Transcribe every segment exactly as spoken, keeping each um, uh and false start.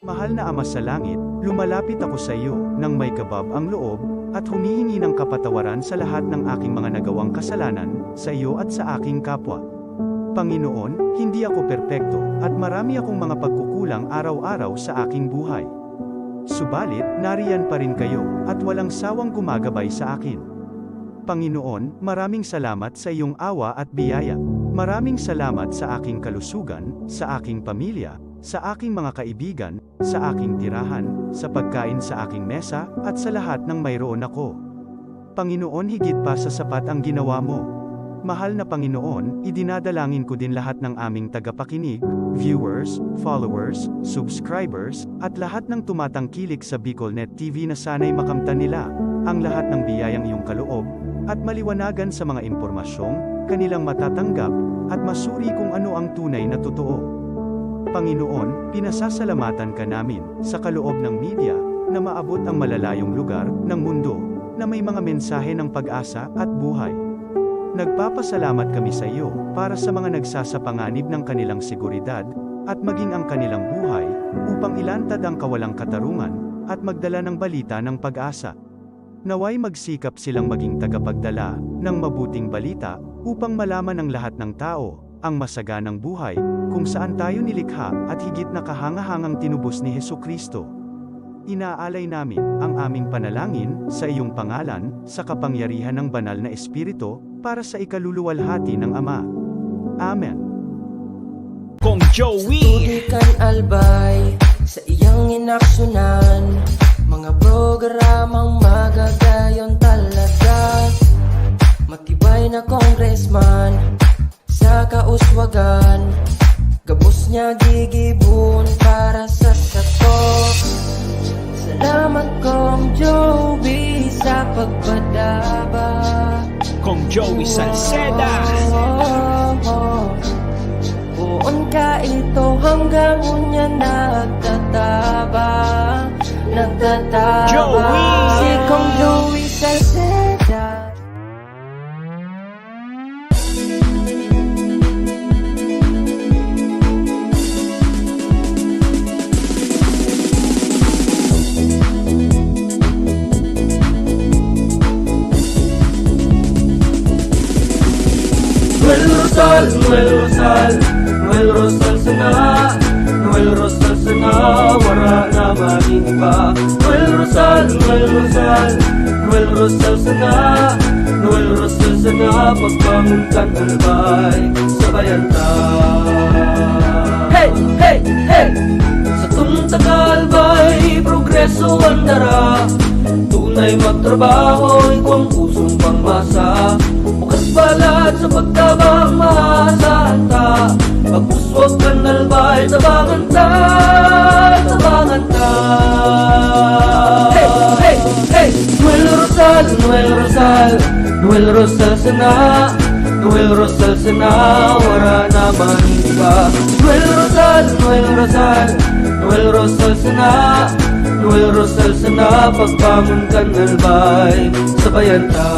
Mahal na Ama sa Langit, lumalapit ako sa iyo nang may kabab ang loob at humihingi ng kapatawaran sa lahat ng aking mga nagawang kasalanan sa iyo at sa aking kapwa. Panginoon, hindi ako perpekto at marami akong mga pagkukulang araw-araw sa aking buhay. Subalit, nariyan pa rin kayo at walang sawang gumagabay sa akin. Panginoon, maraming salamat sa iyong awa at biyaya. Maraming salamat sa aking kalusugan, sa aking pamilya, sa aking mga kaibigan, sa aking tirahan, sa pagkain sa aking mesa, at sa lahat ng mayroon ako. Panginoon, higit pa sa sapat ang ginawa mo. Mahal na Panginoon, idinadalangin ko din lahat ng aming tagapakinig, viewers, followers, subscribers, at lahat ng tumatangkilik sa BicolNet T V na sana'y makamtan nila ang lahat ng biyayang iyong kaloob at maliwanagan sa mga impormasyong kanilang matatanggap at masuri kung ano ang tunay na totoo. Panginoon, pinasasalamatan ka namin sa kaloob ng media na maabot ang malalayong lugar ng mundo na may mga mensahe ng pag-asa at buhay. Nagpapasalamat kami sa iyo para sa mga nagsasapanganib ng kanilang seguridad at maging ang kanilang buhay upang ilantad ang kawalang katarungan at magdala ng balita ng pag-asa. Naway magsikap silang maging tagapagdala ng mabuting balita upang malaman ng lahat ng tao ang masaganang buhay kung saan tayo nilikha at higit na kahangahangang tinubos ni Jesu-Cristo. Inaalay namin ang aming panalangin sa iyong pangalan, sa kapangyarihan ng Banal na Espiritu, para sa ikaluluwalhati ng Ama. Amen. Kong Joey. Tubig kan Albay, sa iyang inaksunan, mga programang magagayon talaga. Matibay na congressman, sa kauswagan, gabos niya gigibon para sa sato. Salamat, Kong Joey, sa pagpadaba. Kong Joey Salceda. Poon ka ito hanggang unya nagtataba, nagtataba. Joey! Si Kong Joey Salceda. Noel Rosal, Noel Rosal, Noel Rosal sana, Noel Rosal sana, wara na man iba. Noel Rosal, Noel Rosal, Noel Rosal sana, Noel Rosal sana, pagbangon kan Albay, sabayan ta. Hey, hey, hey! Sa tong taga Albay, progreso ang dara. Tunay magtrabaho, igwang pusong pangmasa. Bukas balat sa pagtabang, maasahan ta. Pag-uswag kan Albay, tabangan ta, tabangan ta. Hey, hey, hey! Noel Rosal, Noel Rosal, Noel Rosal sana, Noel Rosal sana, wara na man iba. Noel Rosal, Noel Rosal, Noel Rosal sana, Noel Rosal sana, pagbangon kan Albay, sabayan ta.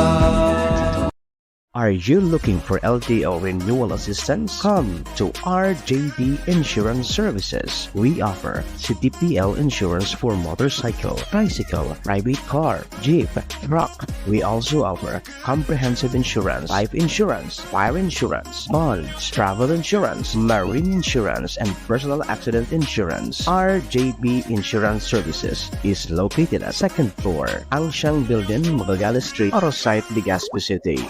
Are you looking for L T O renewal assistance? Come to R J B Insurance Services. We offer C T P L insurance for motorcycle, tricycle, private car, jeep, truck. We also offer comprehensive insurance, life insurance, fire insurance, bonds, travel insurance, marine insurance, and personal accident insurance. R J B Insurance Services is located at second floor, Angshang Building, Magallanes Street, Arosite, Legazpi City.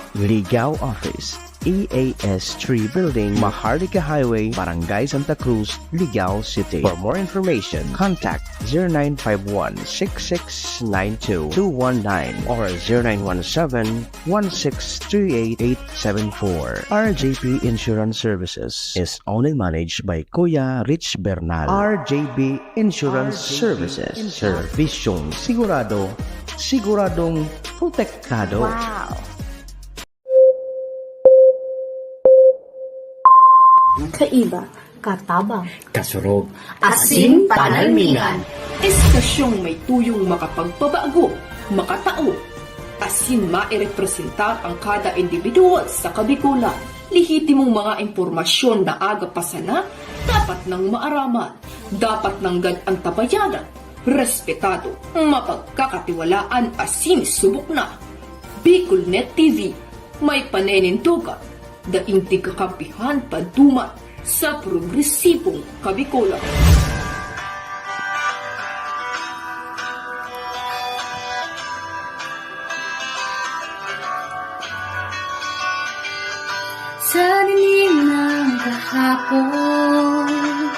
Ligao Office, E A S three Building, Maharlika Highway, Barangay Santa Cruz, Ligao City. For more information, contact zero nine five one six six nine two two one nine or zero nine one seven one six three eight eight seven four. R J P Insurance Services is owned and managed by Kuya Rich Bernal. R J P Insurance Services. Servisyong sigurado, siguradong protektado. Wow! Kaiba, katabang, kasurog, asin panalmingan. Estasyong may tuyong makapagpabago, makatao, asin mairepresenta ang kada individual sa Kabikolan. Lehitimong mga impormasyon na aga pa sana, dapat nang maaraman. Dapat nanggad an tabayanan, respetado, mapagkakatiwalaan asin subok na. Bicolnet T V, may paninindogan, daing di kakampihan paduman sa progresibong Kabicolan. Sa dinig ng kahapon,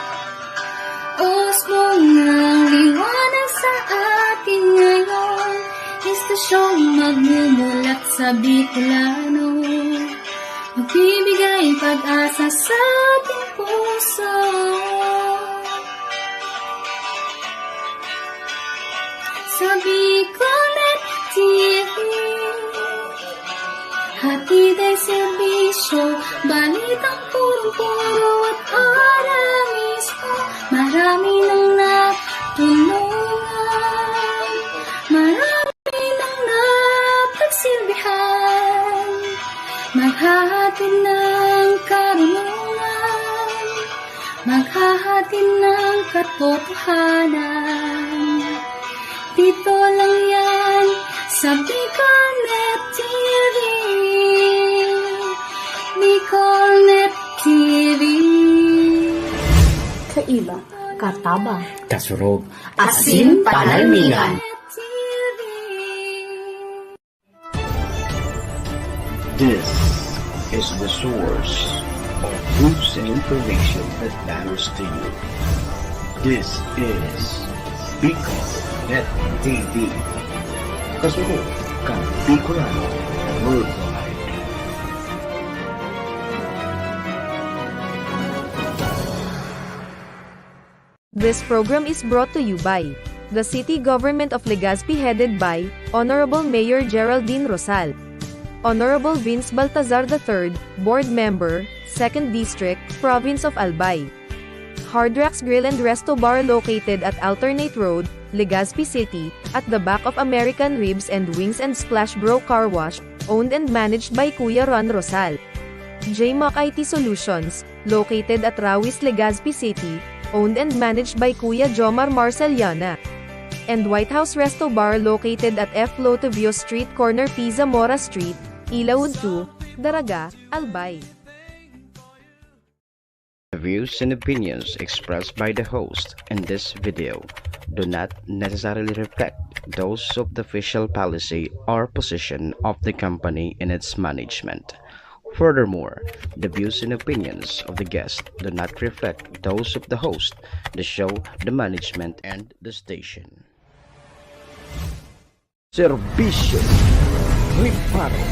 usbong ng liwanag sa atin ngayon, estasyong magmumulat sa Bicolano, magbibigay pag-asa sa ating puso. Sa Bicolnet T V, hatid ay serbisyo, balitang purong-puro at ora mismo. Marami nang natulungan, marami nang napagsilbihan. Maghahatid ng karunungan, maghahatid ng katotohanan. Dito lang yan sa Bicolnet T V. Bicolnet T V. Kaiba, katabang, kasurog, asin panalmingan. T V. This is the source of news and information that matters to you. This is Bicolnet T V. Kasunod kan Bicolano Worldwide. This program is brought to you by the City Government of Legazpi, headed by Honorable Mayor Geraldine Rosal, Honorable Vince Baltazar the third, Board Member, Second District, Province of Albay. Hard Rocks Grill and Resto Bar, located at Alternate Road, Legazpi City, at the back of American Ribs and Wings and Splash Bro Car Wash, owned and managed by Kuya Ron Rosal. J Mac I T Solutions, located at Rawis, Legazpi City, owned and managed by Kuya Jomar Marceliana. And White House Resto Bar, located at F Lotovio Street, corner P Zamora Street, Ilaud two, Daraga, Albay. The views and opinions expressed by the host in this video do not necessarily reflect those of the official policy or position of the company and its management. Furthermore, the views and opinions of the guest do not reflect those of the host, the show, the management, and the station. Serbisyo Reparo.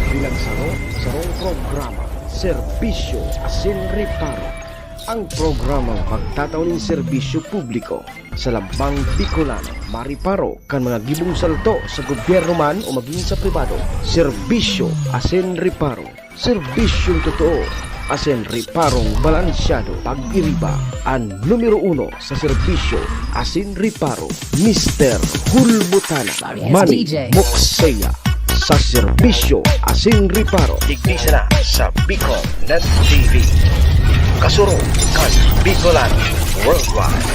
Bilang saro, sarong programa, Serbisyo asin Reparo. Ang programang magtatao nin serbisyo publiko sa lambang Bicolano, mareparo kan mga gibong salto sa gobyerno man o magin sa pribado. Serbisyo asin Reparo. Serbisyong totoo asin reparong balansyado. Pag-iriba, an numero uno sa serbisyo asin reparo, Mister Hulbutana, Manny Mokseya, sa serbisyo asin reparo. Digdi sana sa Bicol Net T V. Kasurog kan Bicolano Worldwide.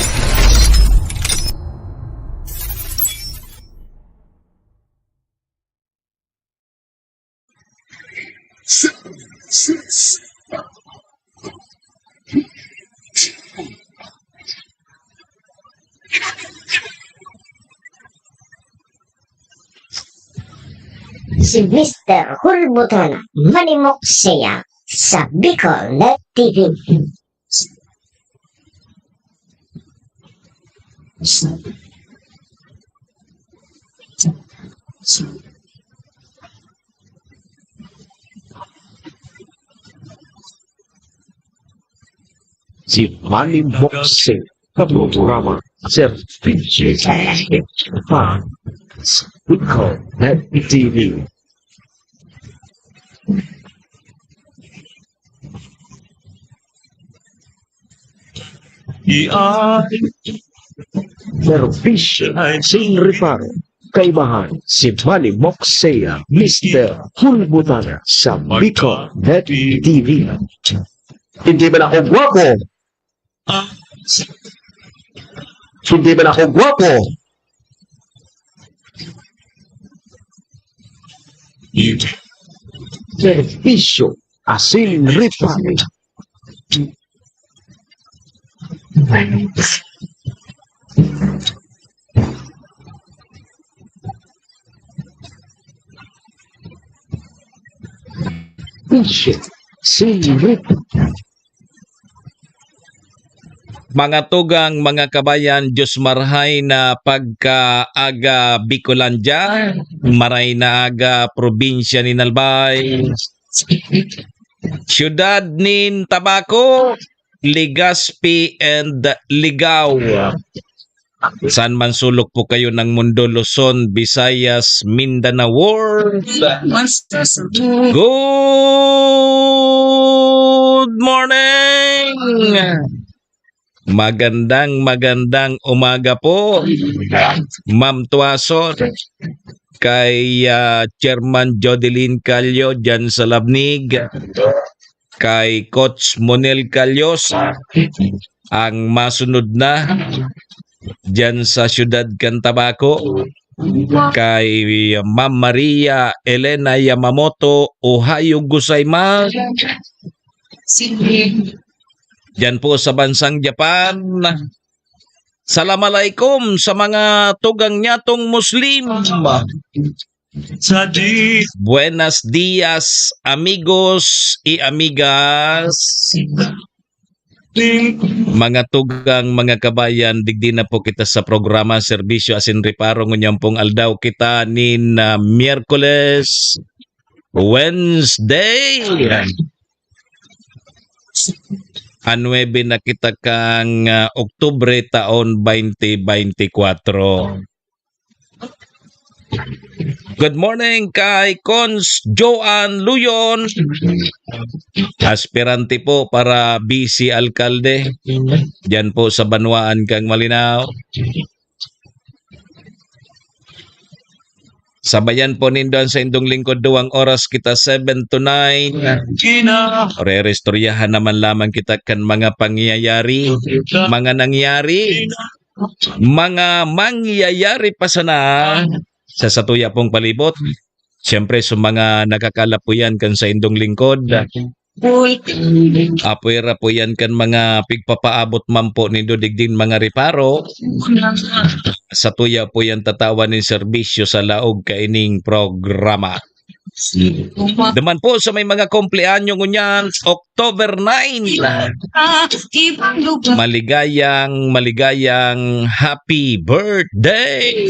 Si Mister Hulbutana, Manny Mokseya, sa Bicol Net T V. Si Manny Mokseya, sa programa Serbisyo sa Bicol Net T V. Serbisyo asin reparo. Kaibahan si Manny Mokseya, Mister Hulbutana, sa Bicol Net T V. Hindi man ako gwapo. Hindi man ako gwapo. Serbisyo, asin reparo. Serbisyo, asin reparo. Mga tugang, mga kabayan, Diyos marhay na pagkaaga Bicolandia, maray na aga probinsya nin Albay, siyudad nin Tabaco, Legazpi and Ligao. Saan man sulok po kayo ng mundo, Luzon, Visayas, Mindanao World. Good morning! Magandang, magandang umaga po, Ma'am Tuason, kay, ah, Chairman Jodeline Callo dyan sa Labnig, kay Coach Monel Callos, ang masunod na dyan sa siyudad kan Tabaco, kay Ma'am Maria Elena Yamamoto, Ohayo gozaimasu. Diyan po sa bansang Japan. Salam alaikum sa mga tugang nyatong Muslim. Buenas dias, amigos y amigas. Mga tugang, mga kabayan, digdi na po kita sa programa, Serbisyo Asin Reparo, ngunyan pong aldaw kita nin, ah, Miyerkules, Wednesday. A nuebe na kita kan, ah, Oktubre taon twenty twenty-four. Good morning kay Cons Joan Luyon. Aspirante po para vice alkalde. Diyan po sa Banwaan kang Malinao. Sabayan po nindo an saindong lingkod, duwang oras kita, seven to nine. Rerestoryahan naman lamang kita kan mga pangyayari, mga nangyari, mga mangyayari pa sana sa satuya pong palibot. Siyempre, sa mga nakakalapuyan kan saindong lingkod, apoy ra po yan kan mga pigpapaabot man po nindo digdin mga reparo. Satuya po yan tatawan nin serbisyo sa laog kaining programa. Duman po sa may mga kumpleanyo ngunyan, October nine. Maligayang, maligayang happy birthday!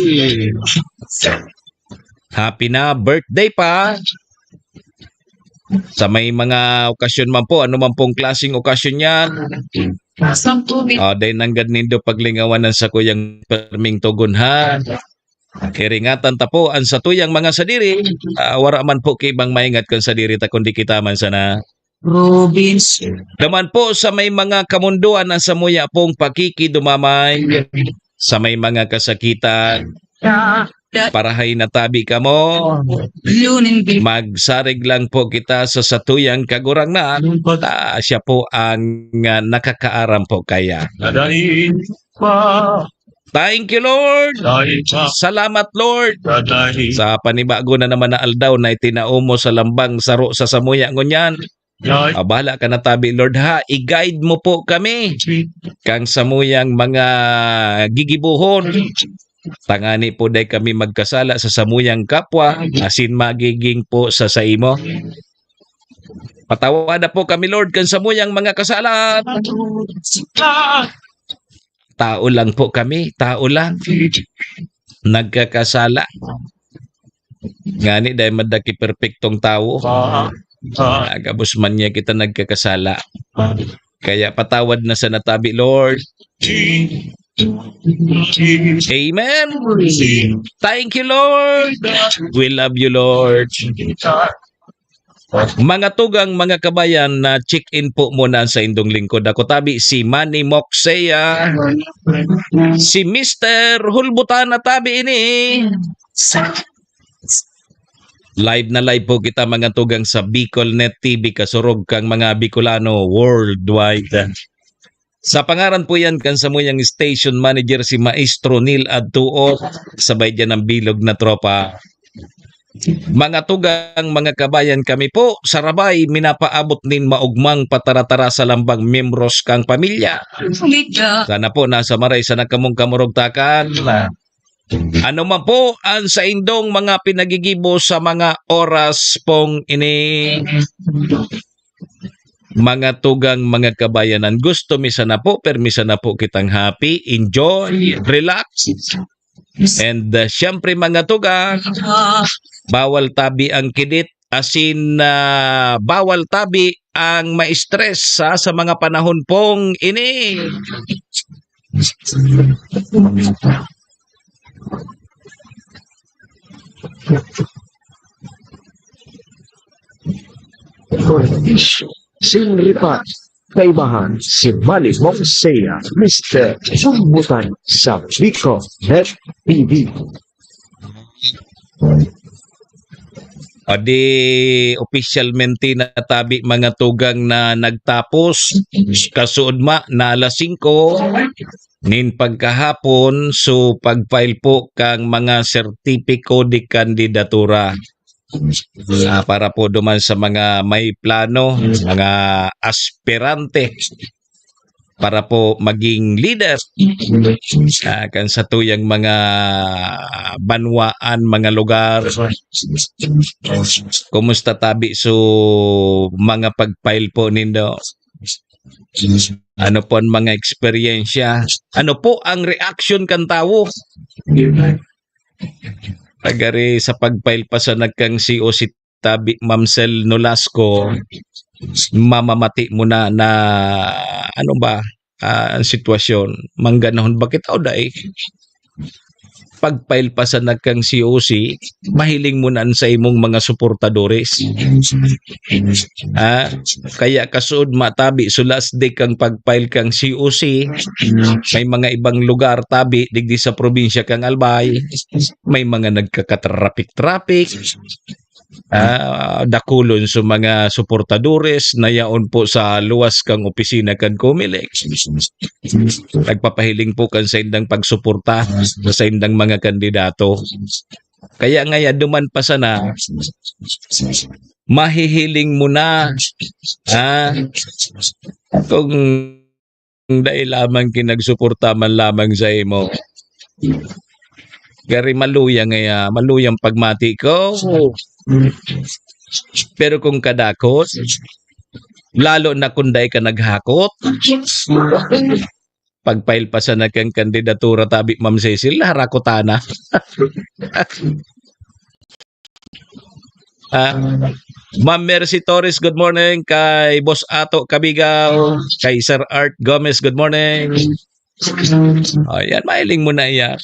Happy na birthday pa! Sa may mga okasyon man po, ano man pong klaseng okasyon yan, ah, dai nanggad nindo paglingawan an sakuyang perming togon, ha? Iringatan ta po an satuyang mga sadiri, ah, wara man po ki ibang maingat kan sadiri ta kundi kita man sana. Province. Duman po sa may mga kamundoan na samuya pong pakikidumamay, sa may mga kasakitan, parahay na tabi kamo. Magsarig lang po kita sa satuyang Kagurangnan. Ah, siya po ang, ah, nakakaaram po kaya. Thank you, Lord. Salamat, Lord, sa panibago na naman na aldaw na itinao mo sa lambang saro sa samuya ngunyan. Ah, bahala ka na tabi, Lord, ha. I-guide mo po kami kang samuyang mga gigibohon. Tangani po dai kami magkasala sa samuyang kapwa, asin magiging po sa saimo. Patawada po kami, Lord, kan samuyang mga kasala. Tao lang po kami, tao lang. Nagkakasala. Ngani dai madaki perpektong tawo. Ah, gabos man niya kita nagkakasala. Kaya patawad na sana tabi, Lord. Amen. Thank you, Lord. We love you, Lord. Mga tugang, mga kabayan, na check-in po muna sa indong lingkod. Ako tabi si Manny Moksea. Si Mister Hulbutan na tabi ini. Live na live po kita, mga tugang, sa Bicol Net T V, kasurog kang mga Bicolano worldwide. Sa pangaran po yan kan samuyang station manager, si Maestro Neil Adtuo, sabay dyan ang bilog na tropa. Mga tugang, mga kabayan, kami po sa Rabay, minapaabot nin maugmang pataratara sa lambang miyembros kang pamilya. Sana po nasa maray sana kamong kamurugtakan. Ano man po ang saindong mga pinagigibo sa mga oras pong ini, mga tugang, mga kabayanan, gusto mi sana po, permi sana po kitang happy, enjoy, relax. And, uh, siyempre, mga tugang, bawal tabi ang kidit, asin, ah, bawal tabi ang ma-stress sa, sa mga panahon pong ini. Sin ripat, kaibahan si Manny Monsea, Mister Sumbutan sa Biko Net T V. O di, opisyalmente natabi, mga tugang, na nagtapos kasuodma na alas singko nin pagkahapon, so pag-file po kang mga sertipiko de kandidatura. Ah, para po duman sa mga may plano, mga aspirante para po maging leader, ah, kan satuyang mga banwaan, mga lugar. Kumusta tabi so mga pag-file po nindo? Ano po ang mga eksperyensya? Ano po ang reaksyon kan tawo? Pagari sa pag-file pa sana kang C O C tabi, Mamsel Nolasco, mamamati mo na, na, ano ba, ah, ang sitwasyon? Mangganahon ba kita o dai? Pag-file pa sana kang C O C, mahiling mo na sa imong mga suportadores. Ah, kaya kasuodma tabi, so last day kang pag-file kang C O C, may mga ibang lugar tabi, digdi sa probinsya kang Albay, may mga nagkakatrapik-trapik. Ah, dakulon sa mga suportadores na yaon po sa luwas kang opisina kan Comelec. Nagpapahiling po kan saindang pagsuporta sa saindang mga kandidato. Kaya ngaya, duman pa sana, mahihiling mo na, ah, kung dai lamang ki nagsuporta man lamang sa imo. Gari maluya ngaya, maluyang pagmati ko. Pero kung kadakot, lalo na kung dai ka naghakot, pag-file pa sana kang kandidatura tabi, Ma'am Cecil, harakotan na. Ah, Ma'am Mercy Torres, good morning. Kay Boss Ato Kabigaw, kay Sir Art Gomez, good morning. O, yan, mahiling mo na yan.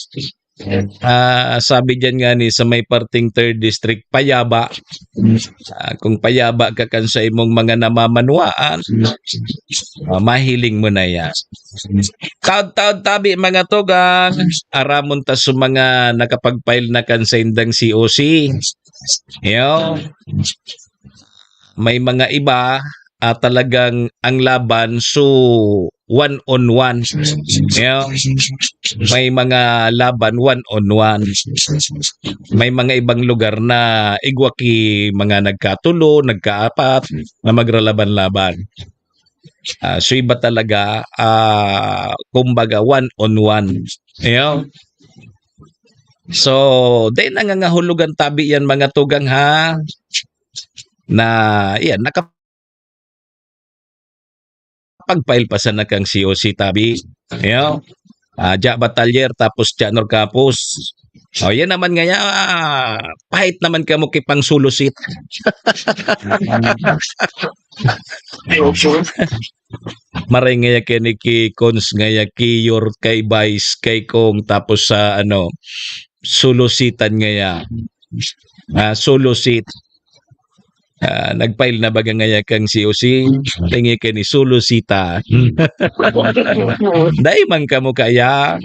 Ah, sabi diyan nga ni sa may parting third district, payaba. Ah, kung payaba ka kan sa imong mga namamanwaan, ah, mahiling mo na yan. Taod-taod tabi, mga tugang, aramon ta sa mga nakapag-file na kan saindang C O C. Yo. May mga iba, ah, talagang ang laban, so, one on one. Yo. May mga laban, one on one. May mga ibang lugar na igwa ki mga nagkatulo, nagkaapat na magralaban-laban. Ah, so iba talaga, ah, kumbaga, one on one. Yo. So, dai nangangahulugan tabi yan, mga tugang, ha? Na, yan, nakapag-file pa sana kang C O C tabi. Yo. Ah, dya Batalyer, tapos dya Norcapos. O, yan naman ngaya, ah, pahit naman kamo ki pang solo seat. Maray ngaya kaya ni ki Cons, ngaya ki Yor, kay Vice, kay Kong, tapos sa, ano, solo seatan ngaya. Ah, solo seat. Ah, nag-file na baga ngaya kang C O C? Maray ngaya kaya ni solo seata. Dai man kamo kaya.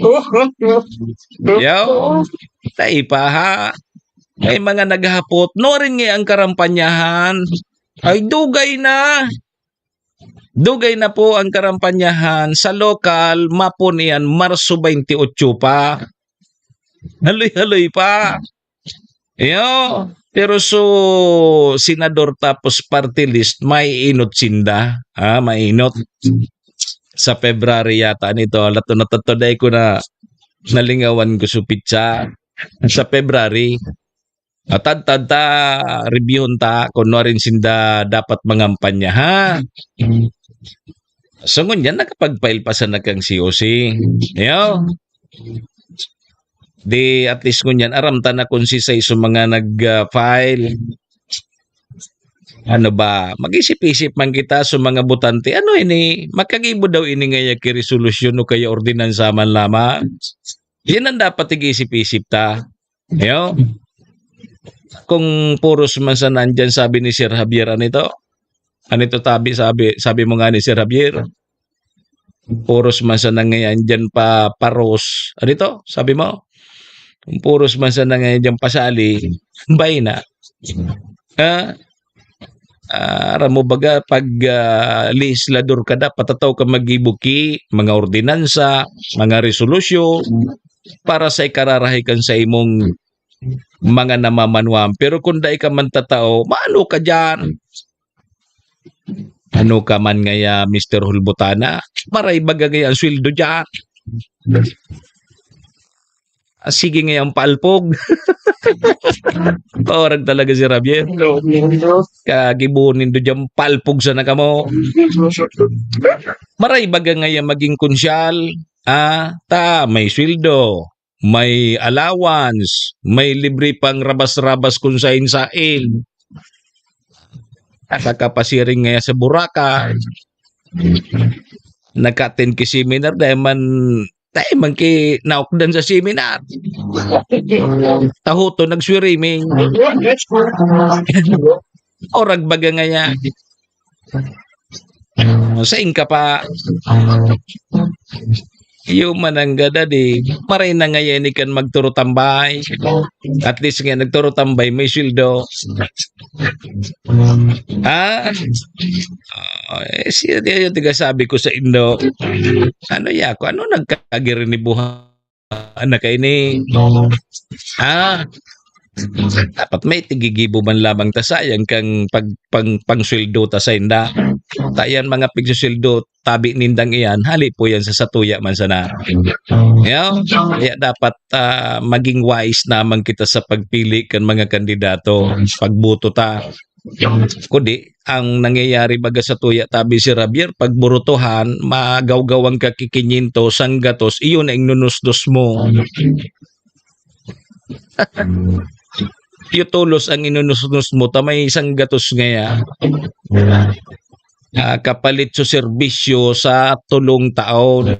Yo, dai pa, ha? May mga naghahapot, nuarin ngaya ang karampanyahan? Ay, dugay na. Dugay na po ang karampanyahan sa lokal, mapon iyan Marso twenty-eight pa. Haloy-haloy pa. Iyo, pero so, senador tapos party list, maiinot sinda. Ah, mainot. Sa February yata nito, lato na to, today ko na nalingawan ko so pitsa. Sa February. Atad, tad ta, reviewon ta kung ano rin sinda dapat mangampanya, ha? So, ngunyan, nakapag-file pa sana kang C O C. Iyo. Di, at least ngunyan, aram ta na kung sisay sa mga nag-file. Ano ba, mag-isip-isip man kita sa mga botante. Ano ini? Makagibo daw ini ngaya ki resolusyon o kaya ordinansa man lamang? Yan ang dapat ig-isip-isip ta. Yo? Kung puros man sana andyan, sabi ni Sir Javier, ano ito? Ano ito, tabi, sabi, sabi mo nga ni Sir Javier? Puros man sana ngayon dyan pa paros. Ano ito? Sabi mo? Kung puros man sana ngayon dyan pasali, bay na. Ha? Ah, aram mo baga, pag, ah, legislador ka, dapat tataw ka magibo ki mga ordinansa, mga resolusyon, para sa ikararahay kan sa imong mga namamanwaan. Pero kung dai ka man tatao, maano ka diyan? Ano ka man ngaya, Mister Hulbutana? Maray baga ngaya ang sweldo diyan. Ah, sige ngaya ang palpog. Pawarag talaga si Javier. Kagibo nindo diyan, palpog sana kamo. Maray baga ngaya maging konsyal. Ah, ta, may sweldo, may allowance, may libre pang rabas-rabas kung sain-sain. Nakakapasiring ngaya sa Boracay. Naka-attend ki seminar, dai man, dai man ki naukdan sa seminar. Tahoton, nag-swimming. Orag baga ngaya. Sain ka pa? Iyo man ang gada di. Maray na ngayon ikan magturo tambay. At least nga nagturo tambay, may sweldo. Ha? Ah, eh, siya, di, yung tiga sabi ko sa Indo. Ano ya ako? Ano nagkagirinibuhan na kaini? Ha? Dapat may tigigibo man lamang ta, sayang kang pag-, pang-, pangsweldo ta sa inda. Ta yan mga pigsweldo, tabi nindang iyan, hali po yan sa satuya man sana. Kaya, kaya dapat, ah, maging wise naman kita sa pagpili kan mga kandidato, pagboto ta. Kundi, ang nangyayari baga satuya, tabi si Javier, pag burutuhan, magawgawan ka ki kinyentos, sanggatos, iyon na ingnunusdos mo. Iyo tolos ang inunusnos mo, ta may sanggatos ngaya. Ah, kapalit sa serbisyo sa tulong taon.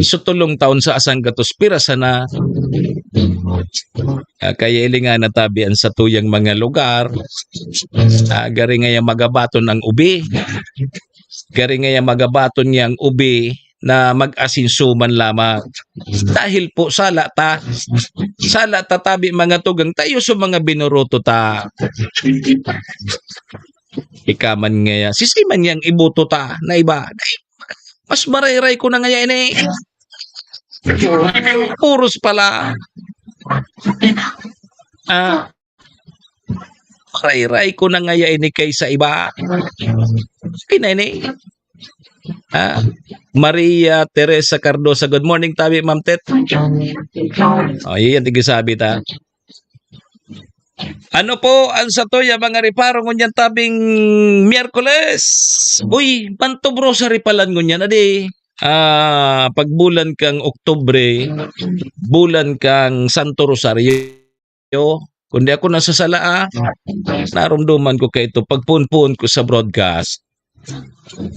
So, tulong taon sa asanggatos pira sana. Ah, kaya ilingan na tabi an satuyang mga lugar. Ah, gari ngaya magabaton ang ubi. Gari ngaya magabaton niya ang ubi na mag-asinso man lamang. Dahil po, sala ta. Sala ta, tabi mga tugang, tayo sa mga binuruto ta. Ika man ngaya, sisay man yang iboto ta na iba? Dai, mas marayray ko na ngaya ini. Puros pala. Ah, marayray ko na ngaya ini kaysa iba. Okay na ini. Ah, Maria Teresa Cardosa, good morning, tabi, Ma'am Tet. Oh, iyan, tigisabi ta. Ano po ang satuya mga reparo ngunyan tabing Miyerkules? Uy, Mantub Rosary palan ngunyan, adi. Ah, pag bulan kang Oktubre, bulan kang Santo Rosario. Kundi ako nasasala, ah. Narumduman ko kaito, pagpuon-puon ko sa broadcast.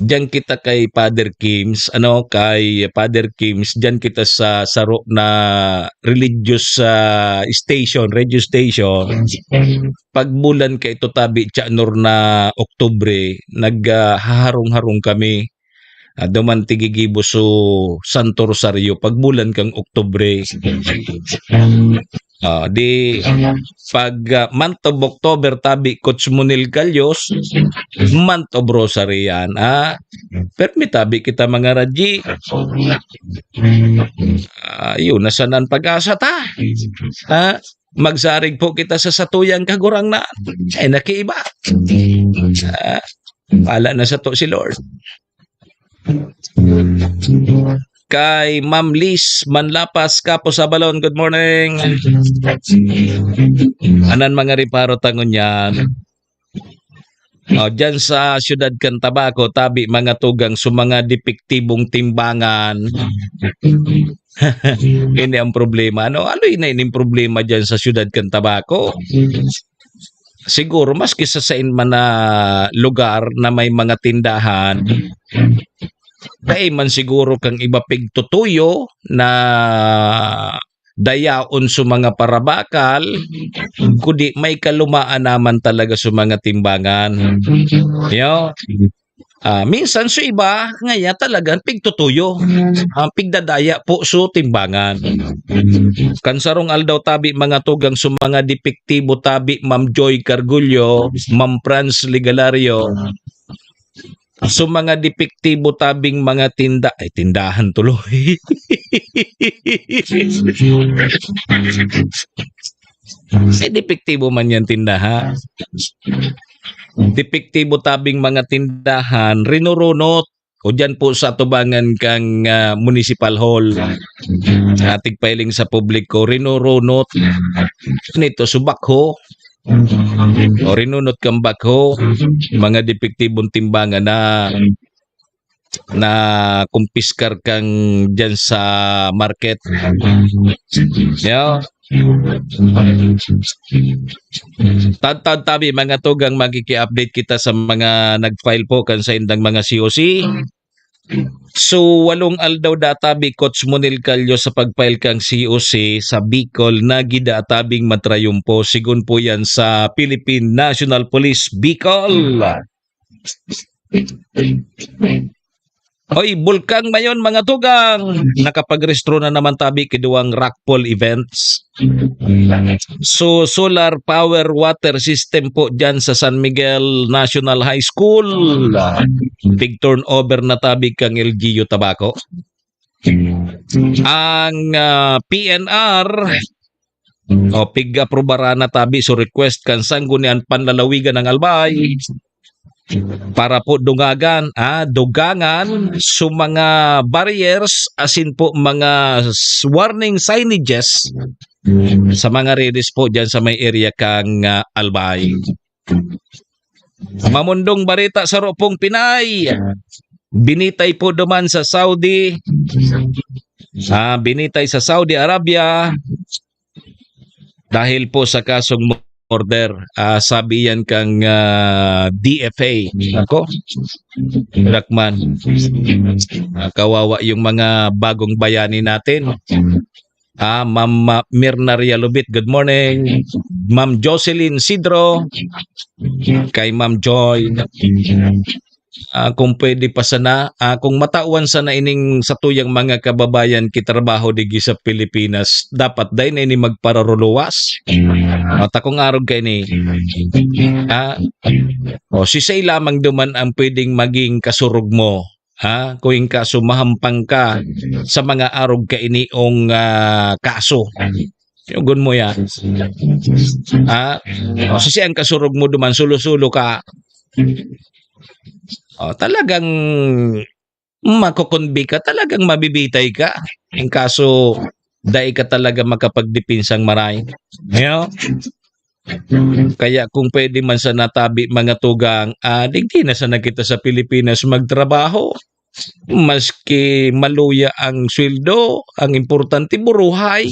Diyan kita kay Father Kims, ano, kay Father Kims, diyan kita sa saro na religious, ah, station, radio station. Pag bulan kaito tabi, Tiyanor na Oktubre, nag, ah, haharong-harong kami. Ah, duman ti gigibo so Santo Rosario pag bulan kan Oktubre. Ah, di pag, ah, month of October tabi Coach Monil Calios, month of Rosary yan, ah. Permi tabi kita mga radji. Ah, yun, nasanan pag-asa ta? Ha? Magsarig po kita sa satuyang Kagurangnan. Ay, nakiiba. Ah, pala na sato si Lord. Kay Ma'am Liz Manlapas, Kapo Sabalon, good morning. Anan mga reparo ta ngunyan. Oh, dyan sa siyudad kan Tabaco, tabi mga tugang sa mga depektibong timbangan. Ini ang problema, no? Ano ini, ining problema dyan sa siyudad kan Tabaco? Siguro, maski sa sain man na lugar na may mga tindahan, dai man siguro kang iba pigtutuyo na dayaon sa mga parabakal, kundi may kalumaan naman talaga sa mga timbangan. Yo. Ah, minsan sa iba, ngaya talagang pigtutuyo. Ang pigdadaya po sa timbangan. Kan sarong aldaw tabi mga tugang sa mga depektibo tabi, Ma'am Joy Cargullo, Ma'am Franz Ligalario, sa mga depektibo tabing mga tinda-, ay, tindahan tuloy. Ay, depektibo man yan tindahan. Depektibo tabing mga tindahan, rinurunot. O dyan po sa tubangan kang, ah, Municipal Hall. Ah, tigpahiling sa publiko, rinurunot. Nito, subak ho. O rinunot kang bakho, mga depektibong timbangan na, na kumpiskar kang dyan sa market. Yo. Tad-, tad-, tabi, mga tugang, magiki-update kita sa mga nag-file po kan saindang mga C O C. So, walong aldaw data bi Coach Monel Callo sa pag-file kang C O C sa Bicol na gida tabing matrayumpo, sigon po yan sa Philippine National Police Bicol. Oy, Bulkang Mayon, mga tugang, nakapagrehistro na naman tabi ki duwang raffle events. So, solar power water system po dyan sa San Miguel National High School. Big turnover na tabi kang L G U Tabaco. Ang, ah, P N R, o, pig-aprobaran na tabi so request kan Sangguniang Panlalawigan ng Albay para po dungagan, ah, dugangan so mga barriers asin po mga s-, warning signages sa mga redes po dyan sa may area kang, ah, Albay. Mamundong bareta sa Ropong Pinay. Binitay po duman sa Saudi. Ah, binitay sa Saudi Arabia dahil po sa kasong murder. Ah, sabi yan kang, ah, D F A. Ako, Dakman. Ah, kawawa yung mga bagong bayani natin. Ah, Ma'am, ah, Mirna Realobit, good morning. Ma'am Jocelyn Sidro, kay Ma'am Joy. Ah, kung pwede pa sana, ah, kung matawan sana ining satuyang mga kababayan ki trabaho digi sa Pilipinas, dapat dai na ini magpararuluwas. O, takong arog kaini. Ah, o, sisay lamang duman ang pwedeng maging kasurog mo. Ha? Kung in kaso mahampang ka sa mga arog kainiong, ah, kaso. Yugon mo yan. Ha? O, sisay ang kasurog mo duman, sulo-sulo ka. O, talagang makokonbi ka, talagang mabibitay ka. In kaso, dai ka talaga makapagdepinsang maray. Yo? Kaya kung pwede man sana tabi, mga tugang, ah, digdi na sana kita sa Pilipinas magtrabaho. Maski maluya ang sweldo, ang importante buruhay.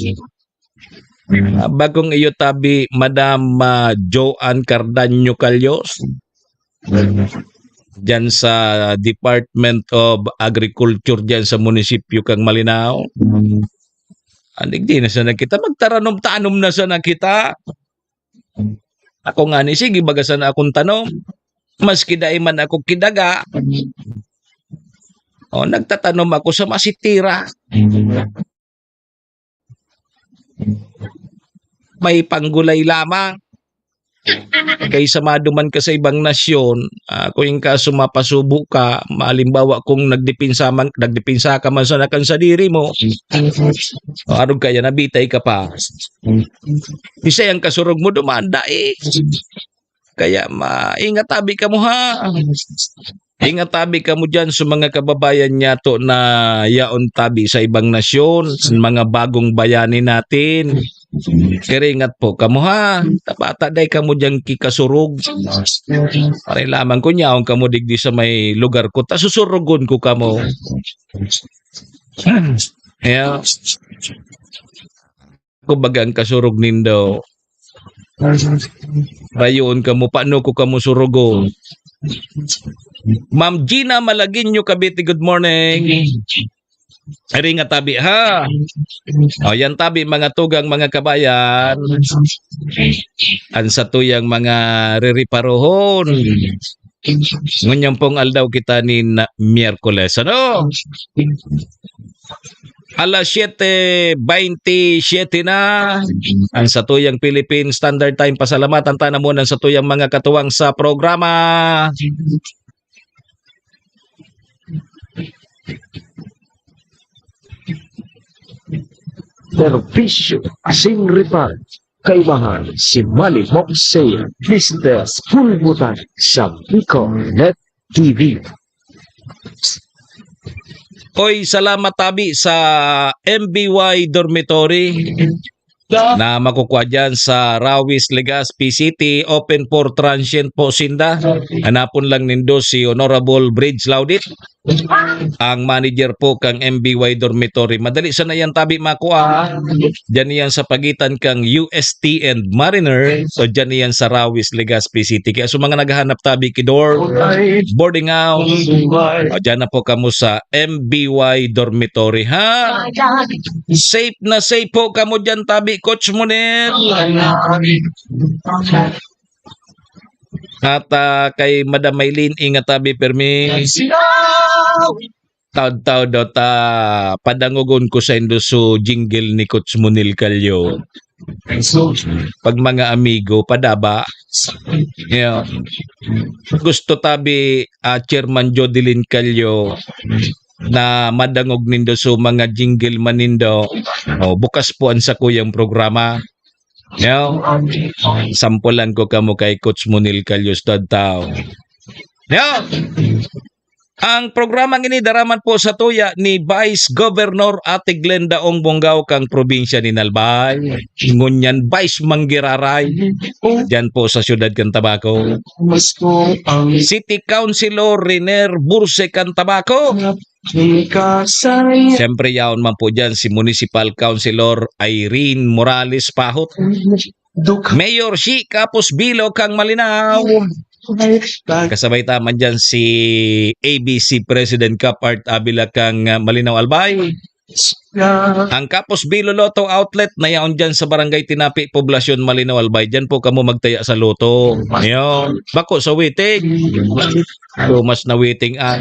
Ah, bagong iyo tabi, Madam, ah, Joanne Cardaño Calios, dyan sa Department of Agriculture, dyan sa munisipyo kang Malinao. Ah, digdi na sana kita, magtaranom-tanom na sana kita. Ako ngani, sige, baga sana akong tanom. Maski dai man ako ki daga. O, nagtatanom ako sa masitira. May panggulay lamang. Kaysa maduman ka sa ibang nasyon, ah, kung in kaso mapasubo ka, halimbawa kung nagdepensa man, nagdepensa ka man sana kan sadiri mo, o, arog kaya nabitay ka pa. Bisay ang kasurog mo, duman dai. Kaya maingat tabi kamo, ha? Ingat tabi kamo diyan sa mga kababayan niyato na yaon tabi sa ibang nasyon, sa mga bagong bayani natin. Pero ingat po kamo, ha? Tabata day kamo diyan kikasurog. Pare lamang ko niyaon kamo digdi sa may lugar ko, ta susurugon ko kamo. Yeah. Kumbaga, ang kasurog nindo, rayoon kamo, paano ko kamo surugon? Ma'am Gina Malagueño, Cavite, good morning. Ari nga tabi, ha? O, yan tabi, mga tugang, mga kabayan. Ang satuyang mga ririparohon. Ngunyan pong aldaw kita ni na, Miyerkules, ano? Alas siete veintisiete na ang satuyang Philippine Standard Time. Pasalamatan ta na muna ang satuyang mga katuwang sa programa. Serbisyo asin reparo. Kaibahan si Mali Moxey, Mister Pulbutan sa Bicol Net T V. Oy, salamat tabi sa M B Y Dormitory na makukuha dyan sa Rawis, Legazpi City. Open for transient po sinda. Hanapon lang nindo si Honorable Bridge Laudit, ang manager po kang M B Y Dormitory. Madali sana yan tabi makua. Diyan yan sa pagitan kang U S T and Mariner. So diyan yan sa Rawis, Legazpi City. Kaya sa mga naghahanap tabi ki dorm, boarding house, o, diyan na po kamo sa M B Y Dormitory, ha? Safe na safe po kamo diyan tabi, Coach Munir. At, ah, kay Madam Maylene, ingat tabi permi. Taod-taod daw ta padangogon ko saindo so jingle ni Coach Munil Calio. Pag mga amigo, padaba. Yeah. Gusto tabi, ah, Chairman Jodeline Calio, na madangog nindo so mga jingle man nindo. O, bukas po ang sakuyang programa. Yo, sampulan ko kamo kay Coach Munil Calio, taod-taod. Yo, ang programang ini dara man po satuya ni Vice Governor Ate Glenda Ong Bongao kang probinsya ni Albay. Ngunyan Vice Manggiraray. Diyan po sa siyudad kan Tabaco. City Councilor Riner Burse kan Tabaco. Siyempre, yaon man po diyan si Municipal Councilor Irene Morales Pahot. Mayor Shi Kapos Bilo kang Malinao. Kasabay ta man diyan si A B C President Kap Art Avila kang, ah, Malinao, Albay. Ang Kapos Bilo Lotto Outlet na yaon diyan sa Barangay Tinapi, Poblacion, Malinao, Albay. Diyan po kamo magtaya sa lotto. Ayun. Bako sa waiting. Lumas na waiting, ah.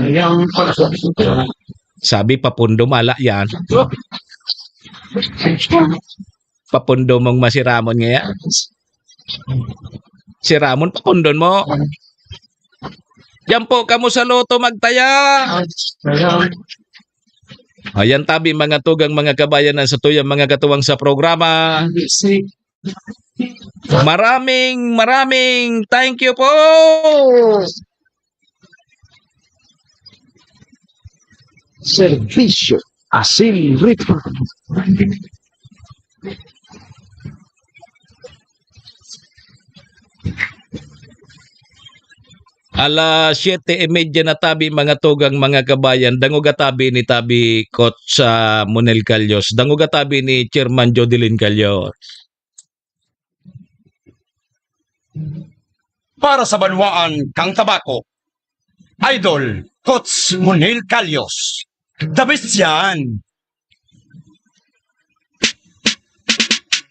Sabi, papundo mala yan. Papundo mong masiramon ngaya. Si Ramon, papundon mo. Diyan po kamo sa lotto magtaya. Ayan tabi, mga tugang, mga kabayan, ang satuyang mga katuwang sa programa. Maraming, maraming thank you po. Serbisyo asin reparo. Alas siyete y media na tabi, mga tugang, mga kabayan. Dangoga tabi ni tabi Coach, ah, Monel Calios. Dangoga tabi ni Chairman Jodeline Calios. Para sa banwaan kang Tabaco, Idol Coach Monel Calios. The best yan!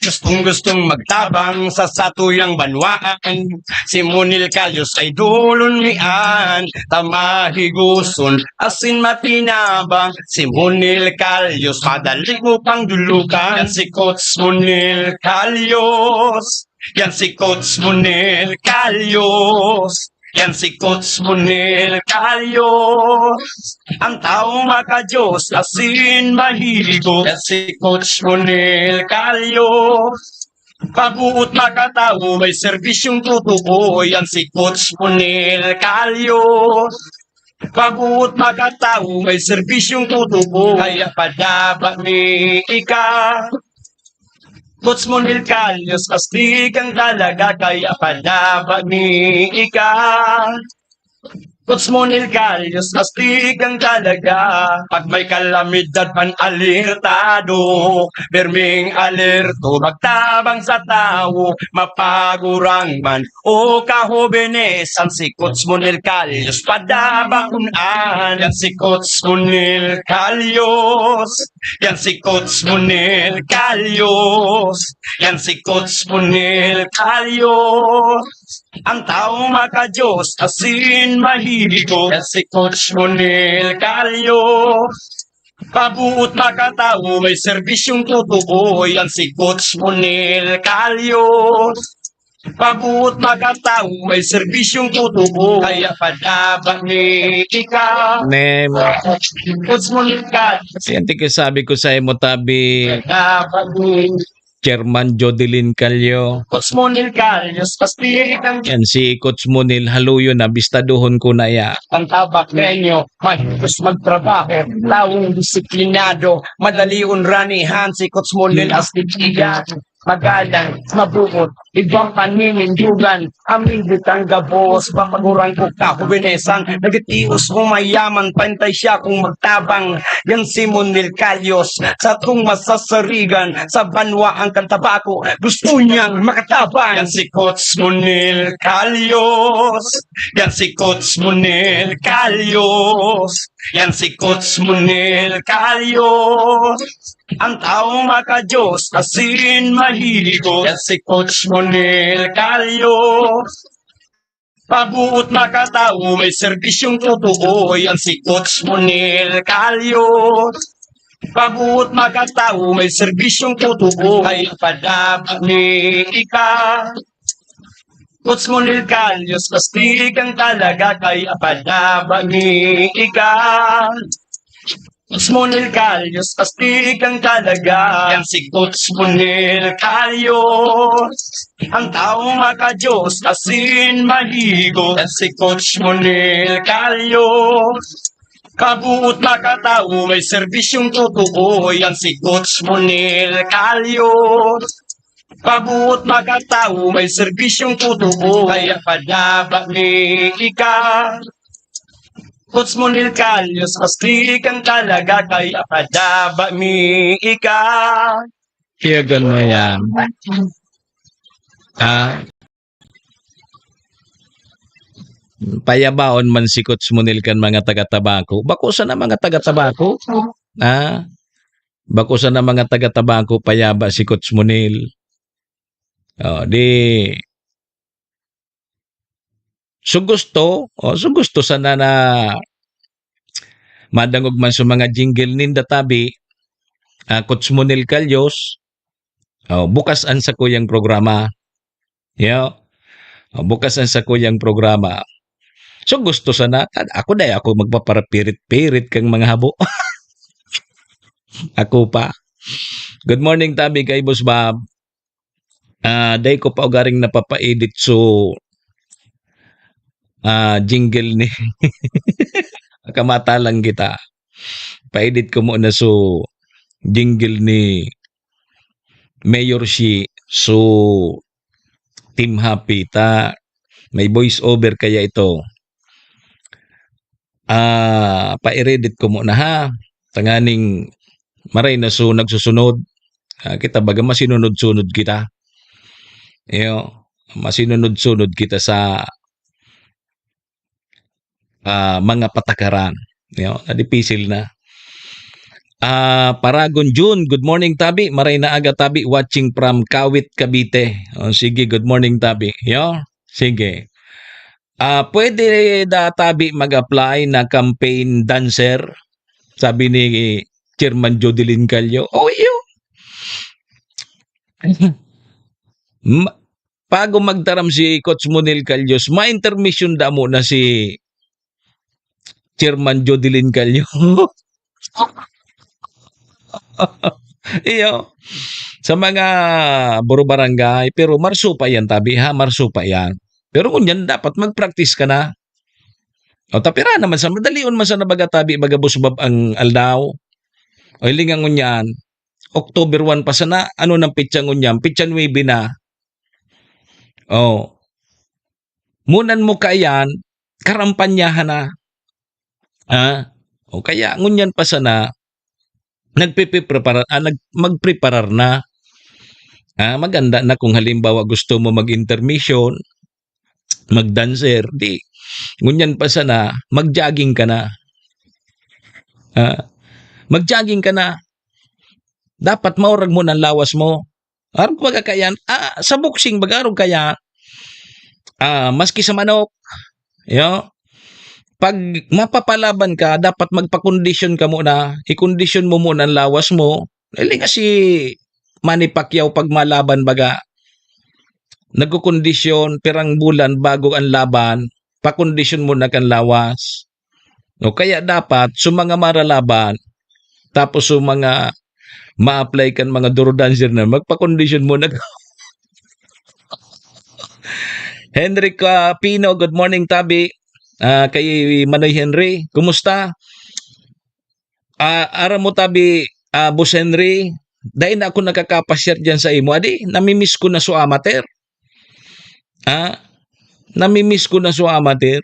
Gustong-gustong magtabang sa satuyang banwaan. Si Monel Calios ay dulon mi an, ta mahigoson asin matinabang. Si Monel Calios, madali mo pang dulukan. Yan si Coach Monel Calios. Yan si Coach Monel Calios. Yan si Coach Monel Calios. Ang taong makadiyos, asin mahigo. Yan si Coach Monel Calios. Pabuot makatawo, may serbisyong tutubo. Yan si Coach Monel Calios. Pabuot makatawo, may serbisyong tutubo. Kaya padaba mi ika. Coach Monel Calios, astig kang talaga, kaya padaba mi ika. Coach Monel Calios, astig kang talaga. Pag may kalamidad man, alertado. Pirming alerto, magtabang sa tawo, mapagurang man o kahobenesan. Si Coach Monel Calios, padabaon an. Yan si Coach Monel Calios. Yan si Coach Monel Calios. Yan si Coach Monel Calios. Ang taong makadiyos, asin mahihigo. Yan si Coach Monel Calios. Pabuot makatawo, may serbisyong tutubo. Yan si Coach Monel Calios. Pabuot makatawo, may serbisyong tutubo. Kaya padaba mi ika. Name. Coach Monel Calios. Yan, tiki, sabi ko sa imo, tabi. Padaba mi. Chairman Jodelin Calio. Coach Monel Calios, pastirik ang Yan si Coach Monel, haluyo na, bistaduhon ko na ya. Ang tabak ninyo, mahigos magtrabaho, tawong disiplinado, madalion ranihan si Coach Monel Astichiga. Magalang, mabuot, ibang paninindugan, aming bitang gabos, papagurang ko kahubenesan, nagtitios kung mayaman, pantay siya kung magtabang. Yan si Monel Calios, satong masasarigan, sa banwaan kan Tabaco, gusto niyang makatabang. Yan si Coach Monel Calios, yan si Coach Monel Calios, yan si Coach Monel Calios. Ang taong makadiyos, asin mahihigo. Yan si Coach Monel Calios. Pabuot makatawo, may serbisyong tutubo. Yan si Coach Monel Calios. Pabuot makatawo, may serbisyong tutubo. Kaya padaba mi ika. Coach Monel Calios, astig kang talaga, kaya padaba mi ika. Coach Monel Calios, astig kang talaga. Yan si Coach Monel Calios. Ang taong makadiyos, asin mahigo. Yan si Coach Monel Calios. Pabuot makatawo, may serbisyong tutubo. Yan si Coach Monel Calios. Pabuot makatawo, may serbisyong tutubo. Kaya padaba mi ika. Coach Monel Calios, astig kang talaga, kaya padaba mi ika. Iyagan mo yan. Ha? Payabaon man si Coach Monel kan mga taga-Tabaco. Bako sana mga taga-Tabaco. Ha? Bako sana mga taga-Tabaco, payaba si Coach Monel. Oh, di, so gusto, oh, so gusto sana na madangog man sa mga jingle ninda, tabi, ah, Coach Monel Calios, oh, bukas ang sakuyang programa. Yo. Oh, bukas ang sakuyang programa. So gusto sana, ako dai ako magpaparapirit-pirit kang mga habo. Ako pa. Good morning, tabi, kay Boss Bob. Ah, dai ko pa ugaring napapa-edit so, ah, jingle ni kamatalang kita. Pa-edit ko muna so jingle ni Mayor Shi, so Team Happy ta may voice over kaya ito. Ah, pa-edit ko muna ha. Tanganing maray na so nagsusunod. Ah, kita baga masinunod-sunod kita. Iyo, masinunod-sunod kita sa, ah, mga patakaran. Iyo, na dipisil na. Ah, Paragon June, good morning, tabi. Maray na aga, tabi. Watching from Kawit, Cavite. O, sige, good morning, tabi. Yo, sige. Ah, pwede da, tabi, mag-apply na campaign dancer? Sabi ni Chairman Jodeline Callo. O, iyo. Ma-, bago magtaram si Coach Monel Calios, ma-intermission damo na si Chairman Jodeline Callo. Iyo. Sa mga buro barangay, pero marso pa yan, tabi ha, marso pa yan. Pero ngunyan, dapat mag-practice ka na. O, tapira naman sa madalion man sana baga, tabi, baga busbab ang aldaw. O, hilinga ngunyan, October one pa sana, ano nang petsa ngunyan? Petsa nuebe na. O. Munan mo kaiyan, karampanyahan na. Ah, o kaya ngunyan pa sana, nagpipipreparar, ah, nag-, magpreparar na. Ah, maganda na kung halimbawa gusto mo mag-intermission, mag-dancer, di, ngunyan pa sana, mag-jogging ka na. Ah, mag-jogging ka na. Dapat maurag mo ng lawas mo. Arog baga kaiyan, ah, sa boxing baga arog kaya, ah, maski sa manok, yo, pag mapapalaban ka, dapat magpakondisyon ka muna, ikondisyon mo muna ang lawas mo. Hilinga si Manny Pacquiao pag malaban baga, nagkukondisyon, pirang bulan bago ang laban, pakondisyon muna kan lawas. O kaya dapat, sa mga maralaban, tapos sa mga ma-apply kan mga duro dancer na, magpakondisyon muna. Henry Capino, good morning, tabi. Ah, kay Manoy Henry, kumusta? Ah, aram mo, tabi, ah, Boss Henry, dai na ako nakakapasyar diyan sa imo. Adi, namimiss ko na so amateur. Ah, namimiss ko na so amateur.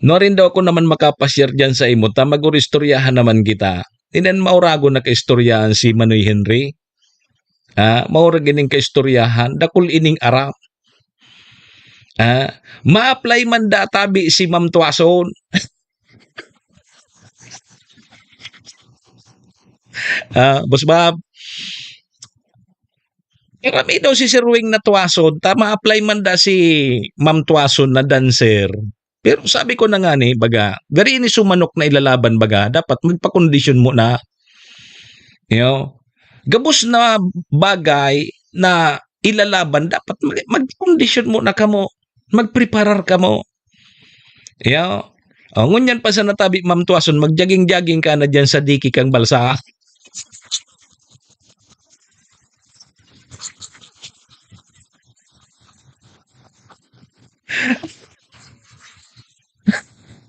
Nuarin daw ako naman makapasyar diyan sa imo, ta mag-oristoryahan naman kita. Inan mauragon na kaistoryahan si Manoy Henry. Ah, maurag ining kaistoryahan, dakul ining aram. Ah, ma-apply man da tabi si Ma'am Tuason. Ah, Boss Bob. Karami daw si Sir Wing na Tuason, ta ma-apply man da si Ma'am Tuason na dancer. Pero sabi ko na nga ni, baga, gari ini sumanok na ilalaban, baga, dapat magpakondisyon mo na. You know? Gabos na bagay na ilalaban, dapat mag-, magpakondisyon mo na kamo. Magpreparar kamo. You know? O, ngunyan pa sa natabi, Ma'am Tuason, mag-jogging-jogging ka na dyan sa diki kang balsa.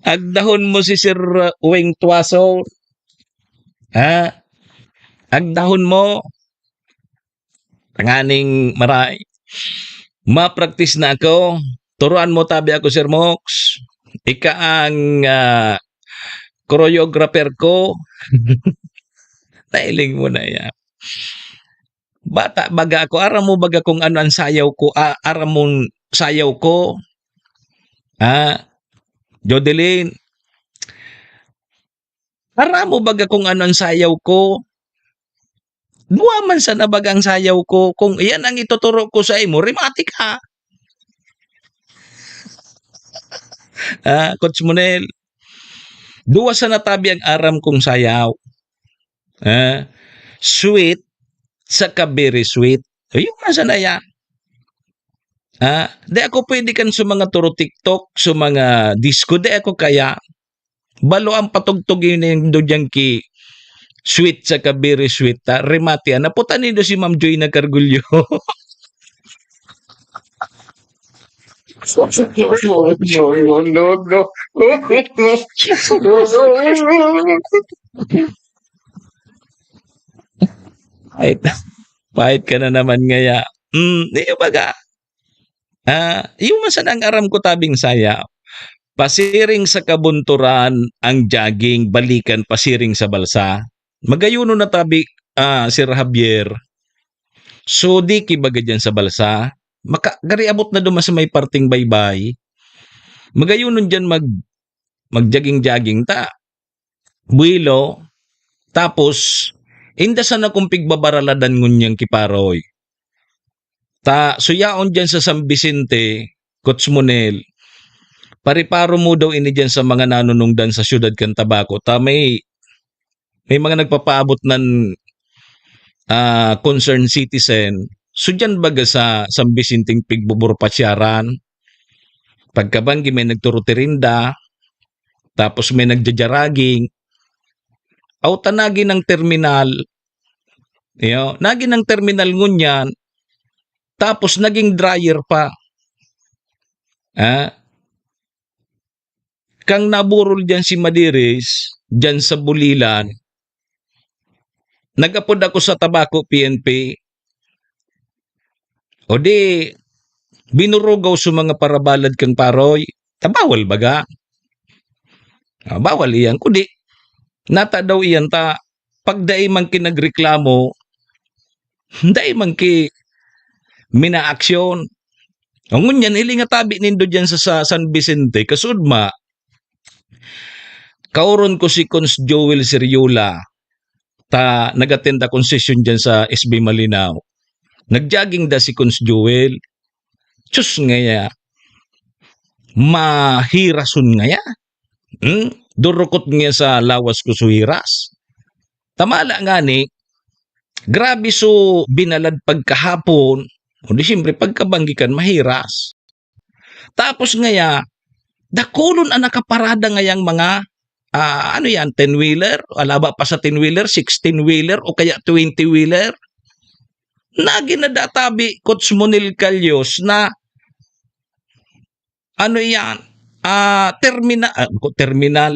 Agdahon mo si Sir Weng Tuason. Ha? Agdahon mo. Tanganing maray. Ma-practice na ako. Turuan mo tabi ako, Sir Mox. Ika ang, ah, choreographer ko. Nailing mo na yan. Bata baga ako, aram mo baga kung ano ang sayaw ko, ah, aram mong sayaw ko? Ah, Jodeline, aram mo baga kung ano ang sayaw ko? Duwa man sana baga ang sayaw ko. Kung iyan ang ituturo ko sa imo, remati ka. Ah, Coach Monel, duwa sana tabi ang aram kong sayaw. Ah, sweet saka very sweet. Ayun man sana yan. Ah, di ako pwede kan sa mga turo TikTok, sa mga disco, di ako kaya. Balo ang patugtog yun yung do dyan ki sweet saka very sweet, ta, remate, ah. Naputan nindo si Ma'am Joy na Cargulyo. No, no, no, no. Pahit, pahit ka na naman ngaya. Hmm, di ba ka? Ah, yung man sana ang aram ko tabing sayaw. Pasiring sa kabunturan ang jogging, balikan pasiring sa balsa. Magayuno na tabi, ah, Sir Javier. So, di ki baga dyan sa balsa. Maka-, gari abot na duman sa may parting baybay. Magayunon dyan mag-, mag-jogging-jogging ta. Buwelo, Tapos, inda sana kung pigbabaraladan ngunyan ki Paroy. Ta, suyaon diyan sa San Vicente, Coach Monel, pareparo mo daw ini diyan sa mga nanunungdan sa siyudad kan Tabaco. Ta, may, may mga nagpapaabot nan, ah, concerned citizen. So, diyan baga sa San Vicente pigbuburpasyaran. Pagkabanggi may nagturutirinda, tapos may nagjajaraging. Aw, ta nagin ang terminal. Iyo, nagin ang terminal ngunyan, tapos naging dryer pa. Ah, kang naburol diyan si Madiris, diyan sa Bulilan, nag-apod ako sa Tabaco P N P. O di, binurugaw sa mga parabalad kang Paroy. Ta bawal baga? Ah, bawal iyan. Kundi, nata daw iyan ta, pag dai man ki nagreklamo, dai man ki minaaksyon. O ngunyan, hiling nga tabi nindo diyan sa, sa San Vicente, kasudma, kaoron ko si Cons Joel Seriola, ta nag-attend akong session diyan sa S B Malinao. Nag-jogging da si Cons Joel. Diyos ngaya, mahirason ngaya. Hmm? Durukot ngaya sa lawas ko suhiras. Tamala ngani, grabe so binalad pagkahapon, o di siyempre pagkabanggi kan mahiras. Tapos ngaya, dakulon an nakaparada ngayang mga, ah, ano yan, ten-wheeler, alaba pa sa ten-wheeler, sixteen-wheeler o kaya twenty-wheeler. Nagin na databi, Coach Monel Calios, na ano yan, ah, termina-, ah, ko-, terminal,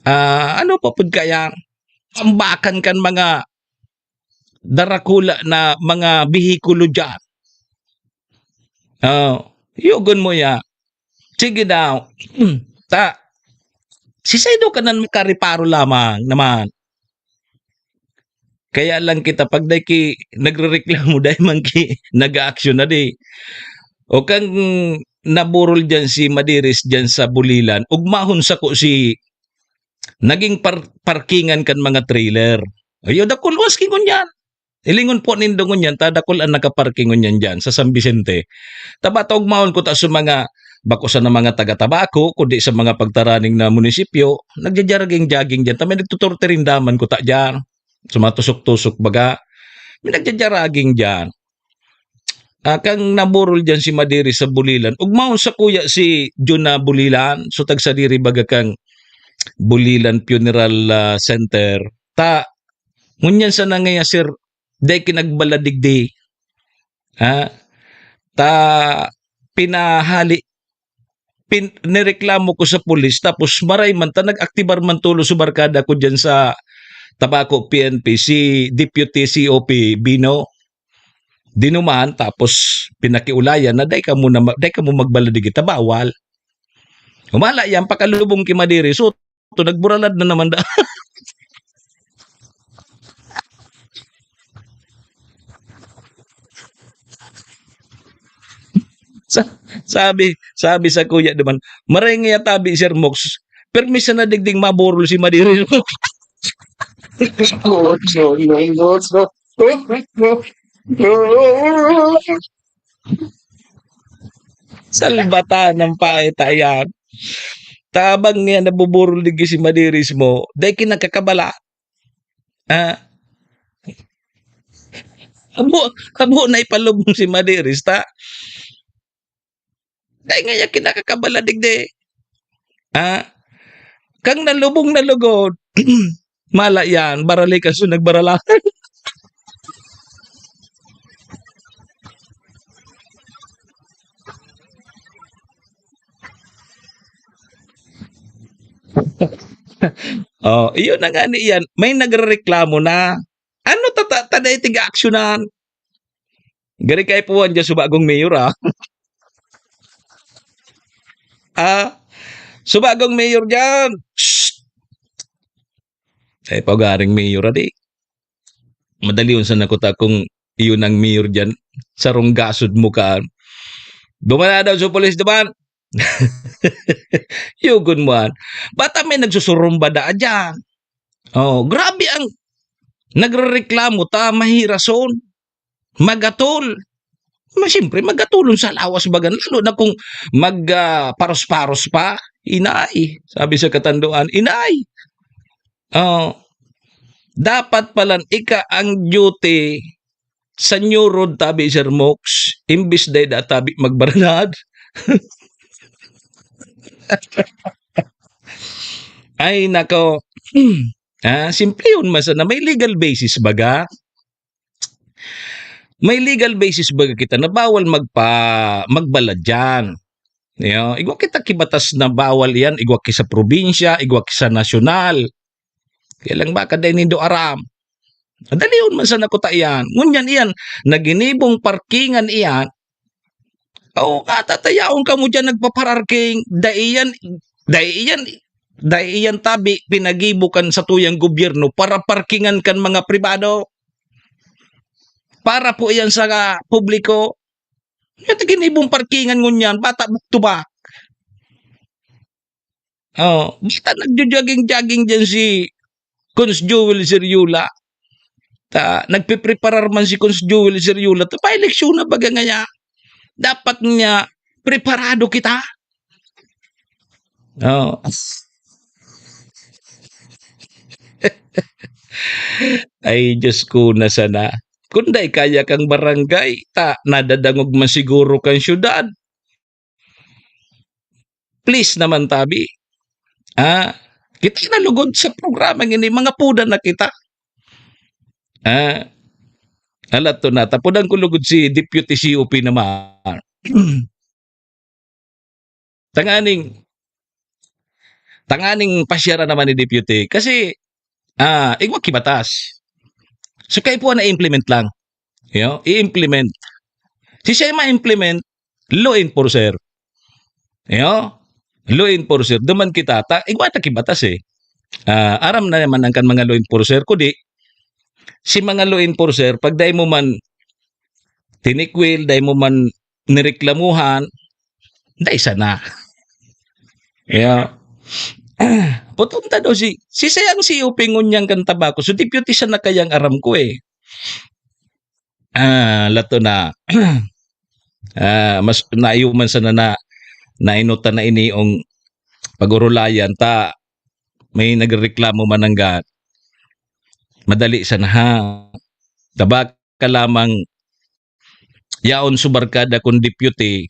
ah, ano pa pud kaya, tambakan kan mga darakula na mga behikulo diyan. Oh, yugon mo ya. Sige daw. Ta, si Saido ka nan makareparo lamang naman. Kaya lang kita, pag dai ki nagrereklamo, dai man ki nag-aaksyon na di. O kang naburol diyan si Madiris diyan sa Bulilan, ugmahon sako si naging par-, parkingan kan mga trailer. Ayo, dakul was ki ngunyan. Hilingon po nindo ngunyan, ta dakul an nakaparking ngunyan diyan sa San Vicente. Ta ba ta ugmahon ko ta sa mga, bako sana mga taga Tabaco, kundi sa mga pagtaraning na munisipyo, nagja-jogging-jogging diyan. Ta may nagtuturtirindaman ko ta diyan. Sa mga tusok-tusok baga, may nagja-jogging diyan. Ah, kang naburol diyan si Madiri sa Bulilan. Ugmahon sa kuya si Jun na Bulilan, so tagsadiri baga kang Bulilan Funeral, ah, Center. Ta, ngunyan sana ngaya, sir, dai ki nagbaladigdi. Ha? Ta, pinahali, pin-, nireklamo ko sa pulis, tapos maray man ta, nag-aktibar man tulo sa barkada ko dyan sa Tabaco P N P, si Deputy C O P Bino. Dinuman, tapos pinakiulayan na, "Dai kamo na ma-, dai kamo magbaladigi ta, bawal." Humala yan, pakalubong ki Madiri, so, to, nagburalad na naman da. Sa-, sabi, sabi sa kuya naman, "Maray nga tabi, Sir Mox, permi sana digding maburol si Madiri." No, no, no, no. Salbatan ng paita yan. Tabang niya nabuburol digdi si Madiris mo, dai ki nakakabala. Ah. Abo, abo na ipalubong si Madiris, ta. Dai nga yan kinakakabala digdi. Ah, kang nalubong na lugod, mala yan, baralikan so nagbaralahan. Oh, iyon na nga ni yan. May nagrereklamo na. Ano ta, ta, ta dai tiga-aksyonan? Gari kay puwan dyan sa bagong mayor, ah. Ah, sa bagong mayor dyan. Shh! Ay, pagaring mayor, adi. Madali unsan ako ta kung iyon ang mayor dyan. Sarong gasod mo ka. Duman na daw sa polis, duman. Yugon mo, an. Bata may nagsusurumba da dyan. Oh, grabe ang nagrereklamo ta, mahirason, magatol. Ma-, siyempre, magatolon sa lawas bagan, lalo na kung mag, ah, paros-paros pa. Inay, sabi sa katanduan, "Inay, oh, dapat palan ika ang duty sa New Road tabi, Sir Mox, imbis dai da tabi magbaranad." Ay, nako. Ah, simplehon man sana, may legal basis baga. May legal basis baga kita na bawal magpa-, magbalad diyan. Yo, igwa kita ki batas na bawal iyan, igwa ki sa probinsya, igwa ki sa nasyonal. Kaya lang baka dai nindo aram. Dalihon man sana kuta iyan. Ngunyan iyan, na ginibong parkingan iyan. O, katatayaon kamo diyan nagpapararking, dai iyan, dai iyan, dai iyan tabi pinagibo kan satuyang gobyerno para parkingan kan mga pribado. Para po iyan sa publiko. Yung ginibong parkingan ngunyan, bata tubak. Oh, basta nagjo-jogging-jogging diyan si Cons Joel Zeriola. Ta, nagpipreparar man si Cons Joel Zeriola, ta pa-eleksyon na baga ngaya. Dapat nga preparado kita. Oh. Ay, Diyos ko, na sana. Kung dai kaya kang barangay, ta, nadadangog man siguro kang syudad. Please naman, tabi. Ah, kita na lugod sa programa ngini, mga puda na kita. Ah, alat to na, tapudan ko lugod si Deputy C O P naman. Tanganing, tanganing pasyara naman ni Deputy. Kasi, ah, igwa ki batas. So, kaipuhan na i-implement lang. You know, i-implement. Si siya ma-implement, law enforcer. You know? Law enforcer. Duman kita, ta, igwa ta ki batas eh. Ah, aram na naman ang kan mga law enforcer. Kudi, si mga law enforcer, pag dai mo man tinikwil, dai mo man nireklamuhan, dai sana. Kaya, putunta daw si, si sayang si Uping ngunyan kan tabako. So, deputy siya na kayang aram ko eh. Ah, lato na. Ah, mas naiyo man sana na, nainutan na ini ang pag-urulayan ta, may nagreklamo man nangga. Madali sana ha. Tabaka lamang yaon su barkada kun deputy,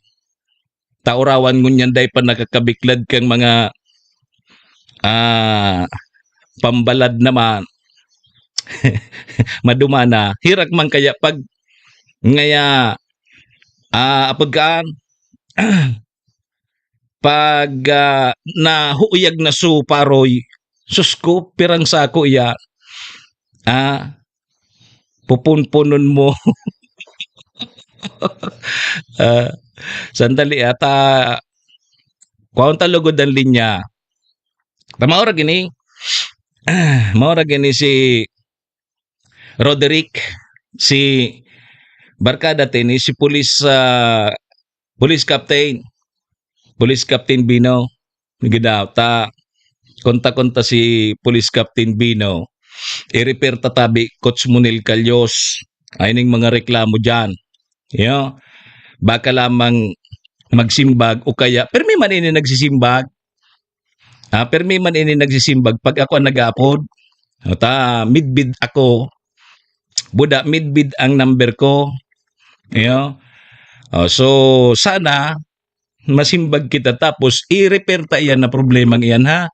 ta urawan ngunyan dai pa nakakabiklad kang mga, ah, pambalad naman. Maduma na. Hirak man kaya pag ngaya, ah, apod kaan, pag, ah, nahuyag na su paroy, sus ko, pirang sako iya. Ah, pupunpunon mo. Ah, sandali, ata, kwaon ta lugod ang linya. Ta, maora gini, maora gini si Roderick, si barkada ta ini, si Police, ah, Police Captain, Police Captain Bino. Nagidawta, konta-konta si Police Captain Bino, i-refer ta tabi, Coach Monel Calios, ay ning mga reklamo diyan. Yo, baka lamang magsimbag o kaya, permi man ini nagsisimbag. Ah, permi man ini nagsisimbag pag ako ang nag-aapod. O ta, midbid ako. Buda, midbid ang number ko. Yo. O, so, sana masimbag kita tapos i-refer ta iyan na problemang iyan, ha.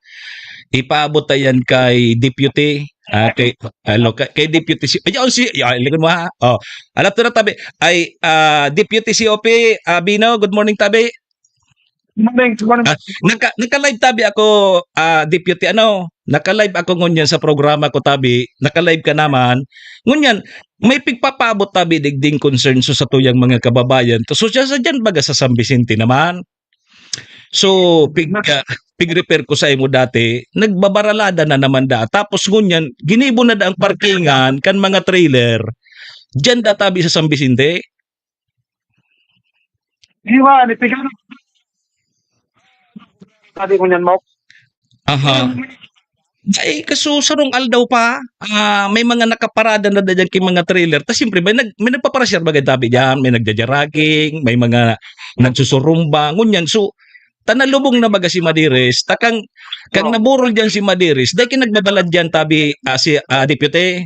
Ipaabot ta iyan kay deputy, ah, kay, ano, kay, kay deputy si, ay, oh, si, ay, likod mo, ha. Oh, alam to na tabi. Ay, ah, Deputy C O P, ah, Bino, good morning, tabi. Morning, good morning. Ah, naka, naka-live tabi ako, ah, Deputy, ano, naka-live ako ngunyan sa programa ko tabi, naka-live ka naman. Ngunyan, may pigpapaabot tabi digding concern sa satuyang mga kababayan. So, siya sa dyan baga sa San Vicente naman. So, pig, ah, pig-refer ko sa imo dati, nagbabaralada na naman da. Tapos ngunyan, ginibo na da ang parkingan kan mga trailer. Diyan da tabi sa San Vicente. Iwan, ipigano. Sabi ko niyan, Mok. Aha. Ay, kaso sarong aldaw pa, ah, may mga nakaparada na diyan ki mga trailer. Tas siyempre may nag-, may nagpaparasyar baga tabi diyan, may nagja-jogging, may mga nagsusurumba, ngunyan. So, ta nalubong na baga si Madiris, ta kang, kang Oo. naburol diyan si Madiris, dai ki nagbabalad diyan tabi, ah, si, ah, Deputy.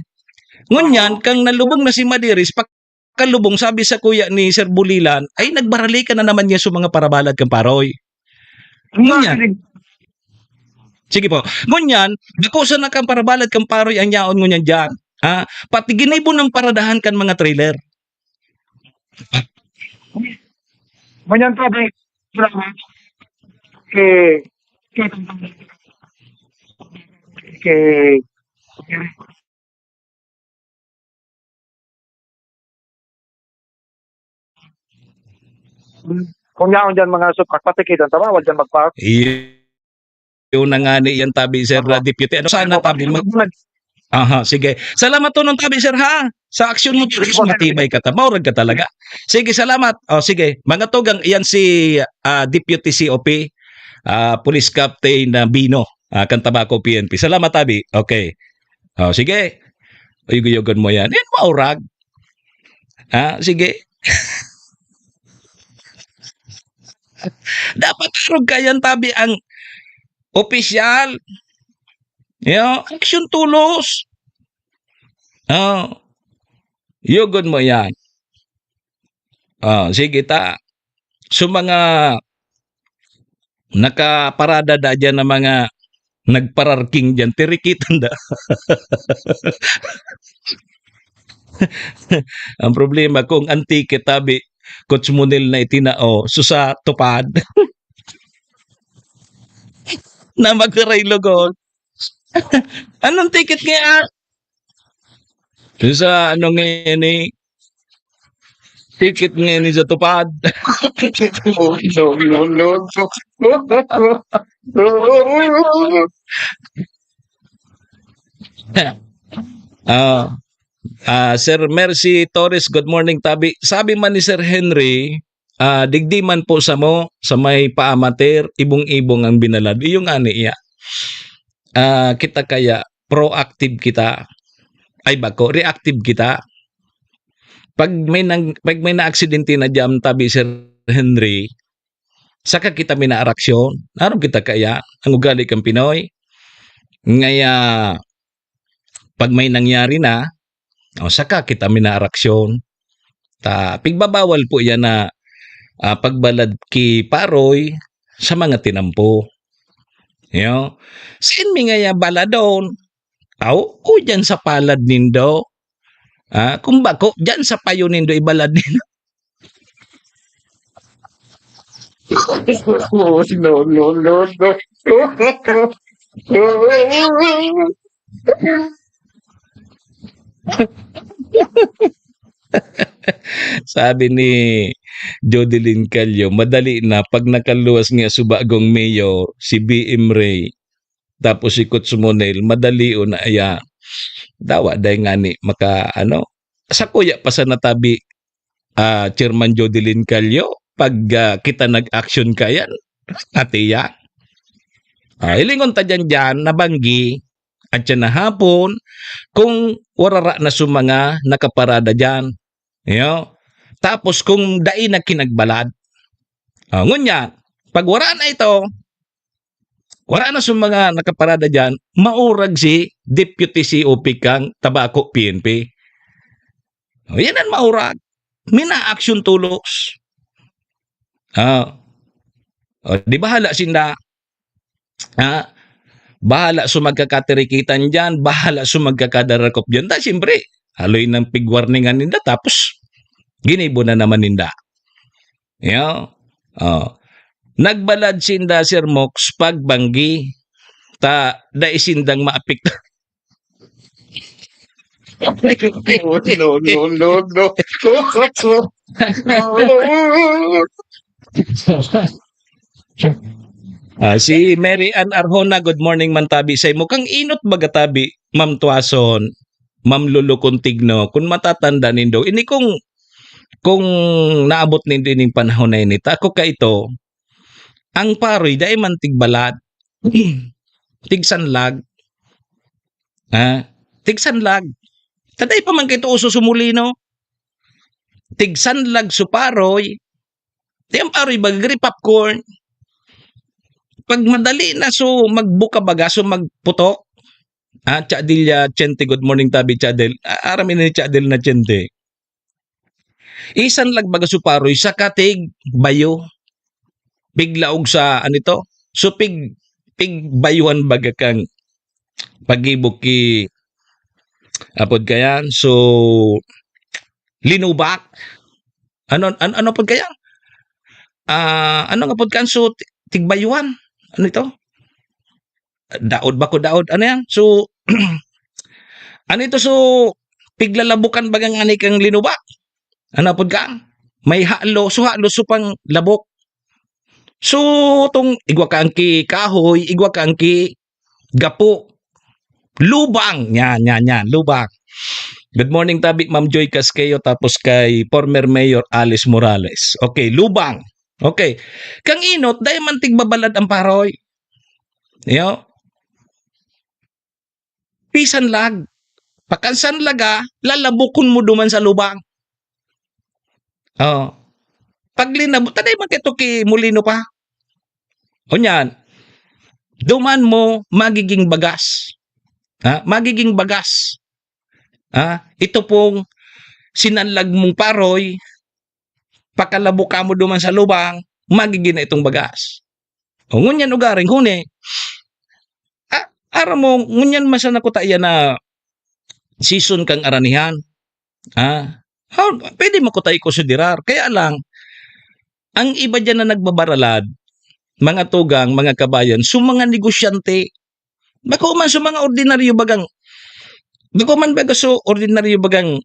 Ngunyan, Oo. kang nalubong na si Madiris, pakalubong, sabi sa kuya ni Sir Bulilan, ay nagbaralikan na naman niya sa mga parabalad kan Paroy. Ngunyan. Sige po. Ngunyan, bako sana kan parabalad kan Paroy ang yaon ngunyan diyan. Ah, pati ginibo ng paradahan kan mga trailer. Ngunyan po, di, kay, kay, kay, kung yaon dyan mga supak, patikidan, tama? Wal dyan magpa- Iyo na nga ni yan tabi, Sir, Aha. ah, Deputy. Ano sana tabi mag-, Mag- aha, sige. Salamat to nung tabi, Sir, ha? Sa aksyon mo, Sige po, sir. matibay ka ta-, maurag ka talaga. Sige, salamat. O, sige. Mga tugang, yan si, ah, Deputy C O P, ah, Police Captain na Bino, ah, kan Tabaco P N P. Salamat, tabi. Okay. O, sige. Uyog-uyogon mo yan. Yan, maurag. Ha? Sige. Dapat arog ka yan, tabi, ang opisyal. Yo, aksyon tulos. Oh, yugod mo yan. Oh, sige ta. So, mga nakaparada da diyan na mga nagpararking diyan, tirikitan da. Ang problema, kung ang ticket, tabi, Coach Monel na itinao, so sa tupad. Na magkaray lugod. Anong ticket kaya? So sa ano ngayon eh? Ticket ngayon eh sa tupad. No, no, no, no. Ah, ah, Sir Mercy Torres, good morning, tabi. Sabi man ni Sir Henry, ah, digdi man po samo, sa may paamater, ibong-ibong ang binalad. Iyo ngani iya. Ah, kita kaya, proactive kita. Ay, bako, reactive kita. Pag may nang-, pag may naaksidente na diyan, tabi, Sir Henry, saka kita minaaraksyon. Arog kita kaya, ang ugali kan Pinoy. Ngaya, pag may nangyari na, o, saka kita minaaraksyon. Ta, pigbabawal po yan na, ah, pagbalad ki Paroy sa mga tinampo. Yo. Sin mi ngaya baladon? Aw, o diyan sa palad nindo. Ah, kung bako, diyan sa payo nindo ibalad nindo. No, no, no, no. Sabi ni Jodeline Callo, madali na pag nakaluwas nga sa bagong mayor, si B M Ray, tapos si Coach Monel, madali o na, aya, dawa dahil nga ni maka, ano, sa kuya pa sa natabi, ah, Chairman Jodeline Callo, pag, ah, kita nag-action kayan, atiya. Ah, hilingon ta dyan dyan, nabanggi, at siya na hapon, kung warara na sa mga nakaparada dyan. Yo? Tapos kung dai na kinagbalad. Ah, ngunya, pag wara na ito, wara na sa mga nakaparada dyan, maurag si Deputy C O P kang Tabaco P N P. O, yan ang maurag. Mina-action tulos. Ah. O, di bahala sinda. Ah, bahala sa magkakatirikitan diyan, bahala sa magkakadarakop diyan. Ta siyempre, haloy nang pigwarningan ninda tapos ginibo na naman ninda. Yo. Oh. Nagbalad sinda, Sir Mox, pagbanggi. Ta, dai sindang maapekto. No, no, no, no. Ah, si Mary Ann Arjona, good morning man tabi sa imo. Kang inot baga tabi, Ma'am Tuason, Ma'am Lulu Contigno, kung matatanda nindo, ini kung, kung naabot nindo ining panahon na ini, ta ako ka ito, ang Paroy, dai man tigbalad, tigsanlag, Ha? Tigsanlag. Taday pa man kaito uso su molino. Tigsanlag su paroy. Di ang paroy baga giri popcorn. Pag madali na su magbuka baga, su magputok. Ah, Chadil ya Chente, good morning tabi Chadil. Ah, aram ini ni Chadil na Chente. Isanlag baga su paroy saka tig bayo. Piglaog sa, ano ito? So, pig-, pigbayuhan baga kang paggibo ki, apod kayan? So, linubak. Ano, an-, ano apod kayan? Ah, ano nga apod kan? So, ti-, tigbayuhan. Ano ito? Daod, bako daod. Ano yan? So, ano ito? So, piglalabukan baga ngani kang linubak. Ano apod ka? May halo. So, halo, so pang labok. So, tong igwa ka ang ki kahoy, igwa ka ang ki gapo. Lubang. Yan, yan, yan. Lubang. Good morning, tabi, Ma'am Joy Casqueo, tapos kay former Mayor Alice Morales. Okay, lubang. Okay. Kang inot, dai man tigbabalad ang paroy. Yo. Pisanlag. Pakansanlaga, lalabukon mo duman sa lubang. Oh. Pag linab-, taday man kaito ki molino pa. O niyan, duman mo magiging bagas. Ha? Magiging bagas. Ha? Ito pong sinanlag mong paroy, pakalabok ka mo duman sa lubang, magiging na itong bagas. O, ngunyan ugaring huni, ah, aram mo, ngunyan man sana kuta iyan na season kang aranihan. Ah, ha, pwede mo kuta ikonsiderar. Kaya lang, ang iba diyan na nagbabaralad, mga tugang, mga kabayan, su mga negosyante, bako man su mga ordinaryo bagang, bako man baga su ordinaryo bagang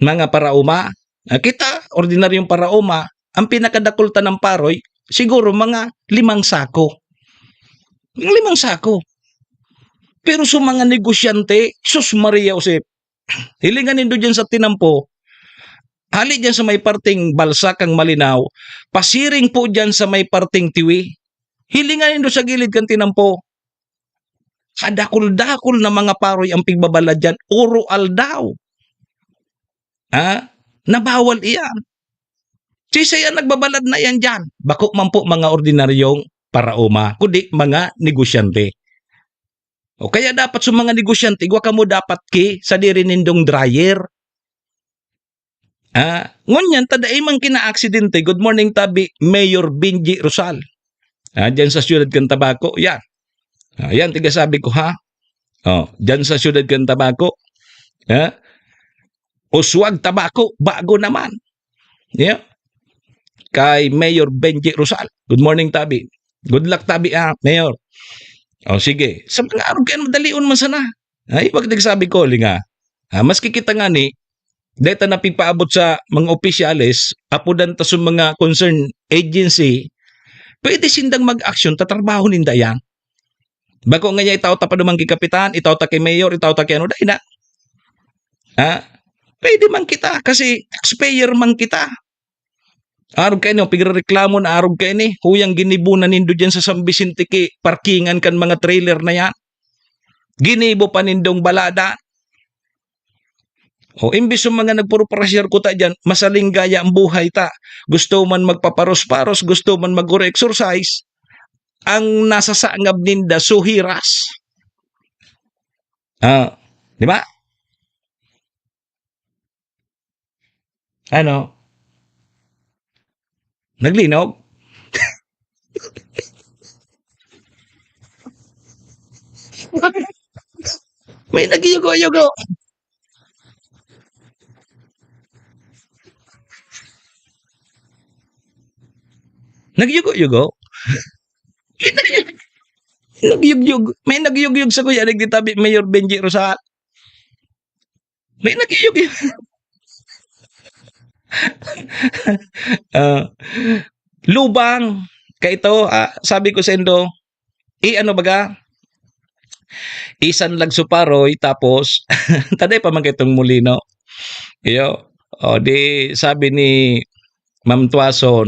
mga paraoma. Ah, kita, ordinaryong paraoma, ang pinakadakul ta ng paroy, siguro mga limang sako. Mga limang sako. Pero su mga negosyante, sus Maria Josep, hilingan nindo diyan sa tinampo, hali diyan sa may parteng Balsa kang Malinao, pasiring po diyan sa may parteng Tiwi. Hilingan nindo sa gilid kan tinampo. Kadakul-dakul na mga paroy ang pigbabalad diyan, oro-aldaw. Ha? Na bawal iyan. Sisay an nagbabalad na iyan diyan? Bako man po mga ordinaryong paraoma, kundi mga negosyante. O kaya dapat su mga negosyante, igwa kamo dapat ki sadiri nindong dryer. Ah, ngunyan ta dai man kinaaksidente. Good morning, tabi, Mayor Benji Rosal. Ah, diyan sa siyudad kan Tabaco, yan. Ah, yan, tiga sabi ko, ha? Oh, diyan sa siyudad kan Tabaco. Ha? Uswag Tabaco, bago naman. Yeah. Kay Mayor Benji Rosal. Good morning, tabi. Good luck, tabi, ah, Mayor. O, sige. Sa mga arog kayan, madalion man sana. Ay, wag nagsabi ko, linga. Ah, maski kita ngani, dai ta napigpaabot sa mga opisyales, apodan ta sa mga concerned agency, pwede sindang mag-aksyon, tatrabaho ninda yan. Bako nga niya, itao ta pa duman ki kapitan, itao ta ki mayor, itao ta ki ano, dai na. Ha? Pwede man kita, kasi taxpayer man kita. Arog kaini, o, pigrereklamo na arog kaini. Kuyang ginibo na nindo diyan sa San Vicente ki parkingan kan mga trailer na yan. Ginibo pa nindong balada. O, imbis yung mga nagpuruprasar kuta diyan, masalinggaya ang buhay ta. Gusto man magpaparos-paros, gusto man mag-exercise, ang nasasangab ninda, suhiras. Ah, di ba? Ano? Naglinog? May nagyugo-yugo. Nagyugo-yugo? Nagyugyug. May nagyugyug sa kuya, nagtitabi, Mayor Benji Rosal. May nagyugyug. Ah, lubang. Kaito, ah, sabi ko sa indo, i-ano baga? Isanlag su paroy, tapos, taday pa man kaitong molino. Iyo. O, di, sabi ni Ma'am Tuason,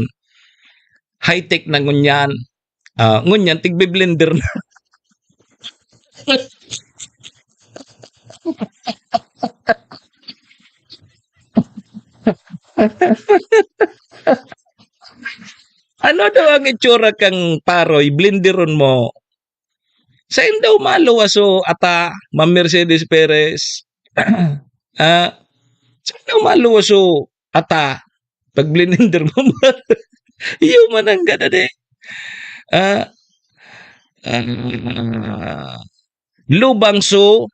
high-tech na ngunyan. Ah, ngunyan, tigbe-blender na. Ano daw ang itsura kang paroy? Blenderon mo. Sain daw maluwas o ata, Ma'am Mercedes Perez? Ah, sain daw maluwas o ata? Pag blender mo, iyo man ang gana de. Ah, ah, lubang so,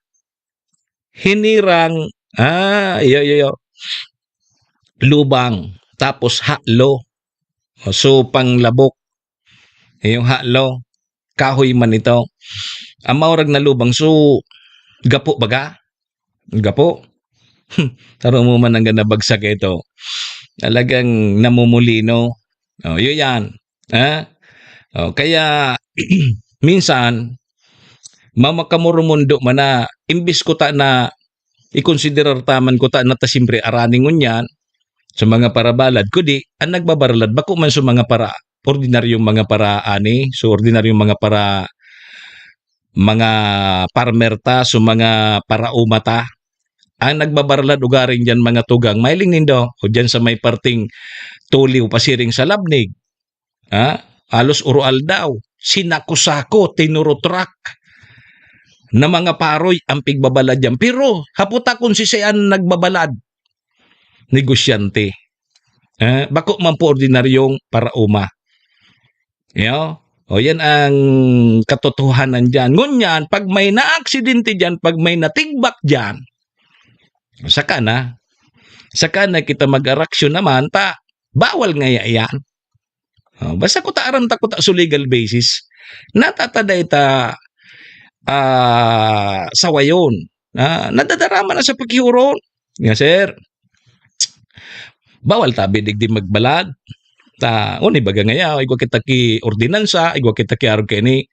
hinirang, ah, iyo, iyo, iyo. Lubang, tapos halo. So, panglabok. Yung halo, kahoy man ito. Ang maurag na lubang, so, gapo baga? Gapo. Taro mo man ang nabagsak ito. Talagang namumulino. Oh, yun yan. Ha? Oh, kaya, minsan, mamakamurumundo man na, imbis ko ta na ikonsiderar ta man ko ta na ta siyempre arani ngunyan, sa mga parabalad, kundi ang nagbabaralad bako man sa mga para, ordinaryong mga para ani, so ordinaryong mga para, mga farmer ta, so mga parauma ta. Ang nagbabaralad ugaring diyan mga tugang, mailing nindo, o diyan sa may parting tuliw pasiring sa labnig. Ha? Halos uro-aldaw, sinako-sako, tinurutrak na mga paroy ang pigbabalad diyan. Pero hapot akong si Sayan nagbabalad, negosyante. Eh, bako man po ordinaryong parauma. Yo? O, yan ang katotohanan diyan. Ngunyan, pag may naaksidente diyan, pag may natigbak diyan, saka na. Saka na kita mag-araksyon naman, ta, bawal ngaya yan. Oh, basta kuta aram ta kuta so legal basis. Natatada ita, ah, sawayon. Ah, nadadarama na sa pakihuron. Nga, sir, bawal tabi digdi magbalad. Ta, uni baga ngaya, igwa kita ki ordinansa, igwa kita ki arog kaini.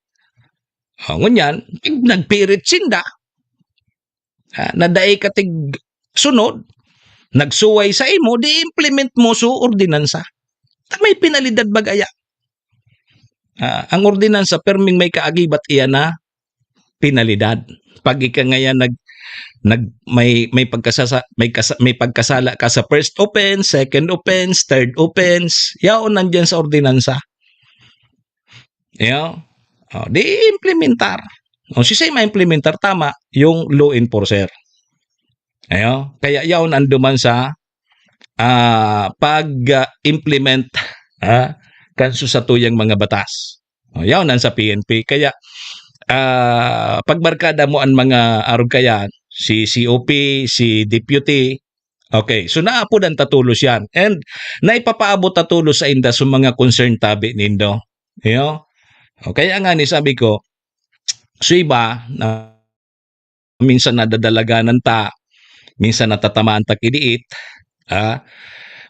Oh, ngunyan, pag nagpirit sinda, ah, na dai ka tig sunod, nagsuway sa imo, di implement mo so ordinansa. Ta may penalidad bagaya. Ah, ang ordinansa, perming may kaagibat iyan na penalidad. Pag ika ngayon nag, nag, may, may pagkasasa-, may kasa-, may pagkasala ka sa first offense, second offense, third offense, yaon nandiyan sa ordinansa. Yo? Oh, di implementar. O, si say maimplementar, tama, yung law enforcer. Ayo? Kaya yaon ang duman sa, ah, pag, ah, implement, ah, kan susatuyang mga batas. O, yaon ang sa P N P. Kaya, ah, pagbarkada mo ang mga arog kaya, si C O P, si deputy, okay, so naapodan ta tolos yan. And naipapaabot ta tolos sa inda sa mga concern tabi nindo. Yo? O, kaya nga ni sabi ko, so iba, na minsan nadadalaganan ta, minsan natatamaan ta kidiit, ah,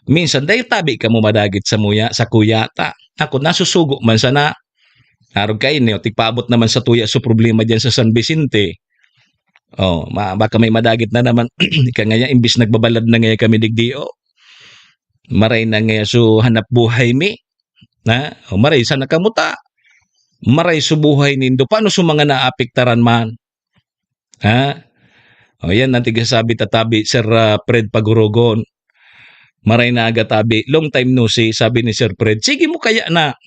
minsan dahil tabi ka mo madagit sa muya, sa kuya ta. Ako, nasusugo man sana. Arog kaini, o, tigpaabot naman sa tuya so problema diyan sa San Vicente. Oh, ma-, baka may madagit na naman. Ika ngaya, imbis nagbabalad na ngaya kami digdi, oh. Maray na ngaya so hanap buhay mi. Na, o, maray sana kamuta. Maray so buhay nindo. Paano so mga naapektaran man? Ha? O, yan ang tigasabi tatabi, Sir, ah, Fred Pagurogon. Maray na aga tabi. Long time no see, sabi ni Sir Fred. Sige mo kaya na.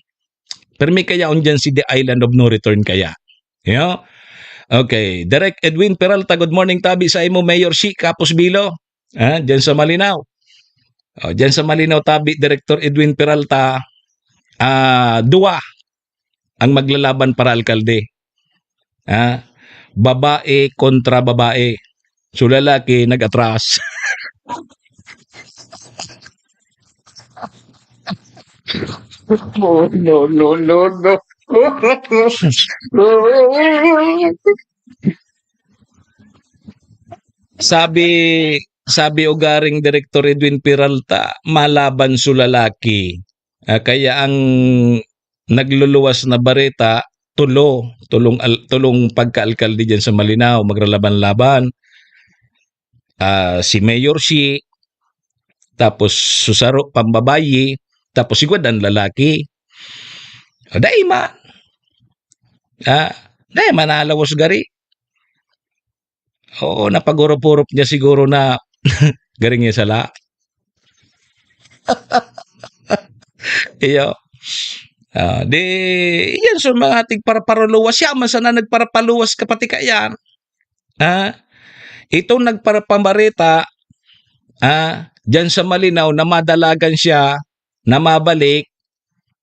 Pero may kaya on dyan si The Island of No Return kaya. Yo? Okay. Direk Edwin Peralta, good morning, tabi sa imo, Mayor Shi, Kapos Bilo. Ah, dyan sa Malinaw. O, dyan sa Malinaw, tabi, Director Edwin Peralta, ah, duwa ang maglalaban para alkalde. Ah, babae kontra babae. So, lalaki nag-atras. No, no, no, no, no. Sabi, sabi ugaring Direktor Edwin Peralta, malaban su lalaki. Ah, kaya ang nagluluwas na bareta, tulo, tulong al-, tulong pagkaalkalde diyan sa Malinao, magralaban-laban. Ah, si Mayor Shi, tapos su saro pambabayi, tapos igwa dan lalaki. O, dai man. Ah, dai man nalawas gari. Oo, napagurop-urop niya siguro na garing niya sala. Iyo. Ah, di, yan sa mga tigparapaluwas, siya man sana nagparapaluwas ka pati kaiyan. Ah, itong nagparapamareta, ah, diyan sa Malinaw na madalagan siya, na mabalik,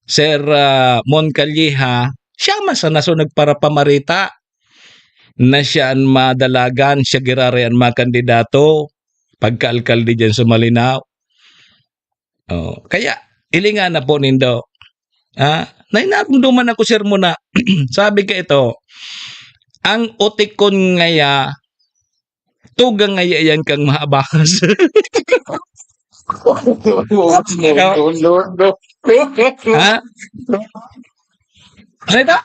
Sir, ah, Mon Calleja, siya man sana so nagparapamareta na siya an madalagan, siya giraray an makandidato pagkaalkalde diyan sa Malinaw. Oh, kaya, hilinga na po nindo. Ah, nainarumduman ako, Sir Mona. Sabi ka ito, ang utikon ngaya, tugang ngaya yan kang mahabas. No, no, no. Ha? Ano ito?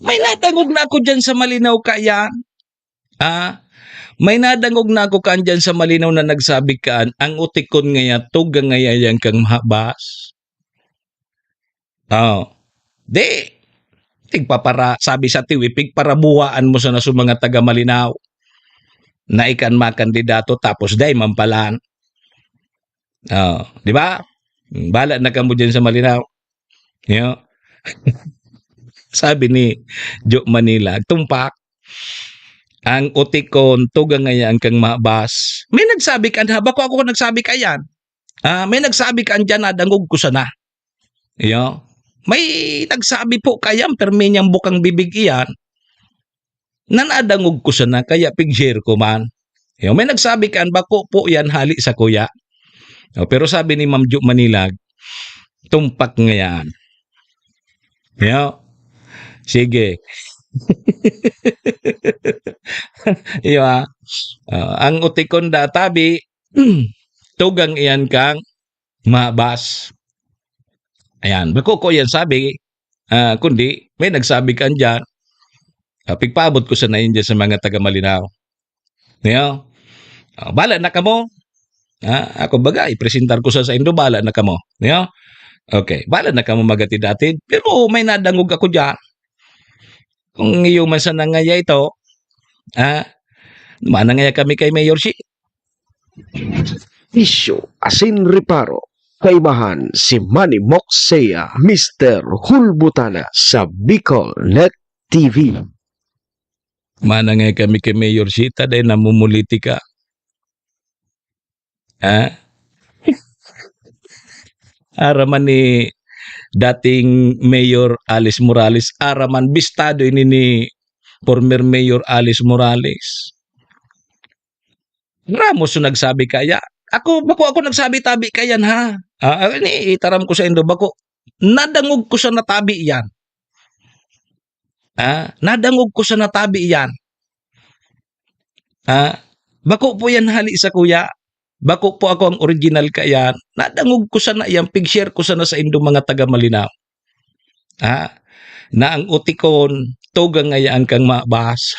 May nadangog na ako dyan sa Malinaw, kaya, ah, may nadangog na ako kaan dyan sa Malinaw na nagsabi kaan, ang utikon ngaya, tugang ngaya yan kang mahabas. Oh. Di, tigpapara-, sabi sa tiwi, pigparabuhaan mo sana sa mga taga Malinaw na ikan makandidato tapos dai man palan. Oh, di ba? Hmm, bala na kamo dyan sa Malinaw. Yo. Sabi ni Jo Manila, tumpak, ang utikon, tugang ngaya ang kang mabas. May nagsabi kan ha, bako ako nagsabi kaiyan. Ah, may nagsabi kan dyan, nadangog ko sana. Iyo. May nagsabi po kaiyan, permi niyang bukang bibig iyan. Na nadangog ko sana, kaya pig-share ko man. Iyo, may nagsabi kan, bako po yan hali sa kuya. Oh, pero sabi ni Ma'am Jo Manilag, tumpak ngayan. Iyo. Sige. Iyo, ah. Ah, ang utikon da tabi, tugang iyan kang mabas. Ayan, bako ko yan sabi, ah, kundi may nagsabi kan dyan, ah, pigpaabot ko sana yan dyan sa mga taga Malinaw. Niyo? Ah, bala na kamo. Ah, ako baga, ipresentar ko sa, sa indo, bala na kamo. Niyo? Okay, bala na kamo magatid-atid. Pero may nadangog ako dyan. Kung iyo man sana ngaya ito, ah, manangaya kami kay Mayor si Isyu asin reparo, kaibahan si Manny Moksea, Mister Hulbutana sa Bicol Net T V. Manangay kami kay Mayor Sita, dahil namumulitika. Ha? Araman ni dating Mayor Alice Morales, araman bistado ini ni former Mayor Alice Morales. Ramos yung nagsabi kaya. Ako, bako ako nagsabi tabi kayan, ha? Ah, ah, ini, itaram ko sa indo, bako. Nadangog ko sa natabi yan. Ah, nadangog ko sa natabi yan. Ah, bako po yan hali sa kuya. Bako po ako ang original kayan. Nadangog ko sana yan, pig-share ko sana sa indo mga taga Malinaw. Ha? Na ang utikon, tugang ngayaan kang mabas.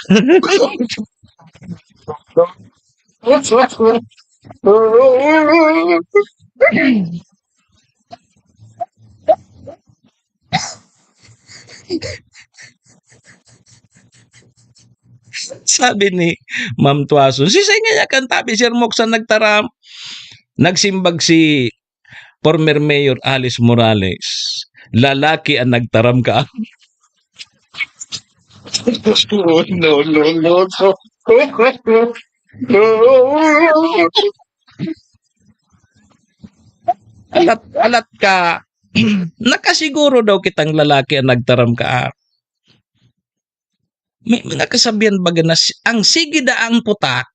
Sabi ni Ma'am Tuason, "Sisay ngaya kan tabi, Sir Mok, sa nagtaram?" Nagsimbag si former Mayor Alice Morales, "Lalaki ang nagtaram ka." No, no, no, no. Alat, alat ka. Nakasiguro daw kitang lalaki ang nagtaram ka. May mga kasabihan baga na si-, ang sige da ang putak.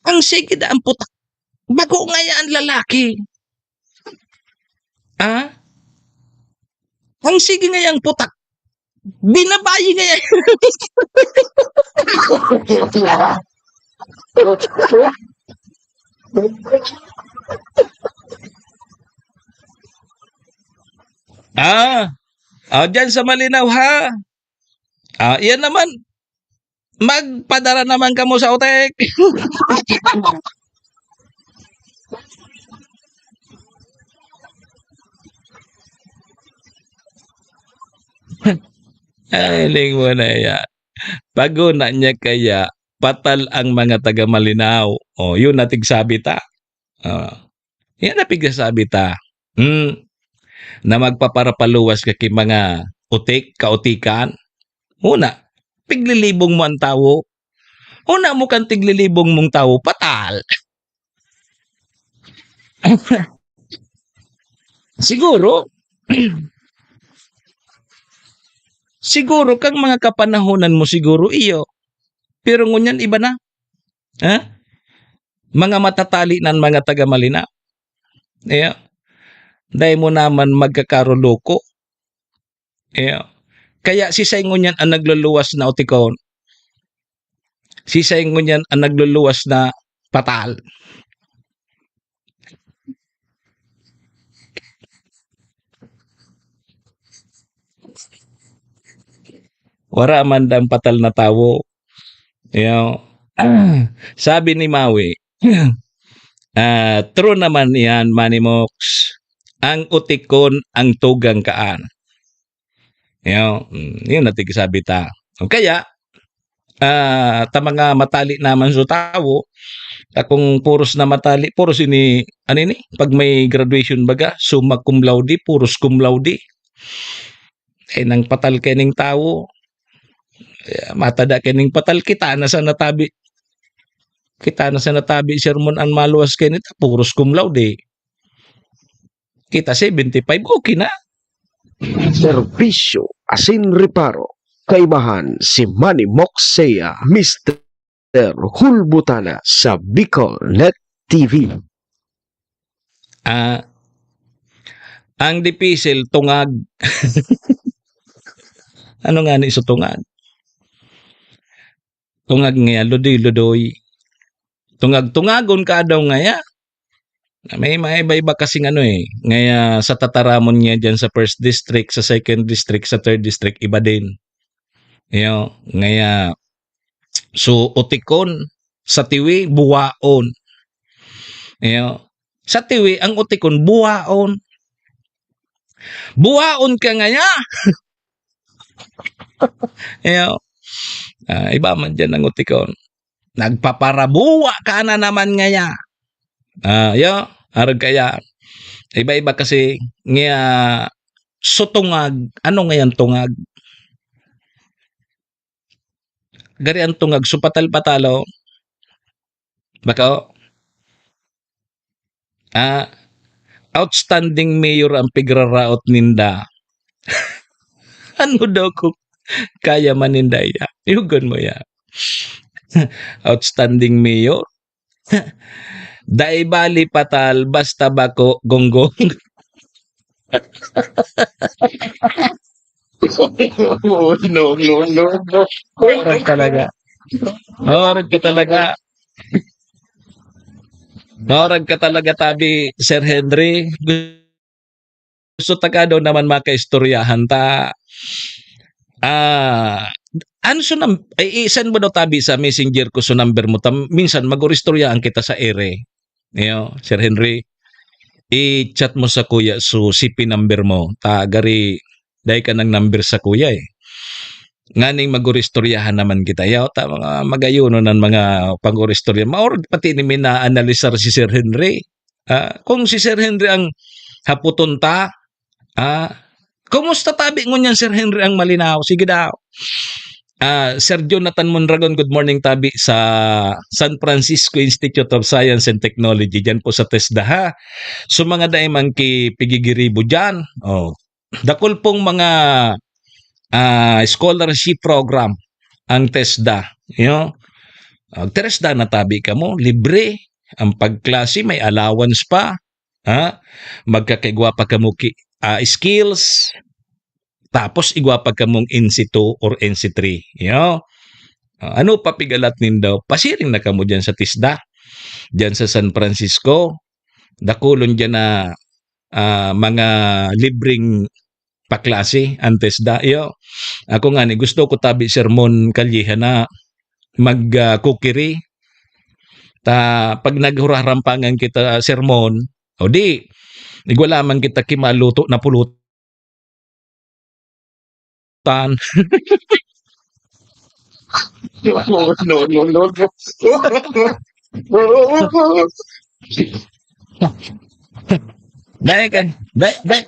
Ang sige da ang putak. Bago ngaya ang lalaki. Ah? Ang sige ngaya ang putak. Binabayi ngaya. Ah, ah, dyan sa Malinaw, ha? Ah, iyan naman. Magpadara naman kamo sa utek. Ay, ling mo na yan. Paguna niya kaya, patal ang mga taga Malinao. O, yun na tigsabi ta. Ah, yan na pigsasabi ta. Hmm. Na magpaparapaluwas ka ki mga utik, kautikan. Una, piglilibong mo ang tawo. Una mo kan tiglilibong mong tawo, patal. Siguro, siguro kang mga kapanahonan mo siguro iyo. Pero ngunyan iba na. Ha? Mga matatali nan mga taga Malinao. Iyo. Dai mo naman magkakaroloko. Iyo. Kaya sisay ngunyan ang nagluluwas na utikon. Sisay ngunyan ang nagluluwas na patal. Wara man dang patal na tawo. Iyo. Sabi ni Maui, ah, true naman iyan, Manny Mox. Ang utikon, ang tugang kaan. Iyo, mm, yun na tigsabi ta. O kaya, ah, ta mga matali naman so tawo, ta kung puros na matali, puros ini, ano ini, pag may graduation baga, summa cum laude, puros cum laude. Eh, nang patal kaining tawo, eh, matada kaining patal, kita na sa natabi. Kita na sa natabi sermon an maluwas kaini ta, puros cum laude. Kita seventy-five, okay na. Serbisyo asin reparo. Kaibahan si Manny Moxea, Mister Hulbutana sa Bicol Net T V. Ah, ang dipisil, tungag. Ano ngani sa tungag? Tungag ngaya, ludoy-ludoy. Tungag-tungagon ka daw ngaya. May, may iba-iba kasing ano eh. Ngaya sa tataramon niya dyan sa first district, sa second district, sa third district, iba din. Iyo, ngaya, so, utikon, sa tiwi, buwaon. Iyo, sa tiwi, ang utikon, buwaon. Buwaon ka ngaya. Iyo, ah, iba man dyan ang utikon. Nagpaparabuwa ka na naman ngaya. Ah, iyo, arog kaya. Iba-iba kasi ngaya, so tungag, ano ngayan tungag? Gari ang tungag, so patal-patalo. Bako? Ah, outstanding mayor ang pigraraot ninda. Ano daw kung kaya man ninda iya? Yugon mo ya. Outstanding mayor? Dai bali patal, basta bako, gonggong. No, no, no, no. Orag talaga. Orag ka talaga. Orag ka talaga, tabi, Sir Henry. Gusto ta ka daw naman makaistoryahan ta. Ah, ano so nam-, ay, i-send mo daw, tabi, sa messenger ko so number mo. Tam-, minsan, mag-uristoryahan kita sa ere. Iyo, Sir Henry, i-chat mo sa kuya so C P number mo. Ta, gari, dai ka nang number sa kuya eh. Nganing mag-uristoryahan naman kita. Yaw, ta, mga magayonon ang mga pag-uristorya. Maor, pati ni mi na-analisar si Sir Henry. Ah, kung si Sir Henry ang haputon ta, ah, kumusta tabi ngunyan, Sir Henry, ang Malinao? Sige daw. Ah, Sir Jonathan Mondragon, good morning tabi sa San Francisco Institute of Science and Technology, diyan po sa TESDA, ha. So, mga dai man ki pigigiribo diyan, oh, dakul pong mga, ah, scholarship program ang TESDA, you know? Ah, TESDA na tabi kamo, libre ang pagklase, may allowance pa, ha? Magkakaigwa pa kamo ki-, ah, skills, tapos igwa pa kamong N C two or N C three, you know? Ah, ano pa pigalat nindo? Pasiring na kamo diyan sa TESDA, diyan sa San Francisco. Dakulon diyan na, ah, mga libreng paklase ang TESDA. Iyo, ako ngani, gusto ko tabi sermon kalyehan na mag, ah, kukiri. Ta, pag naghurarampangan kita sermon, o di, igwa lamang kita ki maluto na pulutan. No, no, no, no. Dai ka, dai, dai.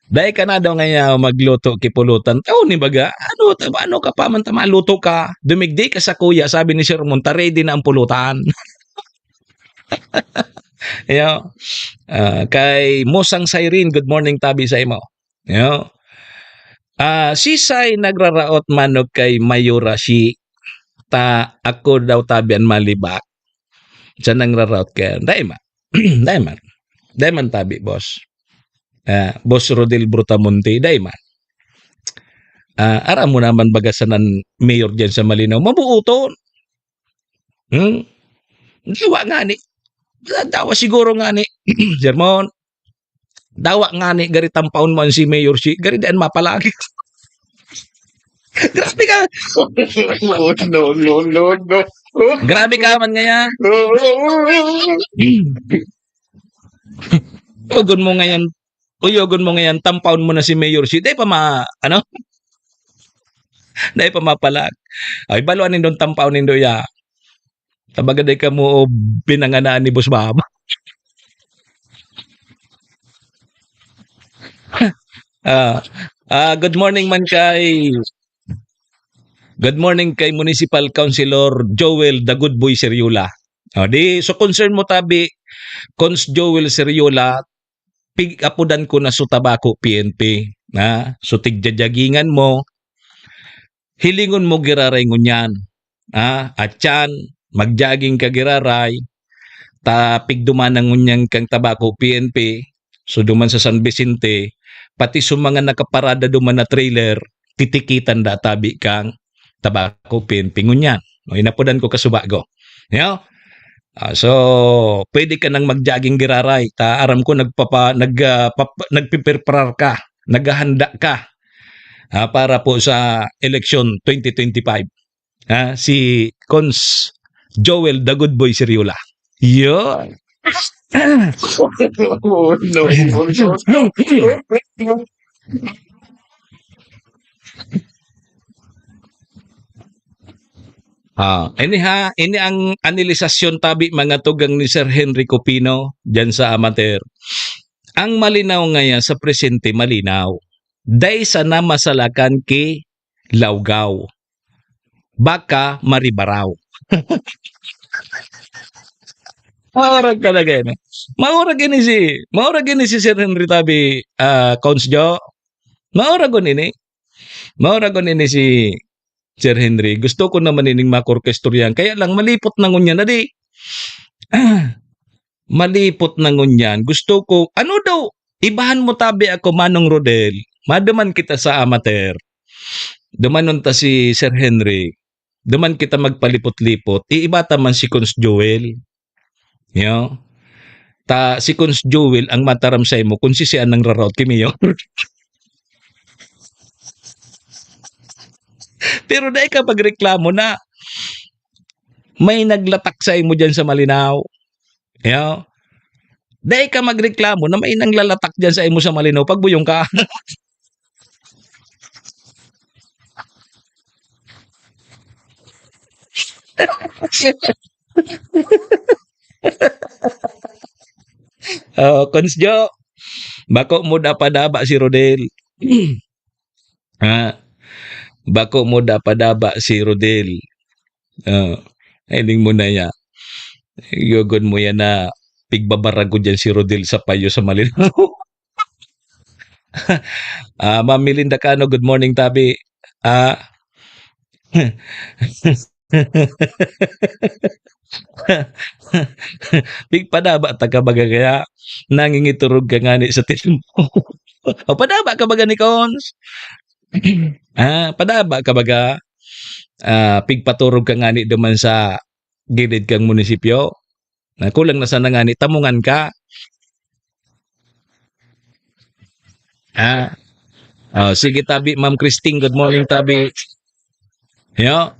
Dai ka na daw ngaya magluto ki pulutan. Tao ni baga, ano, ta-, ano ka pa man ta maluto ka? Dumigdi ka sa kuya, sabi ni Sir Monta, ready na ang pulutan. Yo. Ah, kay Musang Siren, good morning, tabi sa imo. Yo. Ah, sisay nagraraot manog kay Mayora si ta ako daw tabi an malibak. Siya nagraraot kaya. Dai man. Dai man. Dai man tabi, boss. Ah, Boss Rodel Brutamonte, dai man. Ah, aram mo naman baga sanan mayor diyan sa Malinaw. Mabuoton. Hmm? Dawa ngani. Dawa siguro ngani. Sermon. Dawa ngani, gari tampawon mo an si Mayor si, gari diyan mapalagi. Grabe ka. No, no, no, no. Grabe ka man ngayon. Uyogon mo ngayon. Uyogon mo ngayon, tampawon mo na si Mayor si. Dai pa ma-, ano? Dai pa mapalag. Ay, balo nindo tampawon nindo ya. Tabaga dai kamo binanganaan ni Boss Baba. Ah, ah, good morning man kay, good morning kay Municipal Councilor Joel The Good Boy Seriola. O, di, so concern mo tabi, Cons Joel Seriola, pig-apodan ko na so Tabaco P N P, ha? So tigjajagingan mo, hilingon mo giraray ngunyan, ha? At yan, magjaging ka giraray, ta pigduman na ngunyan kang Tabaco P N P, so duman sa San Vicente, pati sa mga nakaparada duman na trailer, titikitan da tabi kang Tabaco P N P ngunyan. O, inapodan ko kasubago. Yo? Ah, so, pwede ka nang mag-jogging giraray. Ta, aram ko, nagpapa-, nag, ah, pap-, nagpiprepare ka, naghahanda ka, ah, para po sa eleksyon twenty twenty-five. Ah, si Cons Joel The Good Boy Seriola. Yun. Oh, no, no, no. Ah, ini ha, ini ang anilisasyon tabi, mga tugang ni Sir Henry Cupino diyan sa Amateur. Ang malinaw ngaya sa presente, malinaw. Dai sana masalakan ki lawgaw. Baka maribaraw. Maurag talaga ini. Maurag ini si, maurag ini si Sir Henry tabi, ah, Cons Jo. Maurag ini. Maurag ini si Sir Henry. Gusto ko naman ining makorkestoryahan. Kaya lang, malipot na ngunyan na di. Malipot na ngunyan. Gusto ko, ano daw, ibahan mo tabi ako, Manong Rodel. Maduman kita sa Amateur. Dumanon ta si Sir Henry. Duman kita magpalipot-lipot. Iiba ta man si Cons Joel. Yo? Ta, si Cons Joel ang mataram sa imo kung si siya nang raraot ki Mayor. Pero dai ka magreklamo na may naglatak sa imo diyan sa Malinao. Yo? Dai ka magreklamo na may nanglalatak diyan sa imo sa Malinao pag buyong ka. Oh, Cons Jo, bako mo dapadaba si Rodel. Ha? Bako mo dapadaba si Rodel. Oh, ending mo na ya. Yogon mo yan na pigbabarago dyan si Rodel sa payo sa Malinao. Ah, Ma'am Melinda Cano, good morning, tabi. Ah, pigpadaba ta ka baga kaya nangingiturog ka ngani sa tiyan mo. O, padaba ka baga ni Cons? Ah, padaba ka baga? Ah, pigpaturog ka ngani duman sa gilid kang munisipyo? Na kulang na sana ngani, tamungan ka. Ah. Oh, sige, tabi, Ma'am Christine. Good morning, tabi. Yo.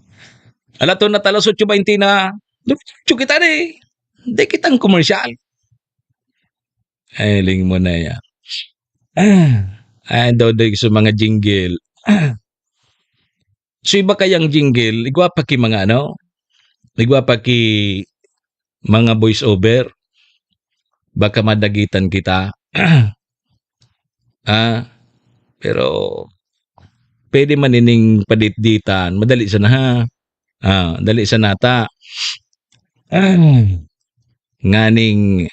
Ala to na talas otso baynte na. Diretso kita di. Di kitang komersyal. Ay, ling mo na yan. Ah. Ay, daw, daw sa mga jingle. Ah. So, iba kayang jingle, igwa pa ki mga ano, igwa pa ki mga voice over. Baka madagitan kita. Ah, pero pwede man ining paditditan. Madali sana, ha? Ah, dali sana ta. Ah, nganing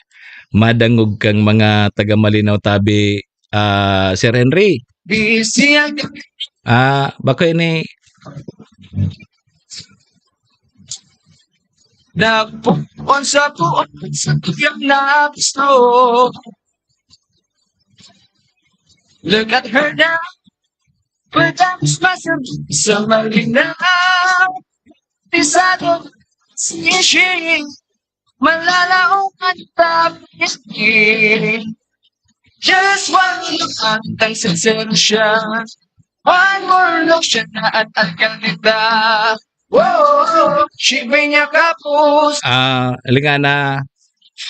madangog kang mga taga Malinaw tabi, ah, Sir Henry. Busy ang Ah, bako ini Nagpuon sa puon sa tuyang na gusto. Look at her now. Pagkatapos masarap sa Malinaw. Pisado si Ishi. Malalaong ang tabi. Just one look, antay sincero siya. One more look, siya na at ang ganda. Whoa, she bring your couples. Ah, lingana.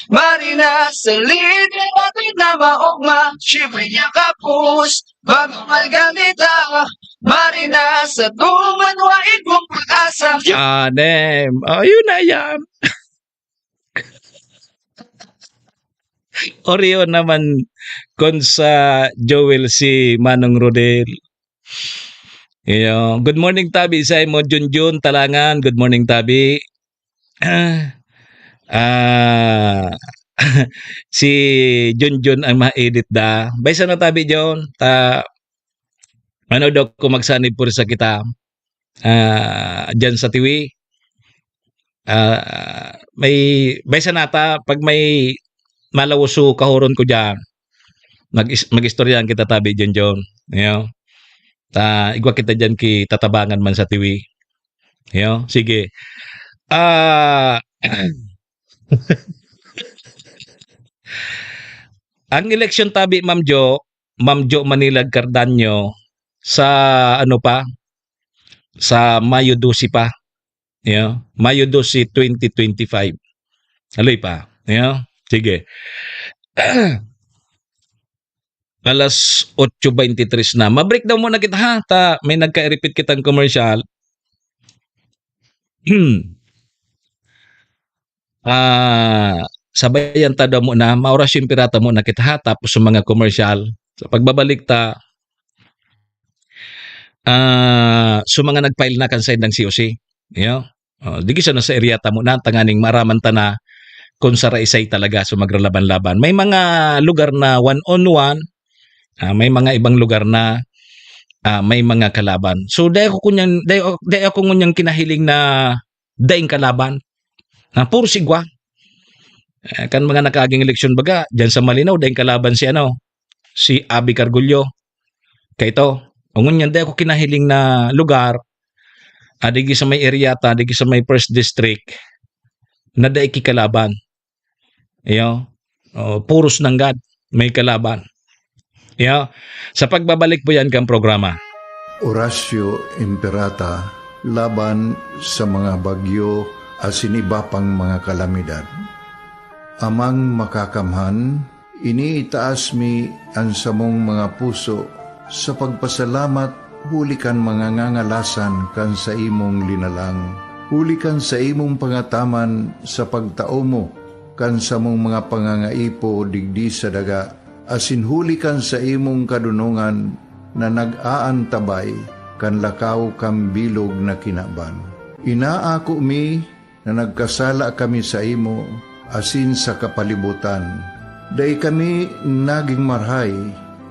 Marina, sa liit natin na maogma. She bring your couples. Bago malgamita. Marina, sa tumanwa, igong pag-asa. Ah, damn. Oh, yun na yan. Oreo naman kon sa Joel si Manong Rodel. Iyo, good morning, tabi, sa imo, Junjun Talangan. Good morning, tabi. Ah, si Junjun ang ma-edit da. Bay, sana, tabi, Jun? Ta, ano daw kung magsanib pursa kita, ah, dyan sa Tiwi? Ah, may, may sanata, pag may malawos so kahuron ko diyan, mag-is-, mag-istoryahan kita, tabi, Junjun. Iyo. Ta, igwa kita diyan ki Tatabangan man sa Tiwi. Iyo, sige. Ah, ang eleksyon, tabi, Ma'am Jo, Ma'am Jo Manilag Cardanio, sa ano pa, sa Mayo dose pa. Iyo, Mayo dose, twenty twenty-five. Haloy pa. Iyo, sige. Alas otso veintitrés na. Ma-break daw muna kita, ha? Ta, may nagka-repeat kitang commercial. Ah, sabayan ta daw muna, maorasyon pirata muna kita, ha? Tapos sa mga commercial. Sa pagbabalik ta, ah, sa mga nag-file na kan side ng C O C. Iyo. Oh, digi sana sa area ta muna, tanganing maaraman ta na kung saraisay talaga so magralaban-laban. May mga lugar na one on one, ah, may mga ibang lugar na, ah, may mga kalaban. So, dai ako kunyan, dai, dai ako ngunyang kinahiling na daing kalaban. Na puro sigwa. Eh, kan mga nakaaging eleksyon baga, diyan sa Malinaw, daing kalaban si ano, si Abby Cargullo. Kaito, ngunyan, dai ako kinahiling na lugar, ah, digi sa may area ta, digi sa may first district, na dai ki kalaban. Iyo, oh, puros nanggad, may kalaban. Iyo, sa pagbabalik po yan kang programa. Orasyo Imperata laban sa mga bagyo asin iba pang mga kalamidad. Amang Makakamhan, iniitaas mi an samong mga puso sa pagpasalamat huli kan mga ngangalasan kan saimong linalang, huli kan saimong pangataman sa pagtao mo kan samong mga pangangaipo digdi sa daga, asin huli kan saimong kadonongan na nag-aantabay kan lakaw kan bilog na kinaban. Inaako mi na nagkasala kami saimo asin sa kapalibotan. Dai kami nagin marahay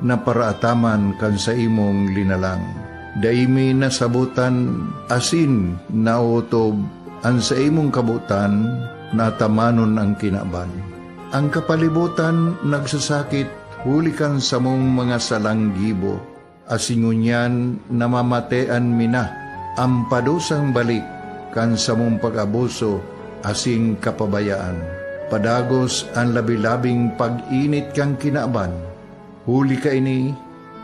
na paraataman kan saimong linalang. Dai mi nasabotan asin naotob an saimong kabotan na atamanon an kinaban. An kapalibotan nagsasakit huli kan samong mga salang gibo, asin ngunyan namamatean mi na an padusang balik kan samong pag-abuso asin kapabayaan. Padagos an labi-labing pag-init kan kinaban, huli kaini,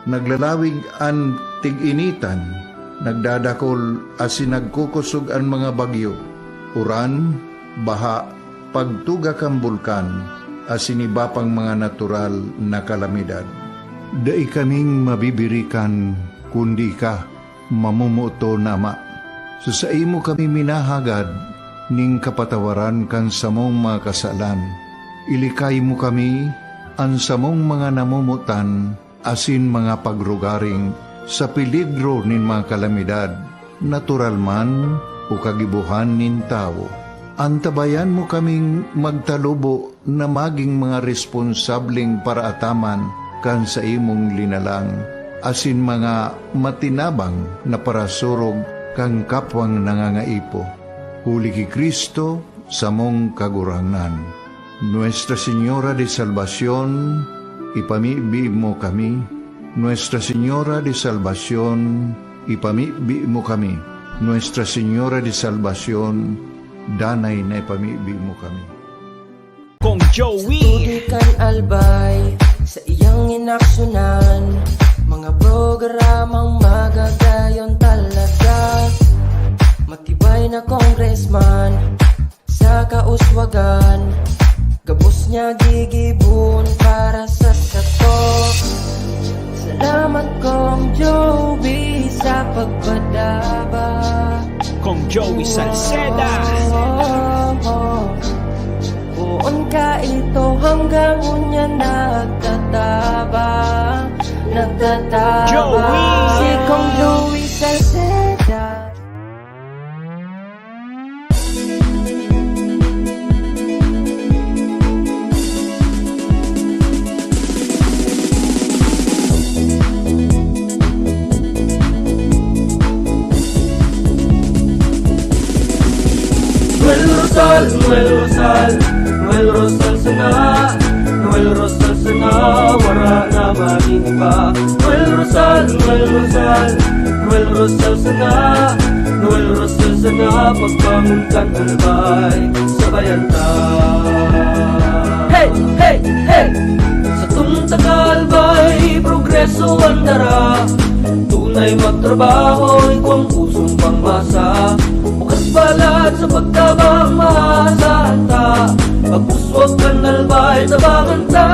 naglalawig an tig-initan, nagdadakol asin nagkukosog an mga bagyo, uran, baha, pagtuga kan bulkan, asin iba pang mga natural na kalamidad. Dai kaming mabibirikan kundi ika, Mamomoton, Ama, sa saimo kami minahagad ning kapatawaran kan samong mga kasalan. Ilikay mo kami, an samong mga namomotan, asin mga pagrugaring sa peligro nin mga kalamidad, natural man o kagibohan nin tawo. Antabayan mo kaming magtalubo na magin mga responsableng paraataman kan saimong linalang, asin mga matinabang na parasurog kan kapwang nangangaipo. Huli ki Cristo, samong Kagurangnan. Nuestra Señora de Salvacion, ipamibi mo kami. Nuestra Señora de Salvacion, ipamibi mo kami. Nuestra Señora de Salvacion, danay na ipamibi mo kami. Kong Joey. Tubig kan Albay, sa iyang inaksyonan, mga programang magagayon talaga. Matibay na congressman, sa kauswagan, gabos niya gigibon para sa sato. Salamat, Kong Joey, sa pagpadaba. Kong Joey Salceda. Poon ka ito hanggang unya nagtatabang, nagtatabang. Joey! Si Kong Joey Salceda. Noel Rosal, Noel Rosal, Noel Rosal sana, Noel Rosal sana, wara na magin iba. Noel Rosal, Noel Rosal, Noel Rosal sana, Noel Rosal sana, pagbangon kan Albay, sabayan ta. Hey, hey, hey! Satong taga-Albay, progreso an dara. Tunay magtrabaho, igwang pusong pangmasa. Bukas palad sa pagtabang, maasahan ta. Pag-uswag kan Albay, tabangan ta,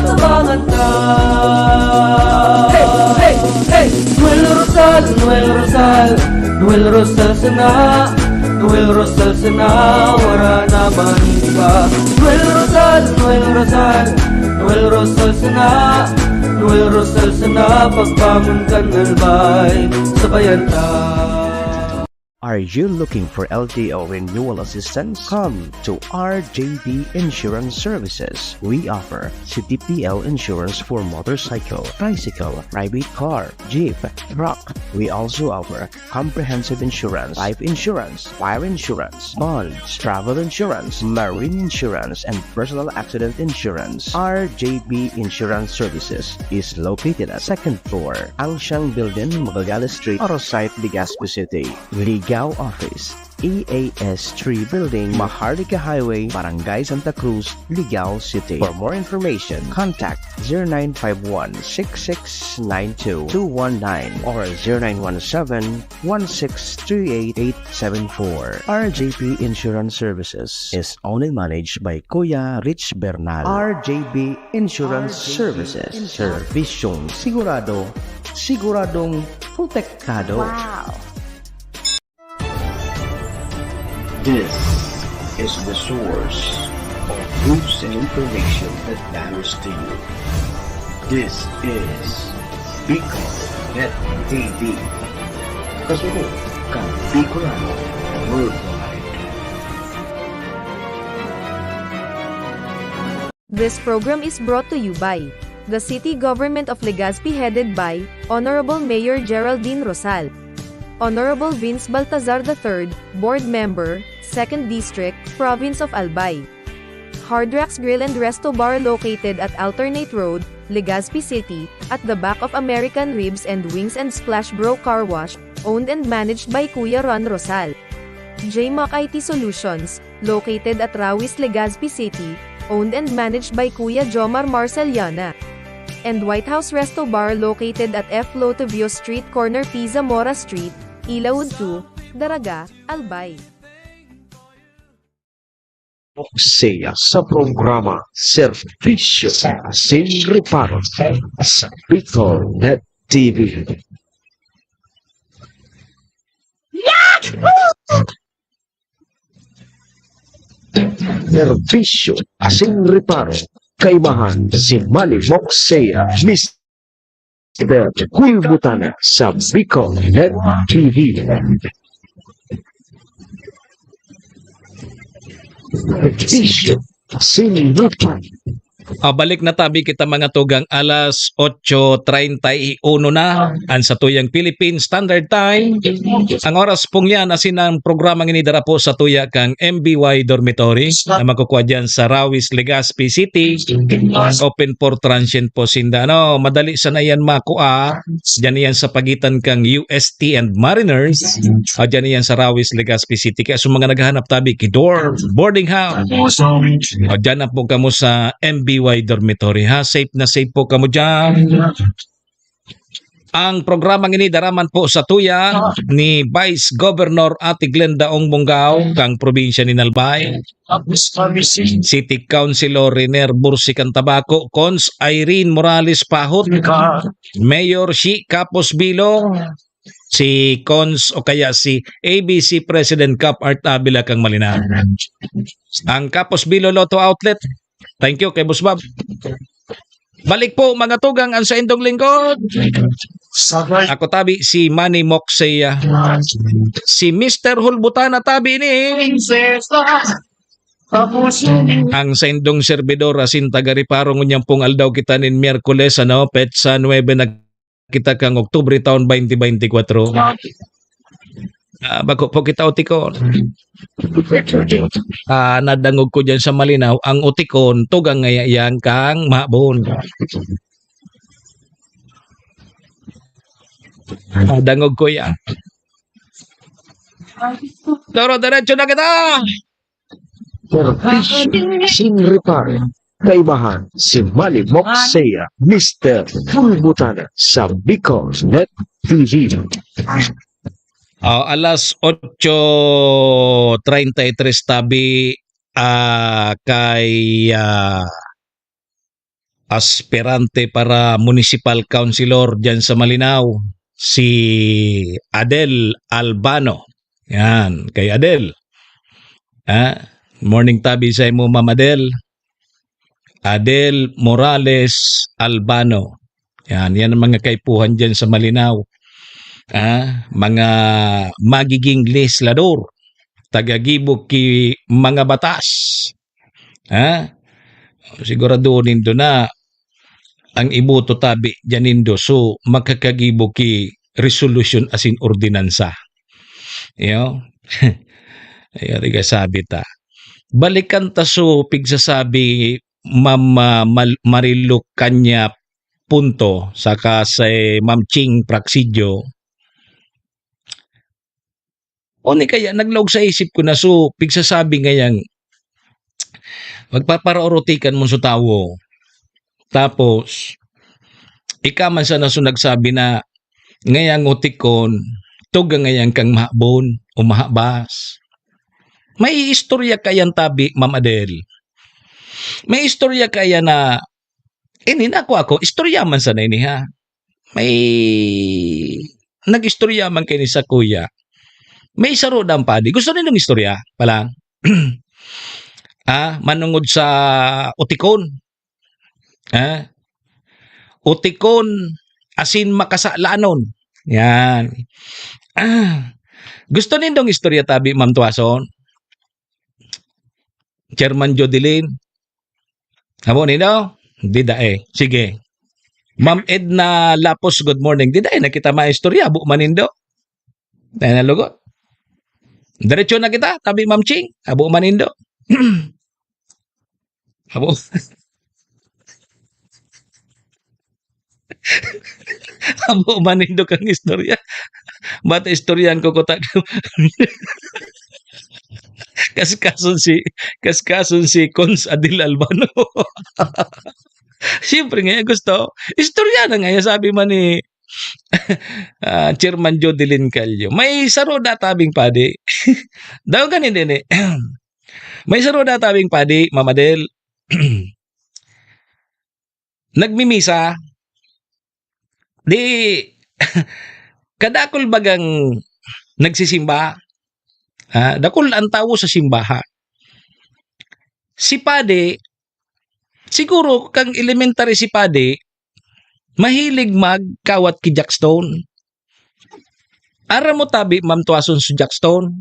tabangan ta. Hey, hey, hey! Noel Rosal, Noel Rosal, Noel Rosal sana, Noel Rosal sana, wara na man iba. Noel Rosal, Noel Rosal, Noel Rosal sana, Noel Rosal sana, pagbangon kan Albay, sabayan ta. Are you looking for L T O renewal assistance? Come to R J B Insurance Services. We offer C T P L insurance for motorcycle, tricycle, private car, jeep, truck. We also offer comprehensive insurance, life insurance, fire insurance, bonds, travel insurance, marine insurance, and personal accident insurance. R J B Insurance Services is located at second floor, Angsiang Building, Magallanes Street, Arosite, Legazpi City. Ligao Office, E A S three Building, Maharlika Highway, Barangay Santa Cruz, Ligao City. For more information, contact zero nine five one, six six nine two, two one nine or zero nine one seven, one six three eight, eight seven four. R J P Insurance Services is owned and managed by Kuya Rich Bernal. R J P Insurance Services. Servisyong sigurado, siguradong protektado. Wow! This is the source of news and information that matters to you. This is Bicol Net T V. Kasunod kan Bicolano Worldwide. This program is brought to you by the City Government of Legazpi, headed by Honorable Mayor Geraldine Rosal, Honorable Vince Baltazar the third, Board Member, Second District, Province of Albay. Hard Rocks Grill and Resto Bar, located at Alternate Road, Legazpi City, at the back of American Ribs and Wings and Splash Bro Car Wash, owned and managed by Kuya Ron Rosal. J Mac I T Solutions, located at Rawis, Legazpi City, owned and managed by Kuya Jomar Marceliana. And White House Resto Bar, located at F Lotovio Street, corner P Zamora Street, Ilaud two, Daraga, Albay. Siya sa programa Serbisyo sin Reparo sa Bicol Net T V. Serbisyo asin reparo. Kaimahan si Manny Moxea, Mister Cool Butana sa Bicol Net T V. Serbisyo asin reparo. Ah, balik na tabi kita, mga tugang, alas otso treinta y uno na an satuyang Philippine Standard Time. Ang oras pong yan, asin ang programang ini dara po sa tuya kang M B Y Dormitory na makukuha dyan sa Rawis, Legazpi City. Open for transient po sinda. Ano, madali sana yan makua. Diyan yan sa pagitan kang U S T and Mariners. O, diyan yan sa Rawis, Legazpi City. Kaya sa mga naghahanap tabi, ki dorm, boarding house. O, diyan na po kamo sa M B Y Dormitory, ha? Safe na safe po kamo diyan. Ang programang ini dara man po sa tuya ni Vice Governor Ate Glenda Ong Bongao, kang probinsya ni Albay. City Councilor Riner Bursi kan Tabaco, Cons Irene Morales Pahot, Mayor Shi Capos Bilo, si Cons o kaya si A B C President Cap Art Avila kang Malinao. Ang Capos Bilo Lotto Outlet. Thank you kay Boss Bob. Balik po, mga tugang, ang saindong lingkod. Ako tabi si Manny Moxea. Si Mister Hulbutana tabi ni ang saindong servidor asin taga-reparo ngunyan pong aldaw kita nin Miyerkules, ano, petsa nuebe na kita kang Oktubre taon twenty twenty-four. Ah, bako po kita utikon. Ah, nadangog ko diyan sa Malinao, ang utikon, tugang ngaya yan kang mahabon. Ah, dangog ko yan. Pero diretso na kita! Serbisyo asin reparo. Kaimahan si Manny Moxea, Mister Cool Butana sa Bicol Net T V. Ah, alas otso treinta y tres tabi, ah, kay, ah, aspirante para municipal councilor diyan sa Malinao, si Adel Albano. Yan, kay Adel. Ah, morning tabi sa imo, Ma'am Adel. Adel Morales Albano. Yan, yan ang mga kaipuhan diyan sa Malinao. Ah, mga magiging legislador, tagagibo ki mga batas. Ha? Sigurado nindo na ang iboto tabi diyan nindo, so makakagibo ki resolusyon asin ordinansa. Iyo. Ayo, riga sabi ta. Balikan ta so pigsasabi, Ma'am, ah, Mal-, Marilu Kanya Punto, saka si Ma'am Ching Praxidyo. O ni kaya, naglaog sa isip ko na, so, pigsasabi ngayang magpaparaorotikan mo sa tawo. Tapos, ika man sana so nagsabi na ngayang utikon, tugang ngayang kang mahabon o mahabas. May istorya kaya tabi, Ma'am Adel. May istorya kaya na, ini na ako, ako, istorya man sana ini, ha? May nag-istorya man kini sa kuya. May saro daang padi. Gusto nindong istorya pa lang? Ah, manungod sa utikon. Ah, utikon asin makasalanon. Yan. Ah, gusto nindong istorya tabi, Ma'am Tuason? Chairman Jodeline? Amo nindo? Di da eh. Sige. Ma'am Edna Lapos, good morning. Di da eh, na kita maistorya. Abo man nindo. Tayo na lugot. Diretso na kita, tabi Ma'am Ching. Abo man nindo. Abo. Abo man nindo kang istorya. Bata istoryahan ko kuta. Kaskason si, kaskason si Cons Adil Albano. Siyempre nga, gusto. Istorya na nga, sabi man ni, ah, Chairman Jodeline Callo. May saro na tabing padi. Daw ganun din eh. May saro na tabing padi, Ma'am Adel. Nagmimisa, di, kadakul bagang nagsisimba, Ah, dakul an tawo sa simbahan. Si padi, siguro kan elementary si padi, mahilig magkawat ki jackstone. Aram mo tabi, Ma'am Tuason, si jackstone?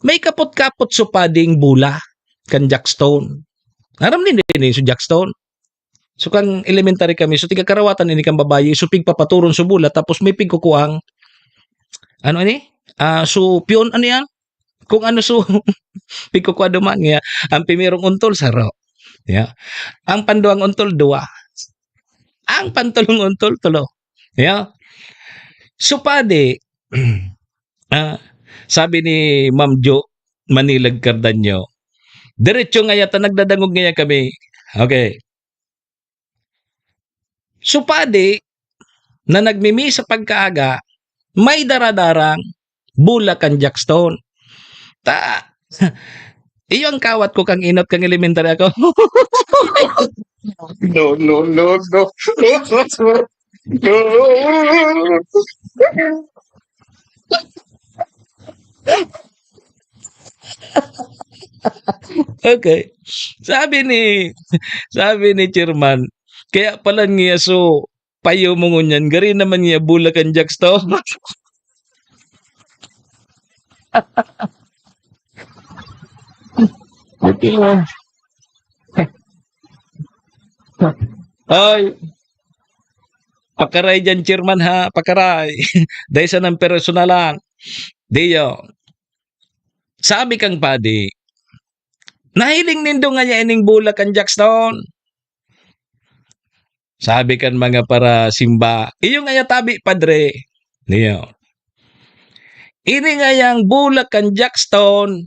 May kapot-kapot so pading bola kan jackstone. Aram nindo ini, so jackstone? So, kan elementary kami, so tiga Karawatan ini kan babayi, so pigpapaturon so bola, tapos may pigkukuang, ano ini? Ah, so, piyon, ano yan? Kung ano so, pigkukua duman niya, ang primerong untol, saro. Ya. Ang panduwang untol, duwa. Ang pantulong untol, tulo. Ya. So, padi, ah, sabi ni Ma'am Jo Manilag Cardanyo, "Diretso ngaya ta, nagdadangog ngaya kami." Okay. So, padi na nagmimisa pagkaaga, may daradarang bola kan jackstone. Ta, iyo ang kawat ko kan inot kan elementary ako. No, no, no, no. No. Okay. Sabi ni, sabi ni chairman, "Kaya pala niya so, payo mo ngunyan, gari naman niya bola kan jackstone." Buti nga. Ay, pakaray diyan, chairman, ha? Pakaray. Dai sanang personalan. Diyo. Sabi kang padi, "Nahiling nindo ngaya ining bola kan jackstone?" Sabi kan mga parasimba, "Iyo ngaya tabi, padre." Niyo. "Ini ngayang bola kan jackstone,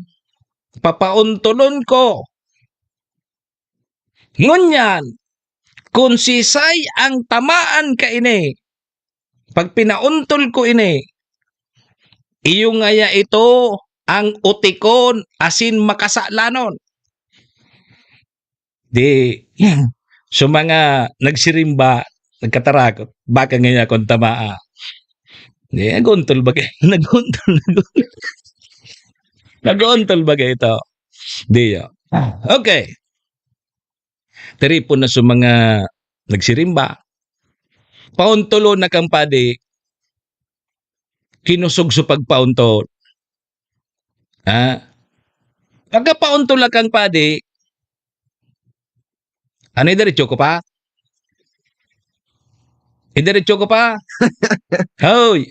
papauntolon ko. Ngunyan, kun sisay ang tamaan kaini, pag pinauntol ko ini, iyo ngaya ito ang utikon asin makasalanon." Di, so mga nagsirimba, nagkatarakot, baka ngaya akong tamaa. Di, nag-untol ba kayo? Nag-untol, nag-untol. Nag-untol ba kayo ito? Di, oh. Okay. Tiripon na sa mga nagsirimba. Pauntolon na kang padi, kinusog sa pagpauntol. Ha? Pagkapauntol na kang padi, ano, idiretso ko pa? Idiretso ko pa? Hoy!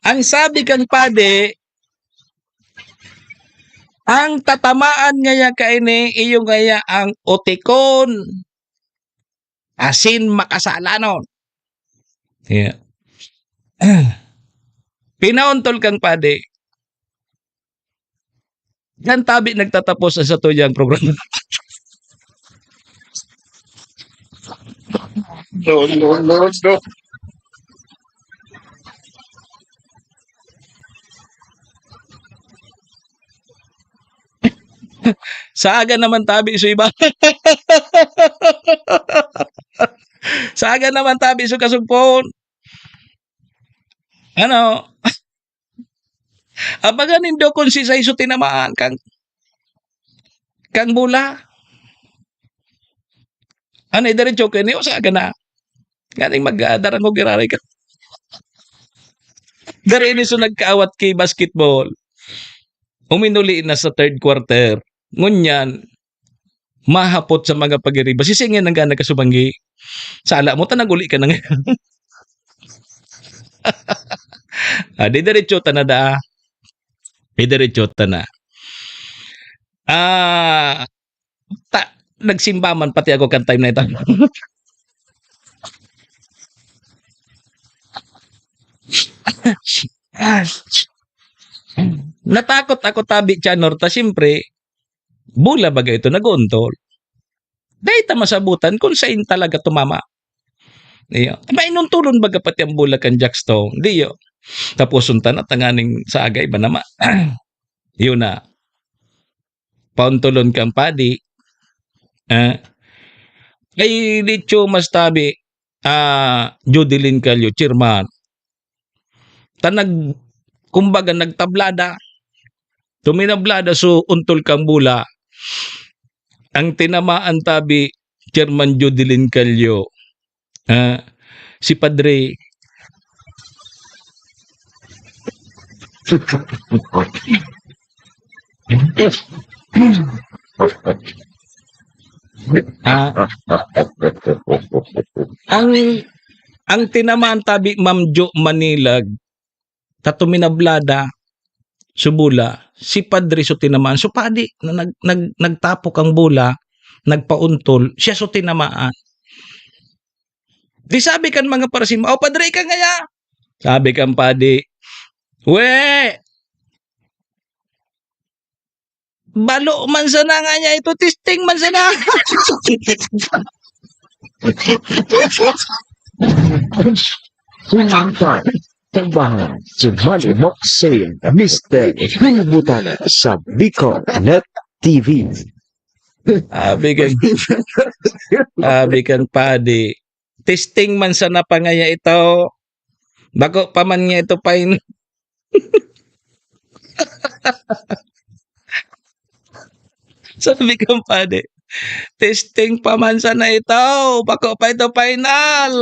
Ang sabi kang padi, ang tatamaan ngaya kaini, iyo ngaya ang utikon asin makasalanon. Yeah. Pinauntol kang padi. Diyan tabi nagtatapos ang satuyang programa. No, no, no, no. Sa aga naman tabi so iba. Sa aga naman tabi so kasugpon. Ano? Abangan nindo kung si Saiso tinamaan kang, kang bola. Ano, diretso kayo niyo, sa aga na. Ganing mag-, ah, darangog iraray ka. Dari ini so nagkaawat ki basketball. Uminuli na sa third quarter. Ngunyan, mahapot sa mga pagiriba. Sisingin ang gana ka subanggi. Sala mo, ta nag-uli ka na ngayon. Ah, di diretso ta na da. Di diretso ta na. Ah, ta-, nagsimba man pati ako kan time na ito. Natakot ako tabi, Chanor, ta siyempre, bola baga ito, nag-uuntol. Dai ta masabutan kung sain talaga tumama. Iyo. Mainuntulon baga pati ang bola kan Jackstone. Diyo. Tapos unta na tanganing sa aga iba naman. Yun na. Pauntulon kang padi. Ah. Kay dicho mas tabi, ah, Judeline Callo, chairman. Ta nag-, kumbaga, nagtablada. Tuminablada, so, untol kang bola. Ang tinamaan tabi, Chairman Judeline Callo, ah, si Padre. Ah, ang, ang tinamaan tabi, Ma'am Jo Manilag, ta tuminablada, so bola, si Padre so tinamaan. So, padi na nag-, nag-, nagtapok ang bola, nagpauntol, siya so tinamaan. Di sabi kan mga Pariseo, "O, Padre, ika ngaya?" Sabi kan padi, "We, balo man sana ngaya ito, testing man sana." Sinantay, tambahan si Manny Moxie, Mister Kalibutan sa Bicol Net T V. Sabi kan, sabi kan padi, "Testing man sana pa ngaya ito. Bako pa man ngaya ito pain." Sabi kan padi, "Testing pa man sana ito. Bako pa ito final."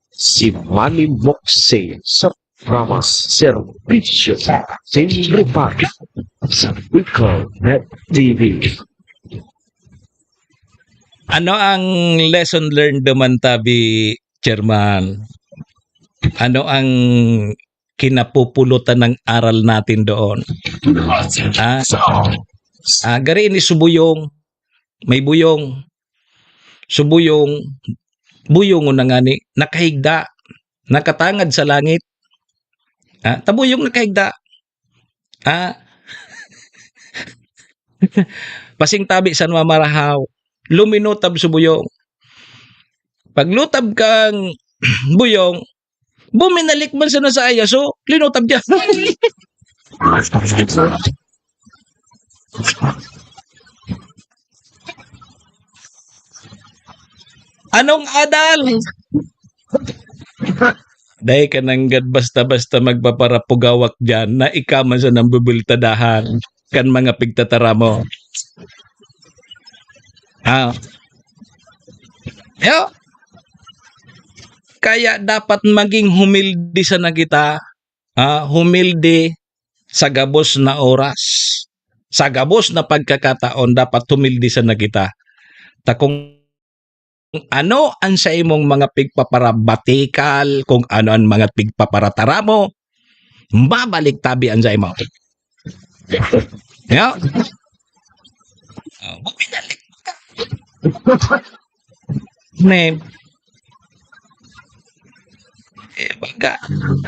Si Manny Moxie sa Ramas Serbisyo sa Simplified sa Bicol Net T V. Ano ang lesson learned naman tabi, Chairman? Ano ang kinapupulutan ng aral natin doon? Ah, ah, gari ini subuyong, may buyong. Subuyong, buyong na ngani, nakahigda, nakatangad sa langit. Ah, tabuyong nakahigda. Ah, pasing tabi sa mamarahaw, luminutab subuyong. Paglutab kang buyong, buminalik man sana sa ayaso, linutab niya. Anong adal? Dai ka nanggad basta-basta magpaparapugawak diyan na ika man sa nambubiltadahan kan mga pigtatara mo. Ah. Yo. Kaya dapat maging humilde sana kita, ah, humilde sa gabos na oras. Sa gabos na pagkakataon, dapat humilde sana kita. Ta kung ano an saimong mga pigpaparabatikal, kung ano an mga pigpaparatara mo, mabalik tabi an saimo. Ya? Oh, buminalik ka. Ne. Eh, baga,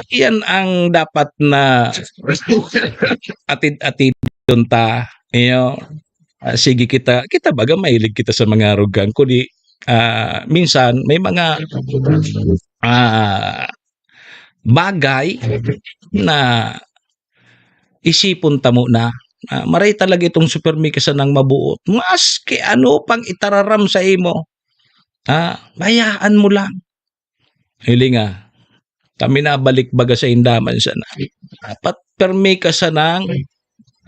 yan ang dapat na atid-atidon ta, you know. Ah, sige kita, kita baga mahilig kita sa mga arogan, kundi, ah, minsan may mga, ah, bagay na isipon ta muna. Ah, maray talaga itong super mika sanang mabuot. Maski ano pang itararam sa imo, ah, hayaan mo lang. Hilinga, kami nabalik baga sa indaman sana. Dapat permi ka sanang,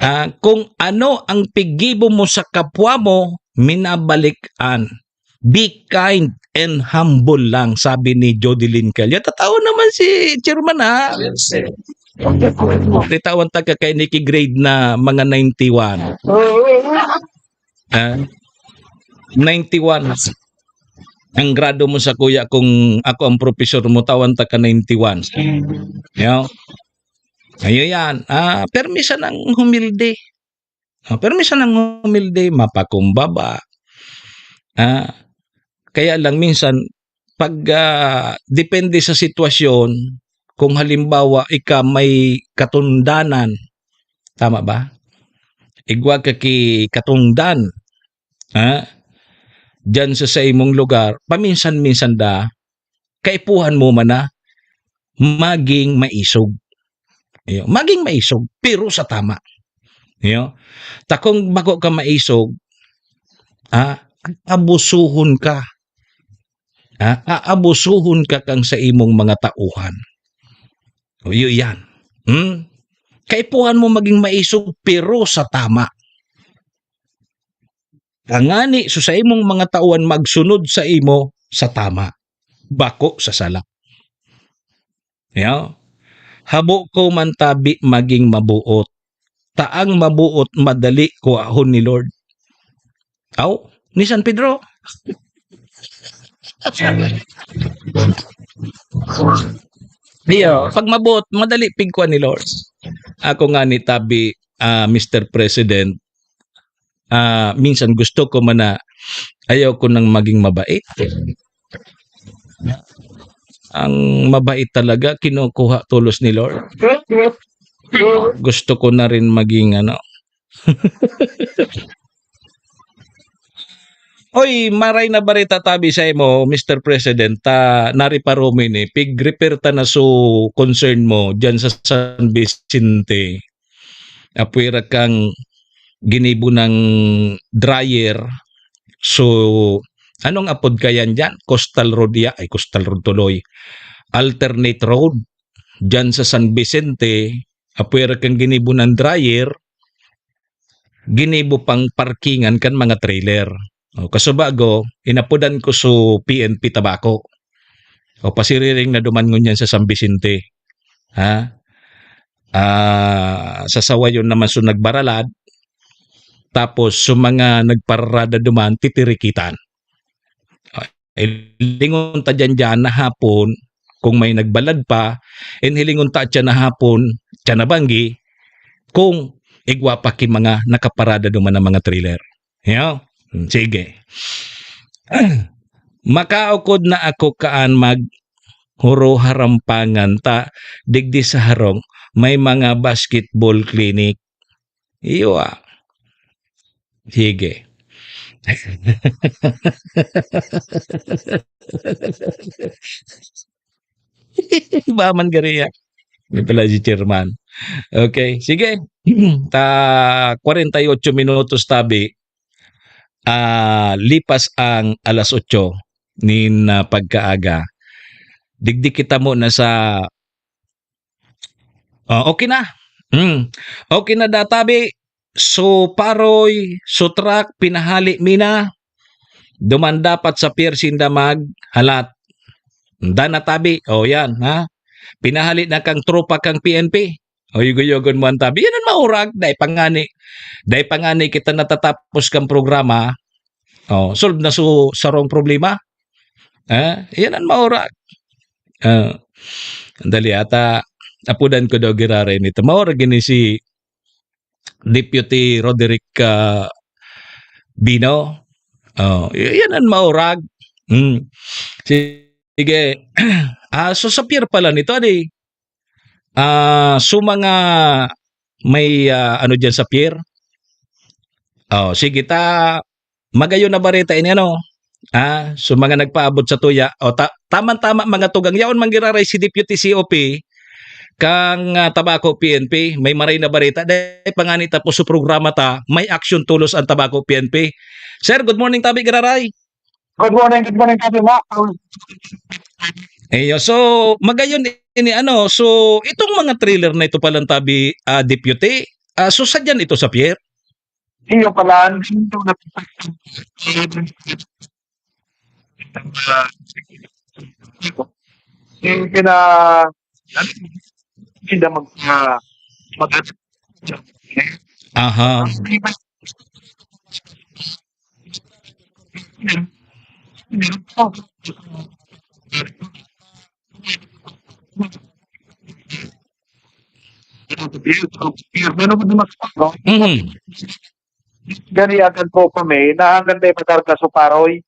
ah, kung ano ang piggibo mo sa kapwa mo, minabalik-an. Be kind and humble lang, sabi ni Jodeline Calya. Tatawa naman si chairman, ha? Titawan ta ka kay Nikki grade na mga ninety-one. Ah, ninety-one. Ang grado mo sa kuya, kung ako ang professor mo, tawan ta ka ninety-one. Yo. Ayo yan. Ah, permi sanang humilde. Ah, permi sanang humilde, mapakumbaba. Ah, kaya lang minsan, pag, ah, depende sa sitwasyon, kung halimbawa, ika may katundanan, tama ba? Igwa ka ki katungdan, ha? Diyan sa saimong lugar, paminsan-minsan da, kaipuhan mo man na maging maisog. Iyo, maging maisog, pero sa tama. Iyo, ta kung bako ka maisog, ah, abusuhon ka. Ha? Aabusuhon ka kang sa imong mga tauhan. O, yun yan. Hmm? Kaipuhan mo maging maisog, pero sa tama. Tangani, so sa imong mga tauhan, magsunod sa imo sa tama, bako sa sala. Ya? Habo ko man tabi maging mabuot. Ta ang mabuot, madali kuahon ni Lord. Aw, ni San Pedro. Iyo, pag mabuot, madali pigkuan ni Lord. Ako nga ni tabi, ah, Mister President, ah, minsan gusto ko man na ayaw ko nang maging mabait. Ang mabait talaga, kinukuha tolos ni Lord. Gusto ko na rin maging ano. Oy, maray na bareta tabi sa imo, Mister President, ta nariparo mi ni, pig-repair ta na so concern mo diyan sa San Vicente. Apwera kang ginibo ng dryer. So, anong apod kayan diyan? Coastal Road ya, ay, Coastal Road tuloy. Alternate Road, diyan sa San Vicente, apwera kang ginibo ng dryer, ginibo pang parkingan kan mga trailer. O, kasubago, inapodan ko so P N P Tabaco. O, pasiriring na duman ngunyan sa San Vicente. Ha? Ah, sa Sawayon naman so nagbaralad, tapos so mga nagpararada duman, titirikitan. Ah, hilingon ta diyan, diyan na hapon, kung may nagbalad pa, and hilingon ta siya na hapon, siya na banggi, kung igwa pa ki mga nakaparada duman ng mga trailer. Yo? Hmm, sige. Makaukod na ako kaan mag huro harampangan ta digdi sa harong may mga basketball clinic. Iyo, ah. Sige. Iba man gari, ah. May pala si chairman. Okay, sige. Ta, kwarenta y ocho minutos tabi. Ah, lipas ang alas otso nin, ah, pagkaaga. Digdi kita muna sa, ah, okay na. Hmm. Okay na da tabi. So, paroy, so truck, pinahali mi na. Duman dapat sa pier sinda maghalat. Dana tabi. O, yan, ha? Pinahali na kang tropa kang P N P. O, yugo-yugon mo ang tabi. Yan ang maurag. Dai pa ngani. Dai pa ngani kita natatapos kang programa. O, solve na so sarong problema. Eh, yan ang maurag. Ah, dali ata. Apudan ko daw giraray nito. Maurag ini si Deputy Roderick, ah, Bino. Oh, y-, yan ang maurag. Hmm. Sige. Ah, so sa pier pala nito, adi, ah, so mga may, ah, ano diyan sa pier? Oh, sige ta, magayon na bareta ini, ano? Ah, so mga nagpaabot sa tuya, o ta-, tama-tama mga tugang, yaon man giraray si Deputy C O P, kang, ah, Tabaco P N P, may maray na bareta. Dai pa ngani tapos so programa ta, may aksyon tolos ang Tabaco P N P. Sir, good morning, tabi giraray. Good morning, good morning, Tabi, ma. Eyo, so, magayon ini, ano, so, itong mga trailer na ito palang tabi, ah, Deputy, ah, so, sadyan ito sa pier? Iyo pala, ang dito na yung pina-, sila mag-, ah, mag- Aha. Mhm. Gani akan ko kami, na hanggang tayo makarga sa paroy.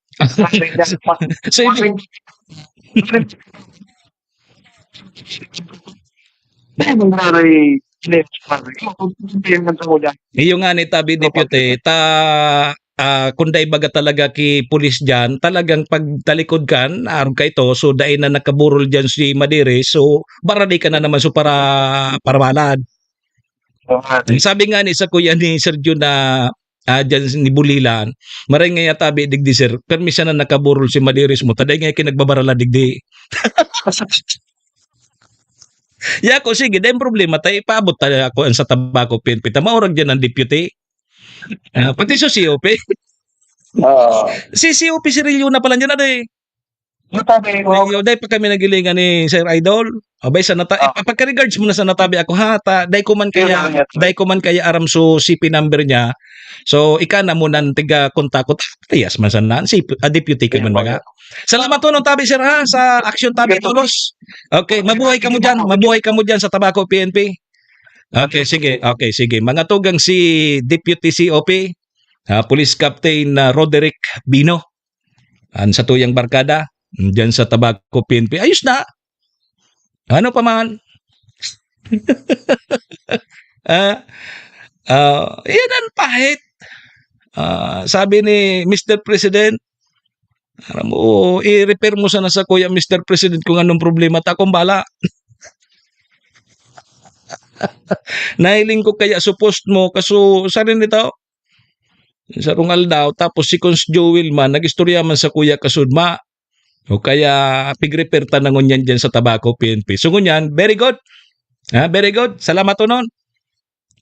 So, ibig Dahil nangyari, Iyo nga ni tabi, Deputy, ta, ah, kung dai baga talaga ki pulis diyan, talagang pagtalikod kan, arog ka ito, so dai na nakaburol diyan si Madiri, so barali ka na naman, so para, parabalad. Sabi nga ni sa kuya ni Sergio na ah, diyan ni Bulilan, maray nga iya tabi digdi, sir, permi sana nakaburol si Madiris mo, ta dai nga kinagbabaralan digdi. Yako, sige, dai problema, ta ipaabot ta ako an sa Tabaco P N P, ta maurag diyan ang deputy. Ah, pati sa C O P. Oo. Si C O P Cirillo na pala diyan, ano eh. Yung tabi ko, Cirillo, dai pa kami nagilingan ni Sir Idol. Abay, sa nata-, Ah. ipapagka-regards mo na sa natabi ako, ha? Ta, dai ko man Yun kaya, lang yan. dai ko man kaya aram so C P number niya. So, ika na mo nang tiga kontakot. Tiyas man sana. Si, ah, deputy ka Yun man po, mga. yun. Salamat to, nung tabi, sir, ha? Sa action tabi, Yun po. Tolos. Okay, mabuhay ka mo dyan. Mabuhay ka mo dyan sa Tabaco P N P. Okay, sige. Okay, sige. Mga tugang si Deputy C O P, ah, Police Captain, ah, Roderick Bino. An satuyang barkada, diyan sa Tabaco P N P. Ayos na. Ano pa man? Ah, ah, yan ang pahit. Ah, sabi ni Mister President, alam mo, i-refer mo sana sa kuya Mister President kung anong problema, ta akong bala. Nahiling ko kaya sa post mo, kaso, sa rin ito, sa rong aldaw, tapos si Cons Joel man, nag-istorya man sa kuya Kasudma, o kaya pig-refer ta na ngunyan dyan sa Tabaco P N P. So ngunyan, very good. Ha, very good. Salamat unon.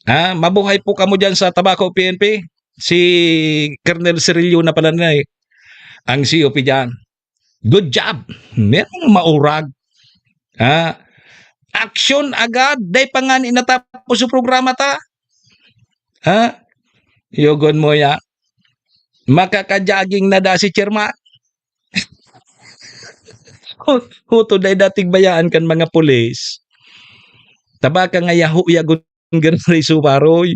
Ha, mabuhay po kamo dyan sa Tabaco P N P. Si Colonel Cirillo na pala na eh, ang C O P dyan. Good job. Merong maurag. Ha? Action agad. Dai pa nga ni natapos yung programa ta. Ha? Yogon mo ya. Makaka-jogging na da si chairman. Hu-, huto dai dating bayaan kan mga pulis. Tabaka nga yaho ya gun ganun na isubaroy.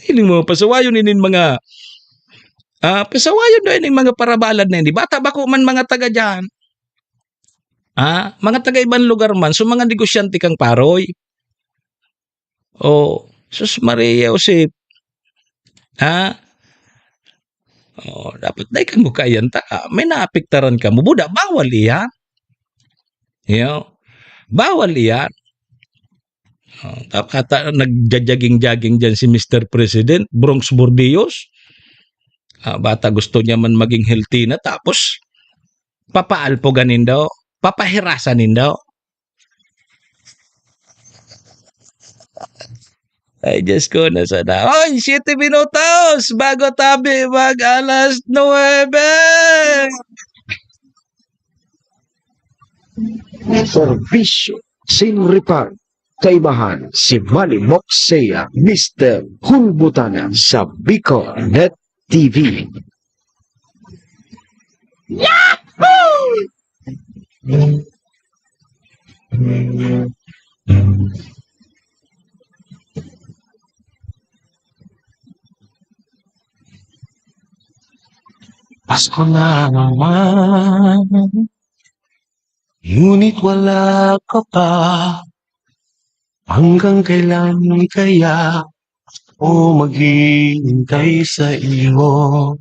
Ini mo, pasawayon inin mga, ah, pasawayon daw ining mga parabalad na ini. Bata bako man mga taga diyan. Ah, mga taga ibang lugar man, so mga negosyante kang paroy. Oh, sus Maria Josep. Ha? Oh, dapat dai kamo kaiyan ta. May naapektaran kamo. Buda, bawal iyan. Yo. Bawal iyan. Oh, ta-, ata nagja-jogging-jogging diyan si Mister President, Bronx Bordeos. Ah, bata gusto niya man maging healthy na, tapos papaalpogan nindo, papahirasan nindo. Ay, Diyos ko, nasa na? Oy, siyete minutos bago tabi mag alas nuwebe! Serbisyo sin reparo. Kaibahan si Manny Moxea, Mister Hulbutana sa Bicol Net T V. Yahoo! Pasko na naman, ngunit wala ka pa. Hanggang kailan kaya ako maghihintay sa iyo?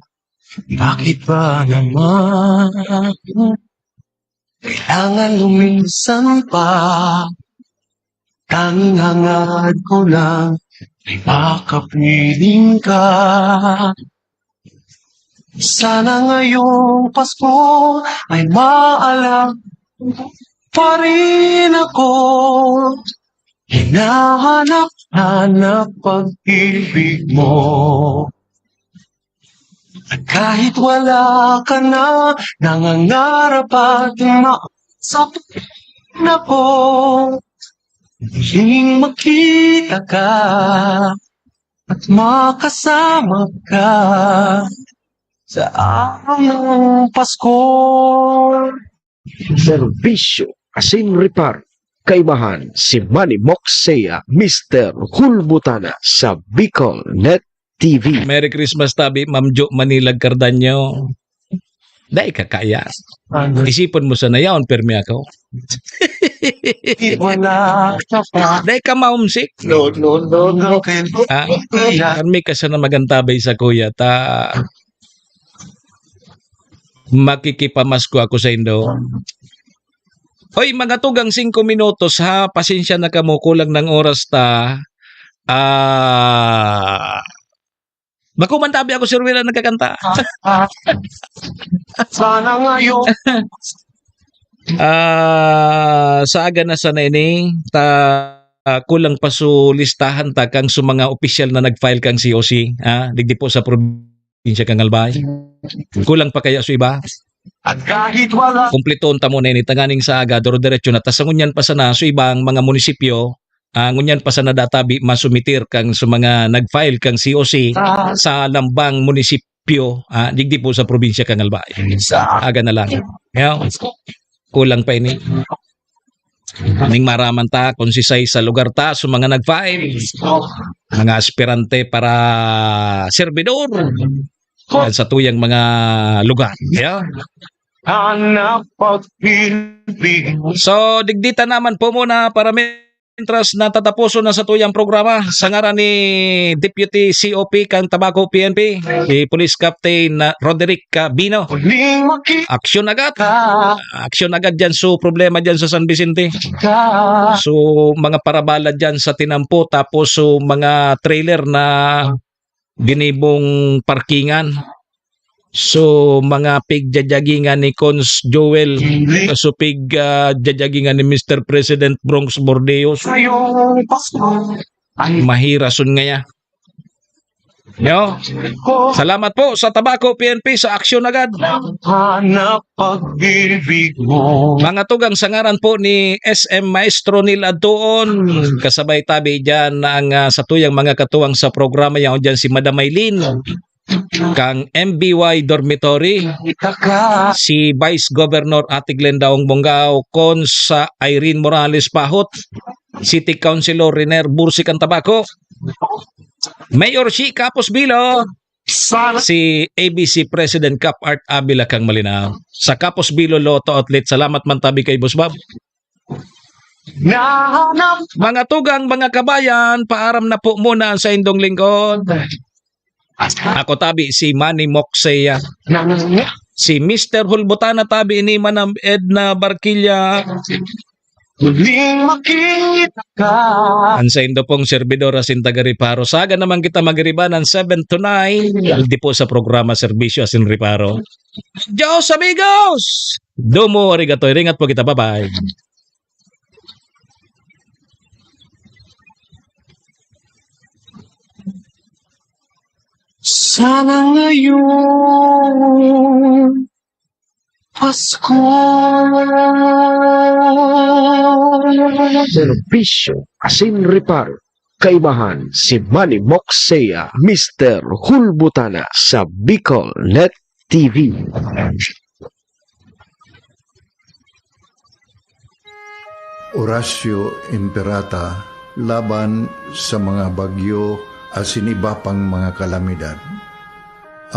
Bakit ba naman kailangan luminsan pa? Tanging hangad ko lang ay makapiling ka. Sana ngayong Pasko ay maalam pa rin ako. Hinahanap-hanap pag-ibig mo. At kahit wala ka na, nangangarap at umaasa pa rin ako. Muling makita ka at makasama ka sa araw ng Pasko. Serbisyo asin reparo. Kaibahan si Manny Moxea, Mister Hulbutana sa Bicol Net T V. Merry Christmas, tabi, Ma'am Jo Manilag Cardaño. Dai ka kaya. Ano? Isipon mo sana yaon, permi ako. Wala ka pa. Dai ka ma-homesick. No, no, no, no. Ah, Kaya. Permi ka sana magantabay sa kuya, ta makikipamasko ako sa indo. Oy, mga tugang singko minutos, ha, pasensya na kamo, kulang ng oras ta. Ah, Bako man tabi ako, Sir Will, ang nagkakanta. Sana ngayon. Ah, sa aga na sana ini, ta, ah, kulang pa su listahan ta kang su mga opisyal na nag-file kang C O C, ah, digdi po sa probinsya kang Albay. Kulang pa kaya su iba? At kahit wala. Kumpletoon ta muna ini, tanganing sa aga, duro-diretso na. Tas ngunyan pa sana, su ibang mga munisipyo, ah, ngunyan pa sana databi masumitir kang su mga nag-file kang C O C sa lambang munisipyo, ah, digdi po sa probinsya kang Albay. Sa aga na lang. Yeah. Kulang pa ini. Ning maraman ta kung sisay sa lugar ta, su mga nag-file, mga aspirante para serbidor. Yan sa tuyang mga lugar. Yeah. Hanap pag-ibig. So, digdi ta naman po muna para mientras na tataposon na sa tuyang programa. Sa ngaran ni Deputy C O P kang Tabaco P N P, si Police Captain, ah, Roderick Cabino. Huling makita. Aksyon agad. Aksyon agad dyan. So, problema dyan sa San Vicente. So, mga parabala dyan sa tinampo. Tapos, so, mga trailer na ginibong parkingan. So, mga pigjajagingan ni Cons Joel, so pig, ah, jajagingan ni Mister President Bronx Bordeos. Mahirason ngaya. Yo. Salamat po sa Tabaco P N P sa aksyon agad. Hanap pag-ibig mo. Mga tugang sa ngaran po ni S M Maestro Neil Adtuon, kasabay tabi dyan ang, ah, sa tuyang mga katuwang sa programa yan dyan si Madam Maylin. Kang M B Y Dormitory, si Vice Governor Ate Glenda Ong Bonggao, Cons Irene Morales Pahot, City Councilor Riner Bursi kan Tabaco, Mayor Shi Capos Bilo, si A B C President Cap Art Avila kang Malinao. Sa Capos Bilo Lotto Outlet, salamat man tabi kay Boss Bob. Nahanap. Mga tugang, mga kabayan, paaram na po muna ang saindong lingkod. Ako tabi, si Manny Moksea. Si Mister Hulbutana tabi ni Manang Edna Barquilla. Huling makita ka. Ang saindo pong servidor asin taga Reparo. Saga naman kita magiribanan seven to nine. Di po sa programa Serbisyo asin Reparo. Diyos, amigos! Domo arigato. Ringat po kita. Bye-bye. Sana ngayon, Pasko. Serbisyo asin reparo. Kaibahan si Manny Moksea, Mister Hulbutana sa Bicol Net T V. Oratio Imperata laban sa mga bagyo asin iba pang mga kalamidad.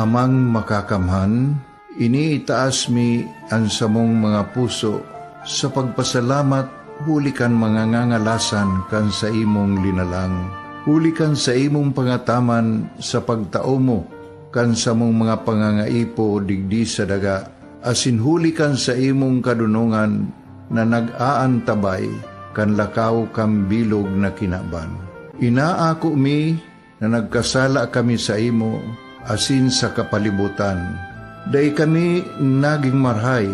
Amang Makakamhan, iniitaas mi an samong mga puso sa pagpasalamat huli kan mga ngangalasan kan saimong linalang, huli kan saimong pangataman sa pagtao mo kan samong mga pangangaipo digdi sa daga, asin huli kan saimong kadonongan na nag-aantabay kan lakaw kan bilog na kinaban. Inaako mi na nagkasala kami saimo asin sa kapalibotan. Dai kami nagin marahay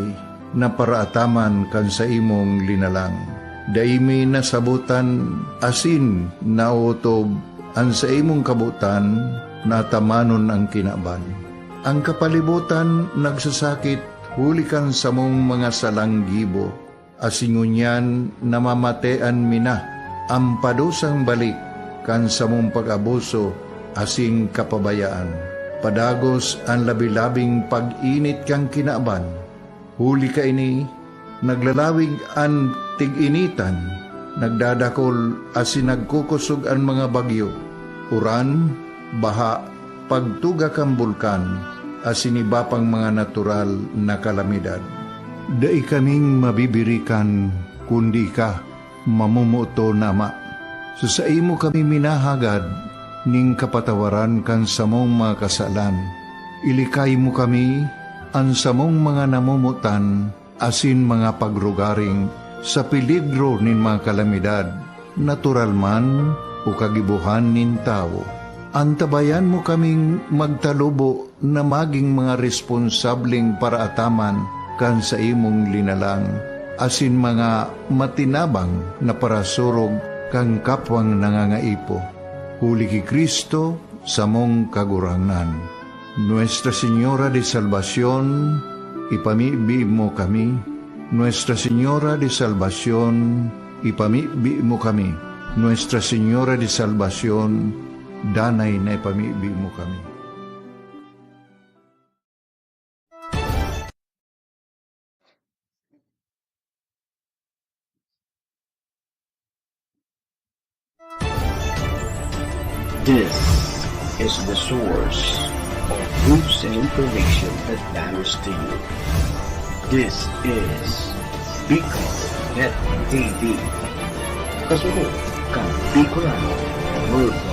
na paraataman kan saimong linalang. Dai mi nasabotan asin naotob an saimong kabotan na atamanon an kinaban. An kapalibotan nagsasakit huli kan samong mga salang gibo, asin ngunyan namamatean mi na an padusang balik kan samong pag-abuso asin kapabayaan. Padagos an labi-labing pag-init kan kinaban, huli kaini, naglalawig an tig-initan, nagdadakol asin nagkukosog an mga bagyo, uran, baha, pagtuga kan bulkan, asin iba pang mga natural na kalamidad. Dai kaming mabibirikan, kundi ika, mamomoton na Ama. Sa saimo kami minahagad nin kapatawaran kan samong mga kasalan. Ilikay mo kami, an samong mga namomotan, asin mga pagrugaring sa peligro nin mga kalamidad, natural man o kagibohan nin tawo. Antabayan mo kaming magtalubo na magin mga responsableng paraataman kan saimong linalang, asin mga matinabang na parasurog kan kapwang nangangaipo. Huli ki Cristo, samong Kagurangnan. Nuestra Señora de Salvacion, ipamibi mo kami. Nuestra Señora de Salvacion, ipamibi mo kami. Nuestra Señora de Salvacion, danay na ipamibi mo kami. This is the source of news and information that matters to you. This is Bicol Net T V. Kasunod kan Bicolano Worldwide.